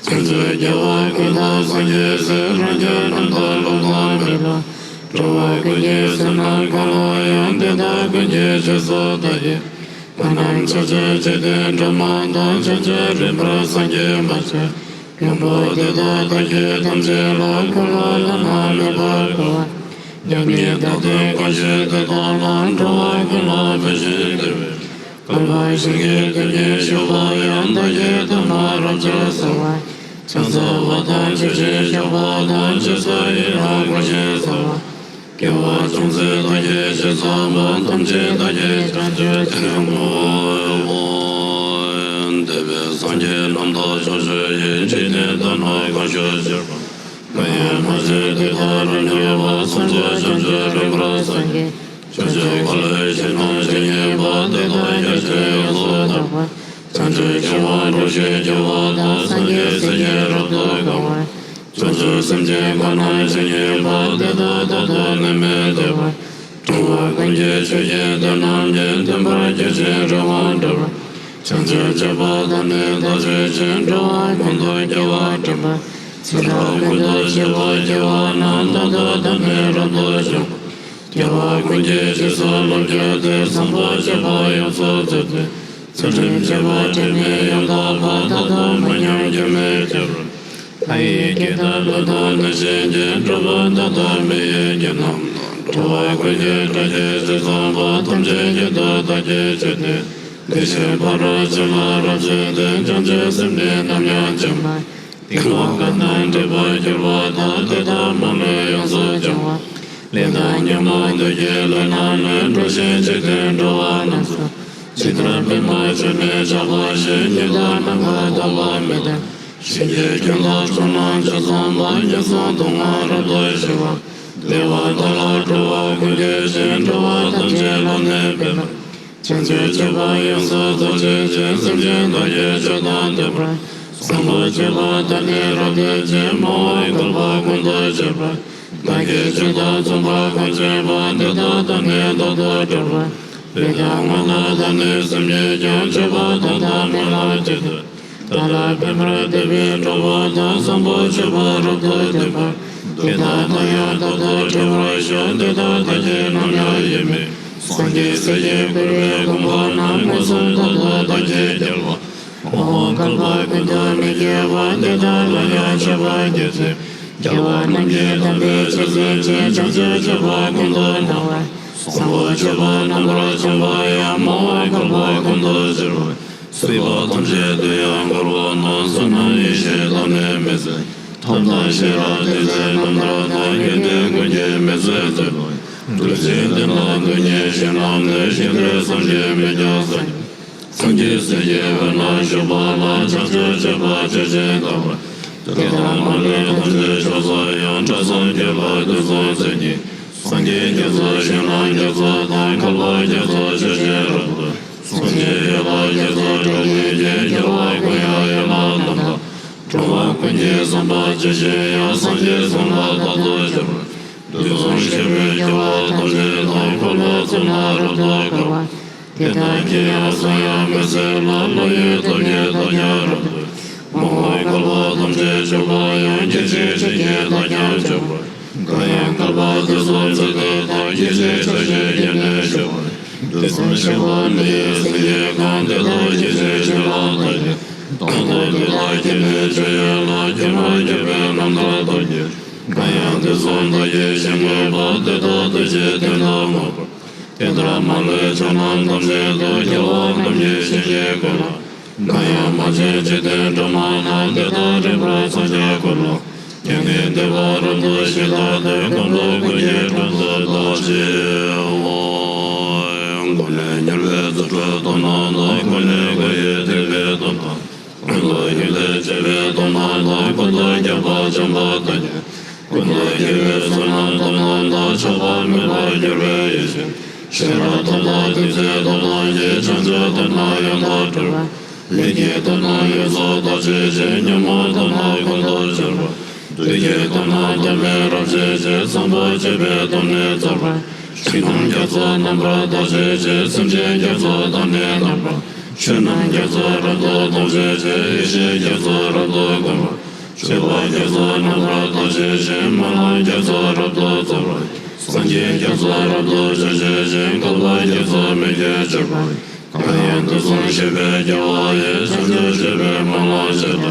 བྱང་ཆུབ་རྒྱལ་བ་ཀུན་ཏུ་སངས་རྒྱས་སྲས། རང་རྒྱལ་རྣམ་དག་ལོག་ལྟ་མེད་ལ། འགྲོ་བ་ཀུན་གྱི་བསོད་ནམས་གང་ལ་ཡང་། དེ་དག་ཀུན་གྱི་རྗེས་སུ་བདག་གིས། ཕན་ནམ་ཕྱོགས་བཅུའི་འཇིག་རྟེན་སྒྲོན་མ་དང་། ཕྱོགས་བཅུར་རིམ་པར་སངས་རྒྱས་པར་བྱ། མགོན་པོ་དེ་དག་བདག་གིས་ཐམས་ཅད་ལ། འཁོར་ལོ་ལ་ནི་མེད་པར་བསྐོར་བ། མཉམ་ཉིད་རྟག་ཏུ་བཀའ་བཞིན་དེ་དག་ལ། འགྲོ་བ་ཀུན་ལ་ཕན་ཞིང་བདེ་བའི། བསྐལ་པ་བཞིན་གྱི་དུས་ཉིད་གཤེགས་པ་ཡང་། བདག་གིས་ཐོབ་ནས་རབ་ཏུ་གསོལ་བ། ཕྱག་འཚལ་བ་དང་ཆོས་ཀྱི་བཤགས་པ་དང་། རྗེས་སུ་ཡི་རང་བསྐུལ་ཞིང་གསོལ་བ། དགེ་བ་ཅུང་ཟད་བདག་གིས་ཅི་བསགས་པ། ཐམས་ཅད་བདག་གིས་བྱང་ཆུབ་ཕྱིར་བསྔོའོ། འདས་པའི་སངས་རྒྱས་རྣམས་དང་ཕྱོགས་བཅུ་ཡི། འཇིག་རྟེན་དག་ན་གང་བཞུགས་སྤྱིར་བཏང་། མ་ཡིན་མ་གཟིགས་དེ་དག་རབ་མྱུར་བར། ཕྱོགས་བཅུའི་བྱང་ཆུབ་རིམ་པར་སངས་རྒྱས། ཕྱོགས་བཅུའི་འཁོར་ལོས་བཞེངས་ནས་ཇི་སྙེད་པ། དེ་དག་ཡར་བཞེངས་ཡོངས་སུ་དག་པ། བྱང་ཆུབ་ཤིང་དབང་འགྲོ་བཞིའི་རྒྱལ་བ་དང་། སངས་རྒྱས་སྲས་ཀྱིས་རབ་ཏུ་གང་བར། ཕྱོགས་བཅུའི་སེམས་ཅན་གང་རྣམས་ཇི་སྙེད་པ། དེ་དག་རྟག་ཏུ་ནད་མེད་བདེ་བར། འགྲོ་བ་ཀུན་གྱི་ཆོས་ཀྱི་དོན་རྣམས་ཀྱི། མཐུན་པར་གྱུར་ཅིང་རེ་བ་འགྲུབ་པར། བྱང་ཆུབ་སྤྱོད་པ་དང་ནི་བདག་སྤྱོད་ཅིང་། འགྲོ་བ་ཀུན་ཏུ་སྐྱེ་བ་སྒྲིབ་པ། ཚེ་རབས་ཀུན་ཏུ་ཤི་བ་སྐྱེ་བ་ན། རྟག་ཏུ་བདག་ནི་རབ་ཏུ་འབྱུང་། སྐྱེ་བ་ཀུན་གྱི་རྗེས་སུ་བསླབ་གྱུར་ཏེ། བཟང་པོ་སྤྱོད་པ་ཡོངས་སུ་རྫོགས་ཏེ། ཚུལ་ཁྲིམས་སྤྱོད་པ་དྲི་མེད་ཡང་དག་པ། རྟག་ཏུ་མི་ཉམས་སྐྱོན་མེད་གྱུར། ལྷ་ཡི་སྐད་དང་ཀླུ་དང་གནོད་སྦྱིན་གྱི། སྒྲུབ་པ་མཐའ་དག་མི་ཡི་རྒྱུད་རྣམས་དང་། འགྲོ་བ་ཀུན་གྱི་དགྲ་བཅོམ་ཞིང་སངས་པ། ཐམས་ཅད་ཀུན་ཏུ་བདག་གིས་མཆོད་དེ། དེ་བཞིན་ཕ་རོལ་ཕྱིན་ལ་རབ་བརྩོན་ཏེ། བྱང་ཆུབ་སེམས་ནི་ནམ་ཡང་བཅོམ་པ། སྡིག་པ་ཀུན་ནས་སྒྲིབ་པར་གྱུར་པ་དག། དེ་དག་མ་ལུས་ཡོངས་སུ་སྦྱང་བ། ལས་དང་ཉོན་མོངས་བདུད་ཀྱི་ལས་རྣམས་ལས། འགྲོ་ཞིང་འཇིག་རྟེན་འགྲོ་བ་རྣམས་སུ། ཇི་ལྟར་པདྨ་འབྱུང་གནས་ཆགས་པ་བཞིན། ཉི་ཟླ་ནམ་མཁའ་ལྟ་བ་མི་ལྡན། ཞིང་གི་ཁྱོན་ལ་ཕྱོགས་རྣམས་ཀྱང་སངས་པ། ངན་སོང་སྡུག་བསྔལ་རབ་ཏུ་ཞི་བ། བདེ་བ་དག་ལ་འགྲོ་བ་ཀུན་སྐྱོད་ཅིང་། འགྲོ་བ་ཐམས་ཅད་ལ་ནི་ཕན་པར། བྱང་ཆུབ་སྤྱོད་པ་ཡོངས་སུ་རྫོགས་བྱེད་ཅིང་། སེམས་ཅན་དག་གི་སྤྱོད་དང་མཐུན་པར། བཟང་པོ་སྤྱོད་པ་དག་ནི་རབ་སྟོན་ཅིང་། མ་འོངས་བསྐལ་པ་ཀུན་ཏུ་སྤྱད་པར། བདག་གིས་ཆོས་དང་མཚུངས་པ་གང་བྱས་པ། དེ་དག་བདག་ནི་རྟག་ཏུ་སྒྲུབ་པར། ལུས་དང་ངག་དང་བདག་ནི་སེམས་ཉིད་ཀྱང་། སྤྱོད་པ་དག་དང་སྨོན་ལམ་གཅིག་ཏུ། བདག་ལ་ཕན་པར་འདོད་པས་སྒྲུབ་པ་དང་། བཟང་པོ་སྤྱོད་པ་རབ་ཏུ་བསྟན་པ། དེ་དག་བདག་ཡང་རྟག་ཏུ་བགྲོད་པར་ཤོག། དེ་དག་བདག་གིས་ནམ་ཡང་ཡིད་མི། སངས་རྒྱས་སྲས་ཀྱིས་བསྐུལ་བའི་དགོངས་པ་རྣམས། མངོན་སུམ་རྟག་ཏུ་བདག་གིས་རྒྱལ་བ། མ་ མ་འོངས་བསྐལ་པ་ཀུན་ཏུ་མི་སྐྱེ་བ། དེ་དག་ལ་ཡང་མཆོད་པར་བགྱི་སྟེ། རྒྱལ་བ་རྣམས་ཀྱི་དམ་པའི་ཆོས་སྩོལ་ཞིང་། བྱང་ཆུབ་སྤྱོད་པ་ཀུན་ཏུ་བསྔོ་བ། བཟང་པོ་སྤྱོད་པ་རྣམ་པར་བྱང་པ་ཡང་། མ་འོངས་བསྐལ་པ་ཀུན་ཏུ་སྤྱོད་པ། སྲིད་པ་ཐམས་ཅད་དུ་ཡང་བསྐོར་བ་ན། བསོད་ནམས་ཡེ་ཤེས་ཐོབ་ནས་མི་ཟད། ཐབས་དང་ཤེས་རབ་ཏིང་འཛིན་རྣམ་ཐར་དང་། དགེ་འདུན་ཀུན་གྱི་མི་ཚེ་མཛད་པ་ཡི། རྡོ་རྗེ་གདན་ལ་འདུག་ཉིད་ཞིང་རྣམས་ནས། ཤིང་རྟའི་སངས་རྒྱས་མི་འགྱུར་སངས་རྒྱས། སངས་རྒྱས་སྲས་ཀྱི་དཔལ་ལ་བཞུགས་པ་ལ། བྱང་ཆུབ་སྤྱོད་པ་ཇི་བཞིན་དག་པ། དེ་དག་མ་ལུས་ཐམས་ཅད་མཆོག་ཏུ་ཡང་། སྐྲ་བཟང་རྒྱན་ལ་དུས་གསུམ་མཚན་ཉིད། སངས་རྒྱས་རྒྱ་མཚོ་ཞིང་རྣམས་རྒྱ་མཚོ་དང་། བསྐལ་པ་རྒྱ་མཚོ་ཆུ་སྲིན་རབ་ཏུ། སངས་རྒྱས་ཡན་ལག་རྒྱ་མཚོའི་སྒྲ་སྙན་གྱིས། རྒྱལ་བ་ཀུན་དབྱངས་ཡན་ལག་རྣམས་དང་། འགྲོ་བ་ཀུན་གྱི་བསམ་པ་ཇི་བཞིན་དབྱངས། སངས་རྒྱས་གསུང་ལ་རྟག་ཏུ་སྦྱོར་བ། དུས་གསུམ་གཤེགས་པའི་རྒྱལ་བ་ཐམས་ཅད་དང་། འཁོར་ལོ་གཙུག་ལག་རབ་ཏུ་བསྐོར་བ། དེ་དག་གི་ཡང་གསང་ཡང་མི་གསལ་ལ། བློ་ཡི་སྟོབས་ཀྱིས་བདག་ཀྱང་རབ་ཏུ། མ་འོངས་བསྐལ་པ་ཐམས་ཅད་མཆོད་པ་ཡང་། སྐྱེ་འཆི་སྲིད་ཀྱི་མཐའ་ཀྱང་མཆོད་པ། གང་ཡང་བསྐལ་པ་དུས་གསུམ་ཚུལ་དུ་བལྟ། སྐྱེ་འཆི་ཆ་ཤས་བརྒྱད་ནི་མཆོད་པ། དུས་གསུམ་གཤེགས་པ་ནི་ཡི་སེང་གེ་གང་། དེ་དག་སྐྱེ་འཆི་ཆོས་ལ་བལྟ་སྟེ། རྟག་ཏུ་དེ་དག་སྐྱེ་གནས་སྤྱོད་ཡུལ་ལ། སྐྱེ་འགག་གྱུར་པའི་རྣམ་ཐར་རྟོགས་ཀྱི། གང་ཡང་དུས་གསུམ་བདག་གིས་ཞིང་བཀོད་པ། དེ་དག་དུས་ཀྱི་དོན་དུ་བསྔོས་པ། དེ་ལྟར་མ་ལུས་ཕྱོགས་རྣམས་ཐམས་ཅད་དུ། རྒྱལ་བ་རྣམས་ཀྱི་ཞིང་གི་ཀུན་ལ། གང་ཡང་མ་མཆིས་འཇིག་རྟེན་སྒྲོན་མ་རྣམས། དེ་དག་རིམ་གྲོ་འཚང་རྒྱ་ཀུན་ལ། སྐྱེ་གནས་བདེ་བ་རབ་ཏུ་ཞི་བདག་དེ། ཀུན་ཏུ་ཀུན་གྱི་དོན་དུ་བདག་གིས་ཧོ། ཀུན་ནས་ཉེར་བའི་རྫུ་འཕྲུལ་སྟོབས་རྣམས་དང་། ཀུན་ནས་སྐུ་ཡི་ཐེག་པའི་སྟོབས་དང་། ཀུན་ཏུ་ཡུལ་ལས་བྱེད་པའི་སྟོབས་རྣམས་དང་། ཀུན་ཏུ་རྒྱལ་པར་བྱམས་པ་དང་། ཀུན་ཏུ་དགེ་བའི་བསོད་ནམས་སྟོབས་རྣམས་དང་། ཆགས་པ་མེད་པར་གྱུར་པའི་ཡེ་ཤེས། ཤེས་རབ་སྟོབས་དང་ཏིང་འཛིན་སྟོབས་རྣམས་ཀྱིས། བྱང་ཆུབ་སྟོབས་རྣམས་ཡང་དག་སྒྲོལ་བ། ལས་ཀྱི་སྟོབས་རྣམས་ཡོངས་སུ་དག་བྱེད་ཅིང་། ཉོན་མོངས་སྟོབས་རྣམས་ཀུན་ཏུ་སྦྱོང་བ། བདུད་ཀྱི་སྟོབས་རྣམས་སྟོབས་མེད་རབ་བྱེད་ཅིང་། བཟང་པོ་སྤྱོད་པའི་སྟོབས་ནི་རྫོགས་པ། ཕྱི་ནང་རྒྱ་མཚོ་རྣམ་པར་དག་བྱེད་ཅིང་། སེམས་ཅན་རྒྱ་མཚོ་དང་ནི་ལྡན་པ། ཆོས་རྣམས་རྒྱ་མཚོ་རབ་ཏུ་དག་བྱེད་ཅིང་། ཡེ་ཤེས་རྒྱ་མཚོ་རབ་ཏུ་བསྐོར་བ། སྤྱོད་པ་རྒྱ་མཚོ་རྣམ་པར་དག་བྱེད་ཅིང་། སྨོན་ལམ་རྒྱ་མཚོ་རབ་ཏུ་རྫོགས་པ། སངས་རྒྱས་རྒྱ་མཚོ་རབ་ཏུ་སྤྱོད་བྱེད་ཅིང་། བསྐལ་པ་རྒྱ་མཚོ་མི་བསྐྱོད་གྱུར་པ། གང་ཡང་དུས་གསུམ་གཤེགས་པའི་རྒྱལ་བ་ཡི། བྱང་ཆུབ་སྤྱོད་པའི་སྨོན་ལམ་ཆེ་ལ།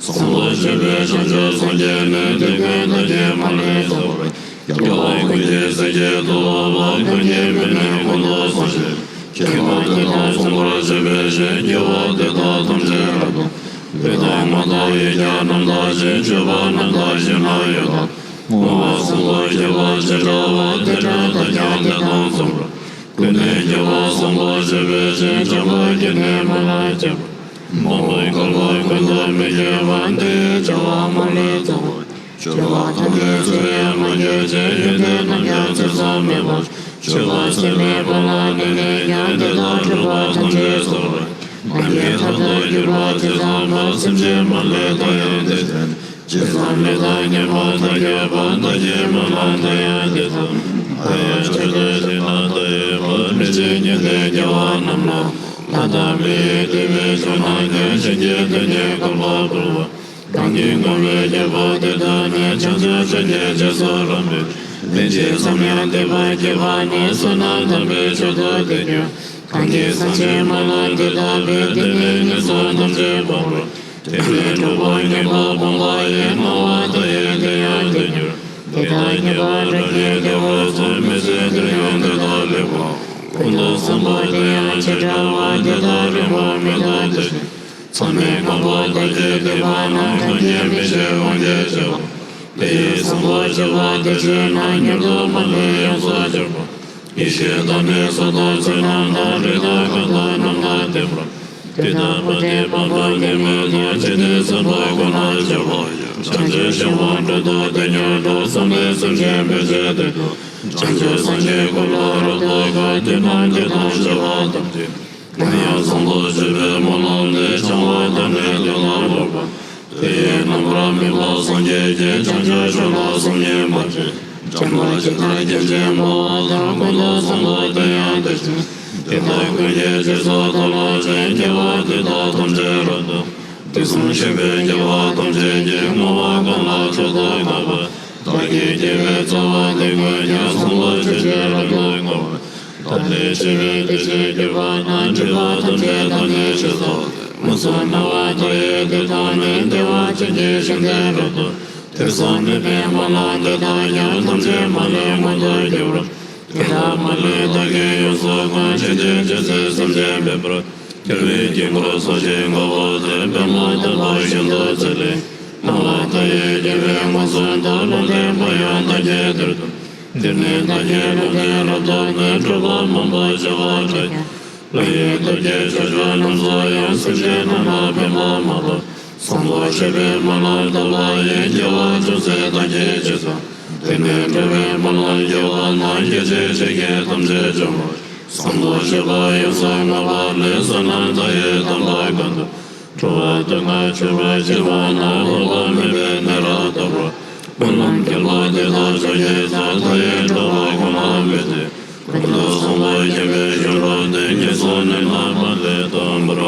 བཟང་པོ་སྤྱོད་པའི་བྱང་ཆུབ་སངས་རྒྱས་ནི། དེ་ཀུན་བདག་གིས་མ་ལུས་རྫོགས་པ། རྒྱལ་བ་ཀུན་གྱི་སྲས་ཀྱི་ཐུ་བོ་བ། ཀུན་གྱི་མིག་ནི་ཀུན་ཏུ་བཟང་ཞིང་། མཁྱེན་པ་དེ་དག་བཟང་པོར་སྤྱོད་པའི་ཕྱིར། དགེ་བ་འདི་དག་ཐམས་ཅད་རབ་ཏུ། ལུས་དང་ངག་དང་ཡིད་ཀྱང་རྣམ་དག་ཅིང་། སྤྱོད་པ་རྣམ་དག་ཞིང་རྣམ་ཡོད་དོ། བསྔོ་བ་བཟང་པོ་བགྱིས་པ་ཇི་འདྲ་བ། དེ་འདྲ་བདག་ཀྱང་དེ་དང་མཚུངས་པར། ཀུན་ནས་དགེ་བ་བཟང་པོ་སྤྱོད་པའི་ཕྱིར། བྱམས་པ་བརྒྱུད་ནས་སྨོན་ལམ་བརྒྱབ་པ། མ་འོངས་བསྐལ་པ་ཀུན་ཏུ་མི་སྐྱེ་བར། འདི་ཡི་བྱ་བ་མ་ལུས་རྫོགས་པར། སྤྱོད་པ་ཐམས་ཅད་ཚུལ་བཞིན་མ་གྱུར་ཅིག་ཡོན་ཏན་རྣམས་ཀྱང་ཚུལ་བཞིན་མེད་པར། སྤྱོད་པ་ཚད་མེད་པ་ལ་གནས་ནས་ཀྱང་། དེ་དག་སྤྲོས་པ་ཐམས་ཅད་སོལ་བ། ནམ་མཁའི་མཐའ་དང་གྱུར་པ་ཇི་ཙམ་པར། སེམས་ཅན་མ་ལུས་དེ་ཡང་དེ་བཞིན། ཇི་ཙམ་མི་རྟག་ངེས་པར་མཐར་གྱུར་པ། བདག་གི་སྨོན་ལམ་དེ་ཡང་དེ་ཙམ། ད་ཡང་ཆོས་སྟོན་ཞིང་ནི་མཐའ་ཡས་པ། མི་ཕྱེད་ཉན་ཐོས་རྒྱལ་བ་རྣམས་ལ། ལྷ་དང་མིའི་དེ་བས་ཆོས་རྣམས་ཀྱང་། བྱིན་གྱིས་བརླབ་ནས་བསྐལ་པ་བསྐོར་བ། གང་གིས་བསྔོ་བའི་བསྐྱེད་པ་དེ་དག་ནི། བྱང་ཆུབ་སེམས་ཀྱི་རྗེས་སུ་རབ་འབྲིང་། ལན་ཅིག་ཙམ་ཡང་འདས་པར་བགྱིས་པ་ནི། བསོད་ནམས་དམ་པའི་མཆོག་ཏུ་ཐལ་འགྱུར། གང་གིས་སེམས་ཅན་སྨོན་ལམ་འདི་དག་པའི། དེ་ནི་ངན་སོང་ཐམས་ཅད་སྤངས་པ། དེ་ནས་འགྲོ་བ་ངན་པ་སྤངས་པ་ཡི། སྣང་བ་མཐའ་ཡས་དེ་ཡང་དལ་འགྱུར། དེ་དག་ཉེ་བར་བསྒྲུབས་ནས་བདེ་བར་གསུངས། མི་ཚེ་འདིར་ཡང་དེ་དག་ལེགས་པའོ། ཀུན་ཏུ་བཟང་པོ་དེ་ཡང་ཆེས་ཕྲ་བ། དེ་དག་རིམ་པར་མི་ཐོབ་དེ་བཞིན། མཚམས་མེད་བསྐལ་པ་དག་གི་སྡེ་པ་ན། གང་གིས་མི་ཤེས་དབང་གིས་བྱས་པ། དེ་ཡི་བཟང་པོ་སྤྱོད་པ་དེ་བྱས་ན། མྱུར་དུ་མ་ལུས་ཡོངས་སུ་གྱུར་པ། ཡེ་ཤེས་དང་ནི་ཚོགས་དང་ཚུལ་རྣམས་དང་། རིགས་དང་རྐང་དང་རྣམས་དང་ལྡན་པ། དེ་དག་མ་འདྲེས་པ་དང་ནི་མི་རྟག་འཇིག་རྟེན་གསུམ་པོ་ཀུན་ན་སྤྱོད་པ་ཡི། བྱང་ཆུབ་ཤིང་དབང་དྲུག་ཏུ་དེ་མྱུར་འགྲོ། བསམ་པས་སེམས་ཅན་བེད་སྤྱོད་དེ་དག་བྱང་ཆུབ་སངས་རྒྱས་སྐུ་ལ་རབ་ཏུ་དགའ། དེ་རྣམས་ཀྱི་དང་བྱ་བ་ཐམས་ཅད། གང་ཡང་བཟང་པོ་སྤྱོད་པའི་སྨོན་ལམ་ནི། བྱང་བ་དང་ནི་དོན་ལ་རབ་དགའ། དེ་ཡི་རྣམ་པར་སྨིན་པ་སངས་རྒྱས་ཀྱི། བྱང་ཆུབ་མཆོག་ལ་སོམ་ཉི་མ་བྱེད། བྱམས་པ་ཇི་ལྟར་སྐྱོན་ཅན་སྨྲ་བ་ལྟར། ཀུན་ཏུ་བཟང་པོ་དེ་ཡང་དེ་བཞིན། དེ་དག་ཀུན་གྱི་རྗེས་སུ་བདག་སློབ་ཅིང་། དགེ་བ་འདི་དག་ཐམས་ཅད་རབ་ཏུ། དུས་གསུམ་གཤེགས་པའི་རྒྱལ་བ་ཐམས་ཅད་ཀྱིས། བསྔོ་བ་ཀུན་ལ་མཆོག་ཏུ་བསྔགས་པ། བདག་གི་དགེ་བའི་རྩ་བ་འདི་ཀུན་ཀྱང་། བཟང་པོ་སྤྱོད་ཕྱིར་རབ་ཏུ་བསྔོ་བ། ཐབས་ལས་ཆེ་བའི་བདེ་གཤེགས་གྱུར་པ་ན། སྒྲིབ་པ་ཐམས་ཅད་དག་ནས་ཞི་སོགས་ལས། མ་བྱུང་སྨྲ་བ་མཐའ་ཡས་དེ་དག་ནི། བདེ་བ་ཅན་གྱི་ཞིང་དེར་འགྲོ་ལྟར། དུས་གསུམ་མེད་པའི་མ་ལུས་དེ་དག་ཀྱང་། ཐམས་ཅད་མ་ལུས་མངོན་དུ་གྱུར་པ། དེ་དག་མ་ལུས་བདག་གིས་ཡོངས་སུ་བཀང་། ཇི་ལྟར་ཇི་སྲིད་སེམས་ཅན་ཕན་པར། རྒྱལ་བའི་དཀྱིལ་འཁོར་སོགས་ཀྱིས་བསྐོར་བ་དེར། པདྨོ་དམ་པ་ཤིན་ཏུ་མཛེས་ལས། སྣང་བ་མཐའ་ཡས་རྒྱལ་བའི་ངོས་བཟུང་དུ། ལུང་བསྟན་པ་ཡང་བདག་གིས་དེར་སྟོན། འདིར་ནི་བདག་གིས་ལུང་བསྟན་རབ་ཏུ་བསྔོས། གྲུབ་པ་མང་པོ་བྱེ་བ་ཕྲག་བརྒྱ། ལྷ་ཡི་ཐབས་ཀྱིས་ཕྱོགས་བཅུ་རྣམས་སུ་ཡང་། སེམས་ཅན་རྣམས་ལ་ཕན་པ་མང་པོ། བཟང་པོ་སྤྱོད་པའི་སྨོན་ལམ་བཏབ་པ་ཡིས། རྒྱལ་བ་ཅུང་ཟད་བདག་གིས་ཅི་བསམ། དེ་ནས་འགྲོ་བའི་སྨོན་ལམ་རྒྱས་པ་ན། སྐྱེ་འཆི་གཞིའི་དགེ་ཐམས་ཅད་བྱང་བར། བཟང་པོ་སྤྱོད་པ་ཡོངས་སུ་བསྔོ་བ་ལས། བསོད་ནམས་མཐའ་ཡས་དམ་པ་གང་དུ། འགྲོ་བ་དོན་ལ་སྤྱོད་པར་བྱེད་པ་ན། འོག་མིན་པའི་གནས་རབ་ཐོབ་པར། སྨོན་ལམ་རྒྱས་པ་དེ་དག་མཆོག་གི་རྩ། མཐའ་ཡས་འགྲོ་བ་ཀུན་ལ་ཕན་ཕྱིར། ཀུན་ཏུ་བཟང་པོ་སྦྱིན་པའི་ཞིང་རབ་བརྟན། ངན་སོང་གནས་ལ་མ་ལུས་སྟོན་པར་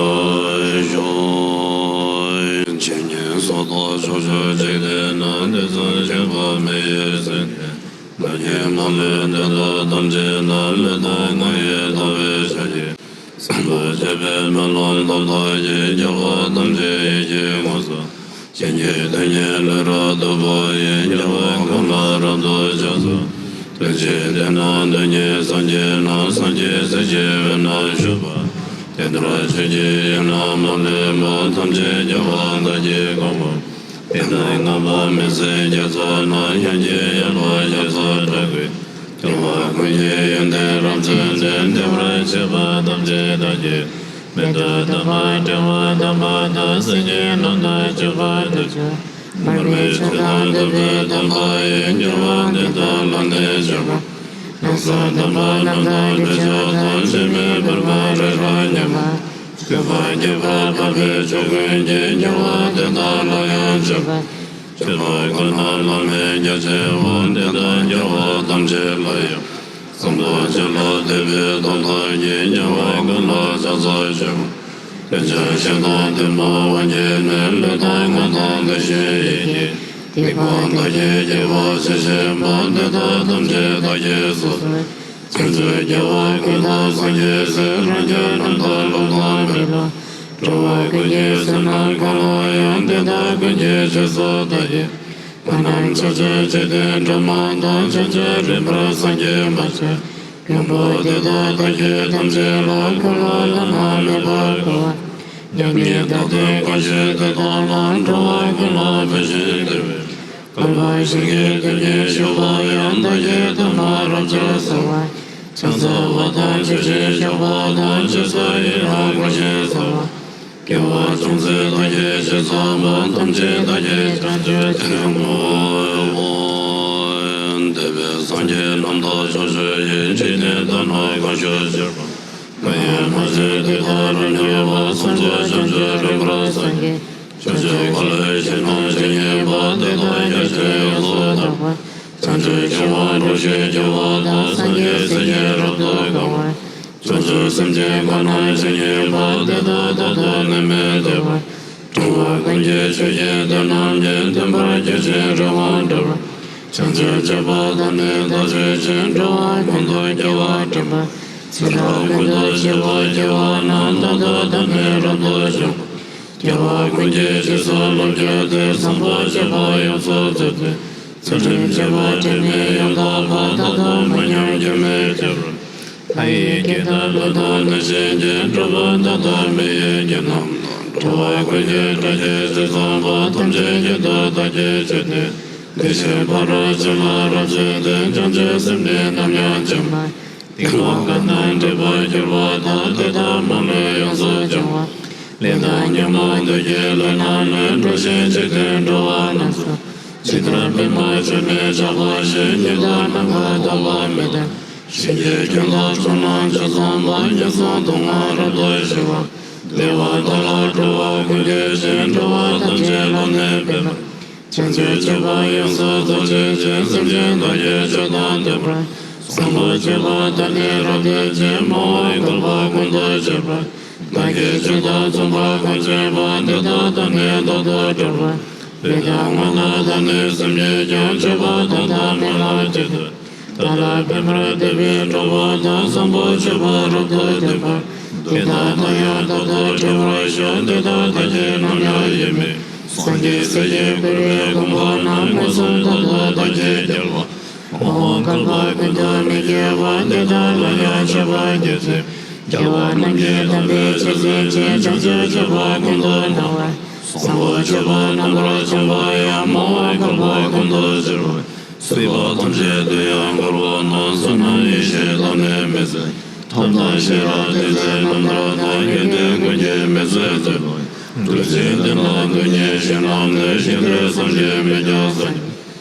ཤོག། ཇི་སྙེད་སུ་དག་ཕྱོགས་བཅུའི་འཇིག་རྟེན་ན། བདེ་སྲུངས་སྤྱོད་པ་མི་ཡི་སེམས་ཅན། བདག་གིས་མ་ལུས་དེ་དག་ཐམས་ཅད་ལ། ལུས་དང་ངག་ཡིད་ཐམས་ཅད་ཀྱིས། བཟང་པོ་སྤྱོད་པའི་སྨོན་ལམ་ཐོབ་པ་ཡིས། རྒྱལ་བ་ཐམས་ཅད་ཡིད་ཀྱིས་མངོན་སུམ། བྱིན་གྱིས་བརླབ་ནས་ལུས་རབ་ཐོབ་པ་ཡི། རྒྱལ་བ་ཀུན་ལ་རབ་ཏུ་ཕྱག་འཚལ་ལོ། དོན་གཅིག་དེ་ན་དོན་གཉིས་སངས་རྒྱས་ན། སངས་རྒྱས་སྲས་ཀྱི་དབུས་ན་བཞུགས་པ། དེ་ལྟར་ཆོས་ཀྱི་དབྱིངས་རྣམས་མ་ལུས་པ། ཐམས་ཅད་རྒྱལ་བ་དག་གིས་གང་བ། དེ་དག་བསྔགས་པ་མི་ཟད་རྒྱ་མཚོ་རྣམས། དབྱངས་ཀྱི་ཡན་ལག་ཞབས་སུ་བསྒྲགས་པས། རྒྱལ་བ་ཀུན་གྱི་ཡོན་ཏན་རབ་མཚོན་ཏེ། བདེ་བར་གཤེགས་པ་ཐམས་ཅད་བདག་གིས། མི་ལྡོག་དམ་པ་དྲི་མ་དམ་པ་དང་། སེམས་ཉིད་ལམ་དུ་སྤྱོད་པ་དེ་ཚོ། མར་མེ་མཆོག་དང་ཐུབ་པའི་དམ་པ་ཡིས། རྒྱལ་བ་འདི་དག་ལ་ནི་སྤྱོད་པ། ལམ་སྲོལ་དམ་པ་རྣམ་དག་སྤྱོད་ཕྱོགས་དང་། ཕྱིར་མི་ལྡོག་པ་རི་རབ་མཉམ་པ། སྤྱོད་པ་རྒྱས་པར་འཕགས་པའི་ཕྱོགས་ཀུན་གྱི། རྒྱལ་བ་དེ་དག་ལ་ཡང་སྤྱོད་པ། སྤྱོད་པ་ཀུན་ལ་བླ་མེད་རྒྱ་ཆེ་བ། དེ་དག་རྒྱལ་བ་ཐམས་ཅད་ལ་ཡང་། བཟང་པོ་སྤྱོད་ལ་དད་པའི་དོན་དག་གིས། རྒྱལ་བ་ཀུན་ལ་ཕྱག་འཚལ་ཞིང་། དེ་ཕྱིར་ཞིང་དང་ལྡན་པ་དབང་གྱུར་ནས། ལུས་དང་ངག་དང་བདག་གཞན་ཡིད་ཀྱིས། སྡིག་པ་དག་གིས་བགྱིས་པ་ཇི་བཞིན་པ། དེ་དག་ཐམས་ཅད་བདག་གིས་སོ་སོར། བྱང་ཆུབ་རྒྱལ་བ་ཀུན་ཏུ་སངས་རྒྱས་ཤིང་། རང་རྒྱལ་རྣམ་དག་ལོག་ལྟ་མེད་པ། འགྲོ་བ་ཀུན་གྱི་བསོད་ནམས་གང་ལ་ཡང་། དེ་དག་ཀུན་གྱི་རྗེས་སུ་བདག་གིས། བསོད་ནམས་ཕྱོགས་བཅུའི་འཇིག་རྟེན་གྲངས་མེད་དང་། བྱང་ཆུབ་རིམ་པར་སངས་རྒྱས་མ་ཆགས་མགོན་པོ་དེ་དག་བདག་གིས་ཐམས་ཅད་ལ། འཁོར་ལོ་བླ་ན་མེད་པར་བསྐོར་བ། མྱ་ངན་འདས་དང་ཀུན་འབྱུང་དེ་དག་ལ། འགྲོ་བ་ཀུན་ལ་ཕན་ཞིང་བདེ་བའི། བསྐལ་པ་བཞི་གི་དུས་ཉིད་བཞུགས་པ་ཡང་། བདག་གིས་ཐོག་མར་རབ་ཏུ་གསོལ་བ། ཕྱག་འཚལ་བ་དང་ཆོས་ཀྱི་བཤགས་པ་དང་། རྗེས་སུ་ཡི་རང་བསྐུལ་ཞིང་གསོལ་བ། དགེ་བ་ཅུང་ཟད་བདག་གིས་ཅི་བསགས་པ། ཐམས་ཅད་བདག་གིས་བྱང་ཆུབ་ཕྱིར་བསྔོ། འོ། འདས་པའི་སངས་རྒྱས་རྣམས་དང་ཕྱོགས་བཅུ་ཡི། འཇིག་རྟེན་དག་ན་གང་བཞུགས་གཤེགས་པ། མ་ཡིན་མ་གཟིགས་དེ་དག་རབ་མྱོང་བ། ཚངས་སྤྱོད་བྱང་ཆུབ་རིམ་པར་སངས་རྒྱས། ཕྱོགས་བཅུའི་འཁོར་ལོའི་ཞིང་རྣམས་ཇི་སྙེད་པ། དེ་དག་རྒྱ་ཆེར་ཡོངས་སུ་དག་པ། བྱང་ཆུབ་ཤིང་དབང་དྲུག་ཞེས་བགྱི་བ་དང་། སངས་རྒྱས་སྲས་ཀྱིས་རབ་ཏུ་གང་བར། ཕྱོགས་བཅུའི་སེམས་ཅན་ཀུན་ན་ཇི་སྙེད་པ། དེ་དག་རྟག་ཏུ་ནད་མེད་བདེ་བར། འགྲོ་བ་ཀུན་གྱི་ཆོས་ཀྱི་དོན་རྣམས་ཀྱི། མཐུན་པར་གྱུར་ཅིང་རེ་བ་འགྲུབ་པ། བྱང་ཆུབ་སྤྱོད་པ་དང་ནི་བདག་སྤྱོད་ཅིང་། འགྲོ་བ་ཀུན་ཏུ་སྐྱེ་བ་སྒྲིབ་པ་ཚེ་རབས་ཀུན་ཏུ་སྐྱེ་བ་སྐྱེ་བ་ན། རྟག་ཏུ་བདག་ནི་རབ་ཏུ་བྱུང་བ། རྒྱལ་བ་ཀུན་གྱི་རྗེས་སུ་བསླབ་གྱུར་ཏེ། བཟང་པོ་སྤྱོད་པ་ཡོངས་སུ་རྫོགས་ཏེ། ཚུལ་ཁྲིམས་སྤྱོད་པ་དྲི་མེད་ཡང་དག་པ། རྟག་ཏུ་མ་ཉམས་རྒྱུན་མི་འཆད་པར། ལྷ་ཡི་སྐད་དང་ཀླུ་དང་གནོད་སྦྱིན་གྱི། གྲུབ་པ་མཐའ་དག་མི་ཡི་རྒྱུད་རྣམས་དང་། འགྲོ་བ་ཀུན་གྱི་དགྲ་བཅོམ་ཞིང་བཟང་པོ། ཐམས་ཅད་ཀྱི་དོན་བདག་གིས་བྱས་ཏེ། དེ་བཞིན་ཕ་རོལ་ཕྱིན་ལ་རབ་བྱུང་སྟེ། བྱང་ཆུབ་སེམས་ནི་ནམ་ཡང་བཅོམ་པ། སྡིག་པ་ཀུན་ནས་འདྲེན་པར་གྱུར་པ་དང་། དེ་དག་མ་ལུས་ཡོངས་སུ་བྱང་བ། ལས་དང་ཉོན་མོངས་བདུད་ཀྱི་བློ་རྣམས་ནི། འགྲོ་ཞིང་འཇིག་རྟེན་འགྲོ་བ་རྣམས་སུ། ཇི་ལྟར་པདྨ་འབྱུང་གནས་ཆགས་པ་བཞིན། ཉི་ཟླ་ནམ་མཁའ་ལྟ་བ་མི་བདེན། ཞིང་གི་ཁྱོན་ལ་ཕྱོགས་རྣམས་ཇི་ཙམ་པ། ངན་སོང་སྡུག་བསྔལ་རབ་ཏུ་ཞི་བ། བདེ་བ་དག་ལ་འགྲོ་བ་ཀུན་སྐྱེ་ཞིང་། འགྲོ་བ་ཐམས་ཅད་ལ་ནི་ཕན་པར། བྱང་ཆུབ་སྤྱོད་པ་ཡོངས་སུ་རྫོགས་བྱེད་ཅིང་། སེམས་ཅན་དག་གི་ཆོས་དང་ལྡན་པར། བཟང་པོ་སྤྱོད་པ་དག་ནི་རབ་བསྟན་ཅིང་། མ་འོངས་བསྐལ་པ་ཀུན་ཏུ་སྤྱད་པར། བདག་གིས་ཆོས་དང་མཚུངས་པ་གང་བྱས་པ། དེ་དག་དག་ནི་རྟག་ཏུ་སྒྲུབ་པར། ལུས་དང་ངག་དང་བདག་ནི་སེམས་ཀྱིས་ཀྱང་། སྤྱོད་པ་དག་དང་སྨོན་ལམ་ཇི་ལྟར། བདག་ལ་ཕན་པར་བསྟན་པའི་གྲོགས་པོ་དང་། བཟང་པོ་སྤྱོད་པ་རབ་ཏུ་ལྡན་པ། དེ་དག་དང་ཡང་དག་ཏུ་འཕྲད་པར་ཤོག་དེ་དག་བདག་གིས་ནམ་ཡང་ཡིད་མི་བཟང་གི་སྲས་ཀྱིས་བསྐུལ་བའི་དགོངས་པ་རྣམས། མངོན་སུམ་རྟག་ཏུ་བདག་གིས་རྒྱལ་བ། མ་འོངས་བསྐལ་པ་ཀུན་ཏུ་མི་སྐྱེ་བ། དེ་དག་ལ་ཡང་མཆོད་པ་བགྱིད་དེ། རྒྱལ་བ་རྣམས་ཀྱི་དམ་པའི་ཆོས་སེམས་ཅན། བྱང་ཆུབ་སྤྱོད་པ་ཀུན་ཏུ་སྣང་བ། བཟང་པོ་སྤྱོད་པ་རྣམ་པར་བྱང་བ་ཡང་། མ་འོངས་བསྐལ་པ་ཀུན་ཏུ་སྤྱོད་པ། སྲིད་པ་ཐམས་ཅད་དུ་ཡང་བསྐོར་བ་ན། བསོད་ནམས་ཡེ་ཤེས་ཐོགས་མེད་མི་ཟད། ཐབས་དང་ཤེས་རབ་ཏིང་འཛིན་རྣམ་ཐར་དང་། ཡོན་ཏན་ཀུན་གྱི་མི་ཟད་མཛོད་དང་། ཐུགས་རྗེའི་གཏེར་ལ་དོན་གཉིས་བཞེས་ནས་ནི། གཞན་དོན་བསམ་གྱིས་མི་ཁྱབ་སངས་རྒྱས།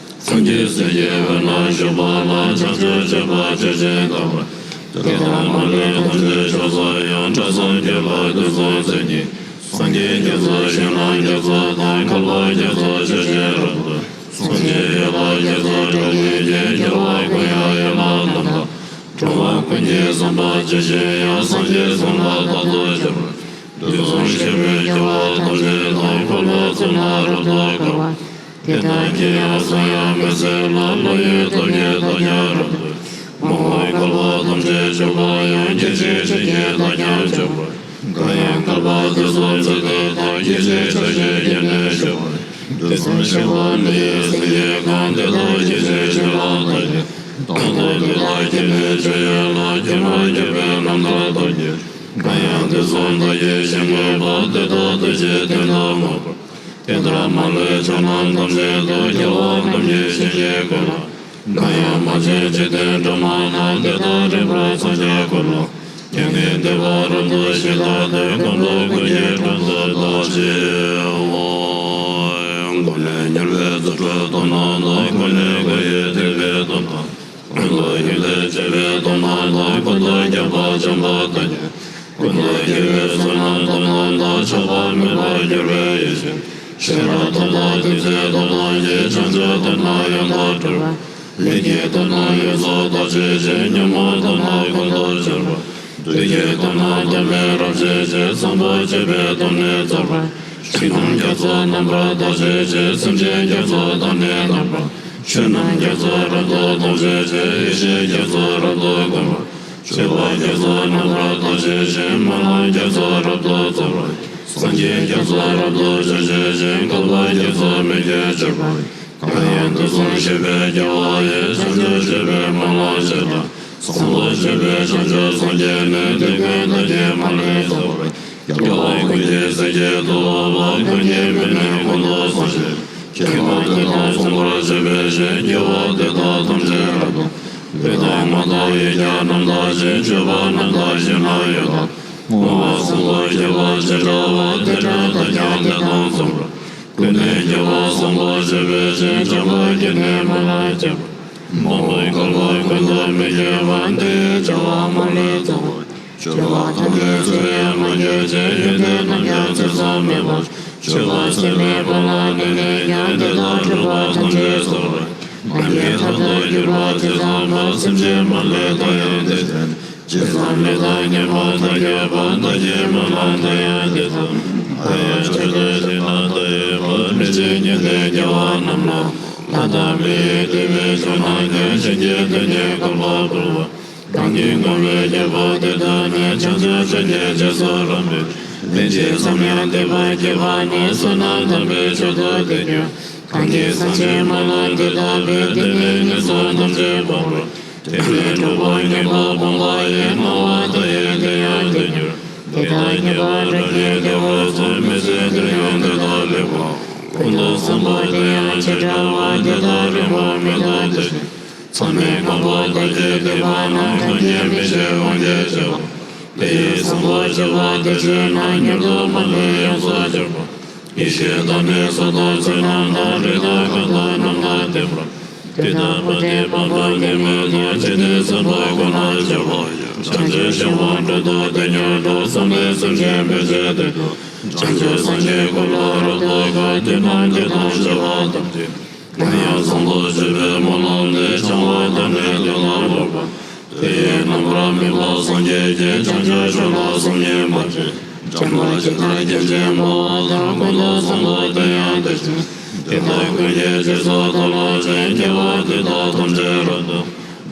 སངས་རྒྱས་སྲས་ཀྱི་དབུས་ན་བཞུགས་པ་ལ། བྱང་ཆུབ་སྤྱོད་པ་སྤྱོད་ཅིང་དག་པར། དེ་དག་མ་ལུས་ཐམས་ཅད་མཆོག་ཏུ་ཡང་། སྐྲ་བཟང་སྐེ་ལ་དུང་བཟང་རྩེ་གཉིས། སངས་རྒྱས་རྒྱ་མཚོ་ཞིང་ལ་རྒྱ་མཚོ་དང་། བསྐལ་པ་རྒྱ་མཚོ་ཆུ་སྲིན་རབ་ཏུ། སངས་རྒྱས་ཡུལ་ལ་རྒྱ་མཚོ་གྲགས་ཉིད་ཀྱི། རྒྱལ་བ་ཀུན་དབྱངས་ཡན་ལག་རྣམས་དང་། འགྲོ་བ་ཀུན་གྱི་བསམ་པ་ཇི་བཞིན་དབྱངས། སངས་རྒྱས་གསུང་ལ་རྟག་ཏུ་སྦྱོར་བ། དུས་གསུམ་གཤེགས་པའི་རྒྱལ་བ་ཐམས་ཅད་དང་། འཁོར་ལོ་ཚུན་ལ་རབ་ཏུ་བསྐོར་བ། དེ་དག་གི་ཡང་གསུང་ཡང་མི་ཟད་ལ། བློ་ཡི་སྟོབས་ཀྱིས་བདག་ཀྱང་རབ་ཏུ། མ་འོངས་བསྐལ་པ་ཐམས་ཅད་མཆོད་པ་ཡང་། སྐད་ཅིག་གཅིག་གིས་བདག་ཀྱང་མཆོད་པ། གང་ཡང་བསྐལ་པ་དུས་གསུམ་ཚད་དུ་བདག། སྐད་ཅིག་གྲགས་ཀྱིས་བརྒྱན་ནས་སྤྱོད་པ། དུས་གསུམ་གཤེགས་པ་མི་ཡི་སེང་གེ་གང་། དེ་དག་སྐད་ཅིག་གཅིག་ལ་བདག་གིས། རྟག་ཏུ་དེ་དག་གི་ནི་སྤྱོད་ཡུལ་ལ། སྐྱེ་མ་མཆིས་པའི་རྣམ་ཐར་རྟོགས་ཀྱི། གང་ཡང་དུས་གསུམ་བདག་གིས་ཞིང་བཀོད་པ། དེ་དག་དུས་ཀྱི་དོན་དུ་བསྔོ་བར། དེ་ལྟར་མ་ལུས་ཕྱོགས་རྣམས་ཐམས་ཅད་དུ། རྒྱལ་བ་རྣམས་ཀྱི་ཞིང་གི་ཀུན་ལ། གང་ཡང་མ་མཆིས་འཇིག་རྟེན་སྒྲོན་མ་རྣམས། དེ་དག་རིམ་པར་འཚང་རྒྱ་ཁོ་ལ། སྐྱེ་གནས་བདེ་བ་རབ་ཏུ་ཞི་ལྟར་སྟོན། ཀུན་ཏུ་ཀུན་གྱི་དོན་དུ་བདག་ཅེས་ཧོ། ཀུན་ནས་ཉེར་བའི་རྫུ་འཕྲུལ་སྟོབས་རྣམས་དང་། ཀུན་ནས་སྐུ་ཡི་ཐེག་པའི་སྟོབས་དང་། ཀུན་ཏུ་ཡིད་ལས་བྱེད་པའི་སྟོབས་རྣམས་དང་། ཀུན་ཏུ་རྒྱལ་པོ་བྱམས་པ་དང་ཉེ། ཀུན་ཏུ་དགེ་བའི་བསོད་ནམས་སྟོབས་རྣམས་དང་། ཆགས་པ་མེད་པར་གྱུར་པའི་ཡེ་ཤེས། ཤེས་རབ་སྟོབས་དང་ཏིང་འཛིན་སྟོབས་རྣམས་ཀྱིས། བྱང་ཆུབ་སྟོབས་རྣམས་ཡང་དག་གྲོལ་བ། ལས་ཀྱི་སྟོབས་རྣམས་ཡོངས་སུ་དག་བྱེད་ཅིང་། ཉོན་མོངས་སྟོབས་རྣམས་ཀུན་ཏུ་སྦྱོར་བ། བདུད་ཀྱི་སྟོབས་རྣམས་ཐོགས་མེད་རབ་བྱེད་ཅིང་། བཟང་པོ་སྤྱོད་པའི་སྟོབས་ནི་རྩོལ་བ། ཞིང་རྣམས་རྒྱ་མཚོ་རྣམ་པར་དག་བྱེད་ཅིང་། སེམས་ཅན་རྒྱ་མཚོ་དང་ནི་ལྡན་པ། ཆོས་རྣམས་རྒྱ་མཚོ་རབ་ཏུ་དག་བྱེད་ཅིང་། ཡེ་ཤེས་རྒྱ་མཚོ་རབ་ཏུ་བསྒོམ་པ། སྤྱོད་པ་རྒྱ་མཚོ་རྣམ་པར་དག་བྱེད་ཅིང་། སྨོན་ལམ་རྒྱ་མཚོ་རབ་ཏུ་རྩོལ་བ། སངས་རྒྱས་རྒྱ་མཚོ་རབ་ཏུ་སྤྱོད་བྱེད་ཅིང་། བསྐལ་པ་རྒྱ་མཚོ་མིག་གིས་སྤྱོད་པ། གང་ཡང་དུས་གསུམ་གཤེགས་པའི་རྒྱལ་བ་ཡི། བྱང་ཆུབ་སྤྱོད་པའི་སྨོན་ལམ་བྱེད་ལ། བཟང་པོ་སྤྱོད་པའི་བྱང་ཆུབ་སངས་རྒྱས་ནི། དེ་ཀུན་བདག་གིས་མ་ལུས་རྫོགས་པར། རྒྱལ་བ་ཀུན་གྱི་སྲས་ཀྱི་ཐུ་བོ་པ། ཀུན་གྱི་མིག་ནི་ཀུན་ཏུ་བཟང་ཞིང་། མཁྱེན་པ་དེ་དག་བཟུང་བར་བྱེད་པའི་ཕྱིར། དགེ་བ་འདི་དག་ཐམས་ཅད་རབ་ཏུ། ལུས་དང་ངག་དང་ཡིད་ཀྱང་རྣམ་དག་ཅིང་། སྤྱོད་པ་རྣམ་དག་ཞིང་རྣམ་གཡོ་དང་། བསྔོ་བ་བཟང་པོ་བསྐྱེད་པ་ཇི་འདྲ་བ། དེ་འདྲ་བདག་ཀྱང་དེ་དག་བཟུང་བར། ཀུན་ནས་དགེ་བ་བཟང་པོ་སྤྱོད་པའི་ཕྱིར། བྱམས་པ་སྐྱེས་ནས་སྨོན་ལམ་བརྒྱབ་པ། མ་འོངས་བསྐལ་པ་ཀུན་ཏུ་མི་སྐྱེ་བ། འདི་ཡི་བྱ་བ་མ་ལུས་རྫོགས་པར། སྤྱོད་པ་ཐམས་ཅད་ཚུལ་བཞིན་མ་བསྒྱུར་ཅིང་། ཡོན་ཏན་རྣམས་ཀྱང་ཚུལ་བཞིན་མེད་པར། སྤྱོད་པ་ཚུལ་མིན་པ་ལ་གནས་ནས་ཀྱང་། དེ་དག་འཁྲུལ་པ་ཐམས་ཅད་སོལ་བར། ནམ་མཁའི་མཐའ་དང་འགྱུར་བ་ཇི་ཙམ་པ། སེམས་ཅན་མ་ལུས་བདག་ཡང་དེ་བཞིན། ཇི་ཙམ་ལས་དང་ཉེས་པ་མཐའ་ཡས་པ། བདག་གི་སྨོན་ལམ་འདི་ཡང་དེ་ཙམ། ལྷ་ཡང་ཆོས་སྟོན་ཞིང་རྣམས་མཐའ་ཡས་པ། མི་མཇེད་ཉི་ཟླའི་རྒྱལ་བ་རྣམས་ལ། ལྷ་དང་མིའི་དེ་བས་ཆོས་རྣམས་ཀྱང་། བྱིན་གྱིས་བརླབས་ནས་བསྐལ་པ་འཕེལ་བ། གང་གིས་བསྔོ་བའི་རྒྱལ་པོ་དེ་དག་ནི། བྱང་ཆུབ་སེམས་ཀྱི་རྗེས་སུ་རབ་འབད། ལན་ཅིག་ཙམ་ཡང་འདོད་པ་སྐྱེས་པ་ནི། བསོད་ནམས་དམ་པའི་མཆོག་ཏུ་དེ་གྱུར། གང་གིས་སེམས་ཅན་སྨོན་ལམ་འདི་བཏབ་པས། དེ་ནས་ངན་སོང་ཐམས་ཅད་སྤངས་པ། དེ་ནས་འཁྲུལ་པ་ངན་པ་སྤངས་པ་ཡི། སྣང་བ་མཐའ་ཡས་དེ་ཡང་དེར་གྱུར། དེ་དག་ཉེས་པ་རབ་ཀྱིས་བདས་པ་སོགས། མི་ཚེ་འདིར་ཡང་དེ་དག་ལེགས་པ། ཀུན་ཏུ་བཟང་པོ་དེ་ཡང་ཇི་འདྲ་བ། དེ་དག་རིམ་པར་མི་ཐོགས་དེ་བཞིན། མཚམས་མེད་བསྔགས་པ་བདག་གིས་བསྟན་པ་ན། གང་གིས་མི་ཤེས་དབང་གིས་བྱས་པ། དེ་ཡི་བཟང་པོ་སྤྱོད་པ་དེ་བྱས་ན། མྱུར་དུ་མ་ལུས་ཡོངས་སུ་གྱུར་པ། ཡེ་ཤེས་དང་ནི་ཚོགས་དང་ཚུལ་རྣམས་དང་། རིགས་དང་ཁམས་དང་རྣམ་དག་ལྡན་པ། དེ་དག་མ་བསྟེན་པ་པོ་ངན་སྨོད་དང་། ཇི་སྙེད་སུ་འགྲོ་ཀུན་ན་སྤྱོད་པ་ཡི། བྱང་ཆུབ་ཤིང་དབང་དྲུག་ཏུ་དེ་ཉིད་འགྲོ། བསམ་པས་སེམས་ཅན་བདེ་བྱེད་དེ་ལ། བྱང་ཆུབ་སངས་རྒྱས་འཁོར་ལོ་རབ་ཏུ་དགའ། དེ་རྣམས་དེ་དང་བྱ་བ་ཐམས་ཅད། གང་ཡང་བཟང་དུ་སྤྱོད་པའི་སྨོན་ལམ་ནི། བྱང་བ་དང་ནི་དོན་ལ་རབ་དགའ། དེ་ཡི་རྣམ་པར་སྨིན་པ་སངས་རྒྱས་ཀྱི། བྱང་ཆུབ་མཆོག་ལ་སོམ་ཉི་མ་བྱེད། བྱམས་པ་ཇི་ལྟར་སྐྱོན་ཅན་སྨྲ་བ་དང་། ཀུན་ཏུ་བཟང་པོ་དེ་ཡང་དེ་བཞིན། དེ་དག་ཀུན་གྱི་རྗེས་སུ་བདག་སློབ་ཅིང་། དགེ་བ་འདི་དག་ཐམས་ཅད་རབ་ཏུ།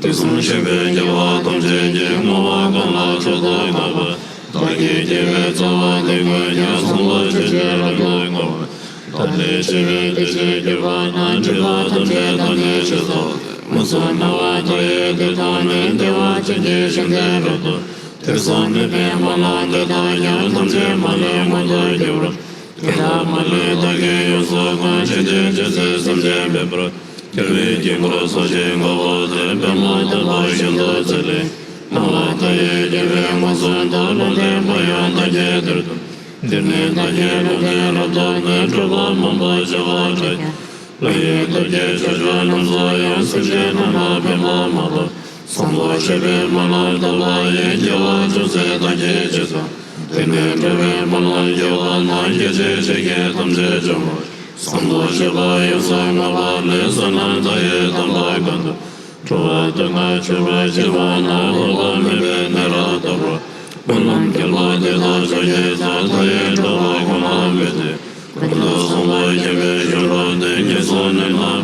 དུས་གསུམ་གཤེགས་པའི་རྒྱལ་བ་ཐམས་ཅད་ཀྱིས། བསྔོ་བ་གང་ལ་མཆོག་ཏུ་བསྔགས་པ། བདག་གིས་བགྱིས་པའི་རྩ་བ་འདི་ཀུན་ཀྱང་། གསང་བ་ཆོས་ཀྱི་རབ་ཏུ་བསྔོ་བ། ད་ལྟའི་འཆི་བས་བདེ་སྐྱིད་གྱུར་པ་ན། སྒྲིབ་པ་ཐམས་ཅད་དག་ནི་ཞེས་སོགས། མ་བསམ་སྨྲ་བ་མཐའ་ཡས་དེ་དག་ནི། བདེ་བ་ཅན་གྱི་ཞིང་དེར་རབ་ཏུ། དུས་གསུམ་མེད་པའི་དམར་ལམ་དེ་དག་ཀྱང་། ཐམས་ཅད་མ་ལུས་མངོན་དུ་གྱུར་པ། དེ་དག་མ་ལུས་བདག་གིས་ཡོངས་སུ་བཀང་། ཇི་ལྟར་ཇི་སྲིད་སེམས་ཅན་ཕན་པར། རྒྱལ་བའི་དཀྱིལ་འཁོར་སོགས་ཀྱིས་བསྔགས་པ་དེ། པདྨ་དམ་པ་ཤིན་ཏུ་རྩ་ལས། སྣང་བ་མཐའ་ཡས་རྒྱལ་བའི་ངོས་བཟུང་དུ། ལུང་བསྟན་པ་ཡང་བདག་གིས་དེར་སྟོན། འདིར་ནི་བདག་གིས་ལུང་བསྟན་རབ་ཐོབ་ནས། སྒྲུབ་པ་མང་པོ་བྱ་བར་བྱ་ཞིང་། བློ་ཡི་སྟོབས་ཀྱིས་ཕྱོགས་བཅུ་རྣམས་སུ་ཡང་། སེམས་ཅན་རྣམས་ལ་ཕན་པ་མང་པོ། བཟང་པོ་སྤྱོད་པའི་སྨོན་ལམ་བཏབ་པ་ཡིས། སྐྱེ་བ་ཅུང་ཟད་བདག་གིས་བྱས་ཙང་། དེ་ནས་འགྲོ་བའི་སྨོན་ལམ་སྐྱེ་བ་ན། སྐྱེ་འཆི་གཞིའི་དགེ་ཐམས་ཅད་བྱང་བ། བཟང་པོ་སྤྱོད་པ་ཡོངས་སུ་བསྔོ་བ་ལས། བསོད་ནམས་མཐའ་ཡས་དམ་པ་གང་དུ། འགྲོ་བ་སྡུག་བསྔལ་ཆོད་པར་བགྱིས་པ་ན། འོག་མིན་པའི་ནི་ར་ཏོ་རུ། སྨོན་ལམ་བསྐྱེད་པ་དེ་དག་མཆོག་བགྱིས་ཙང་། མཐའ་ཡས་འགྲོ་བ་ཀུན་ལ་མི་བསྐྱོད། ཀུན་ཏུ་བཟང་པོ་སྐྱེ་བའི་ཕྱིར་རོ། དེ་ཉིད་སོགས་ནི་ལ།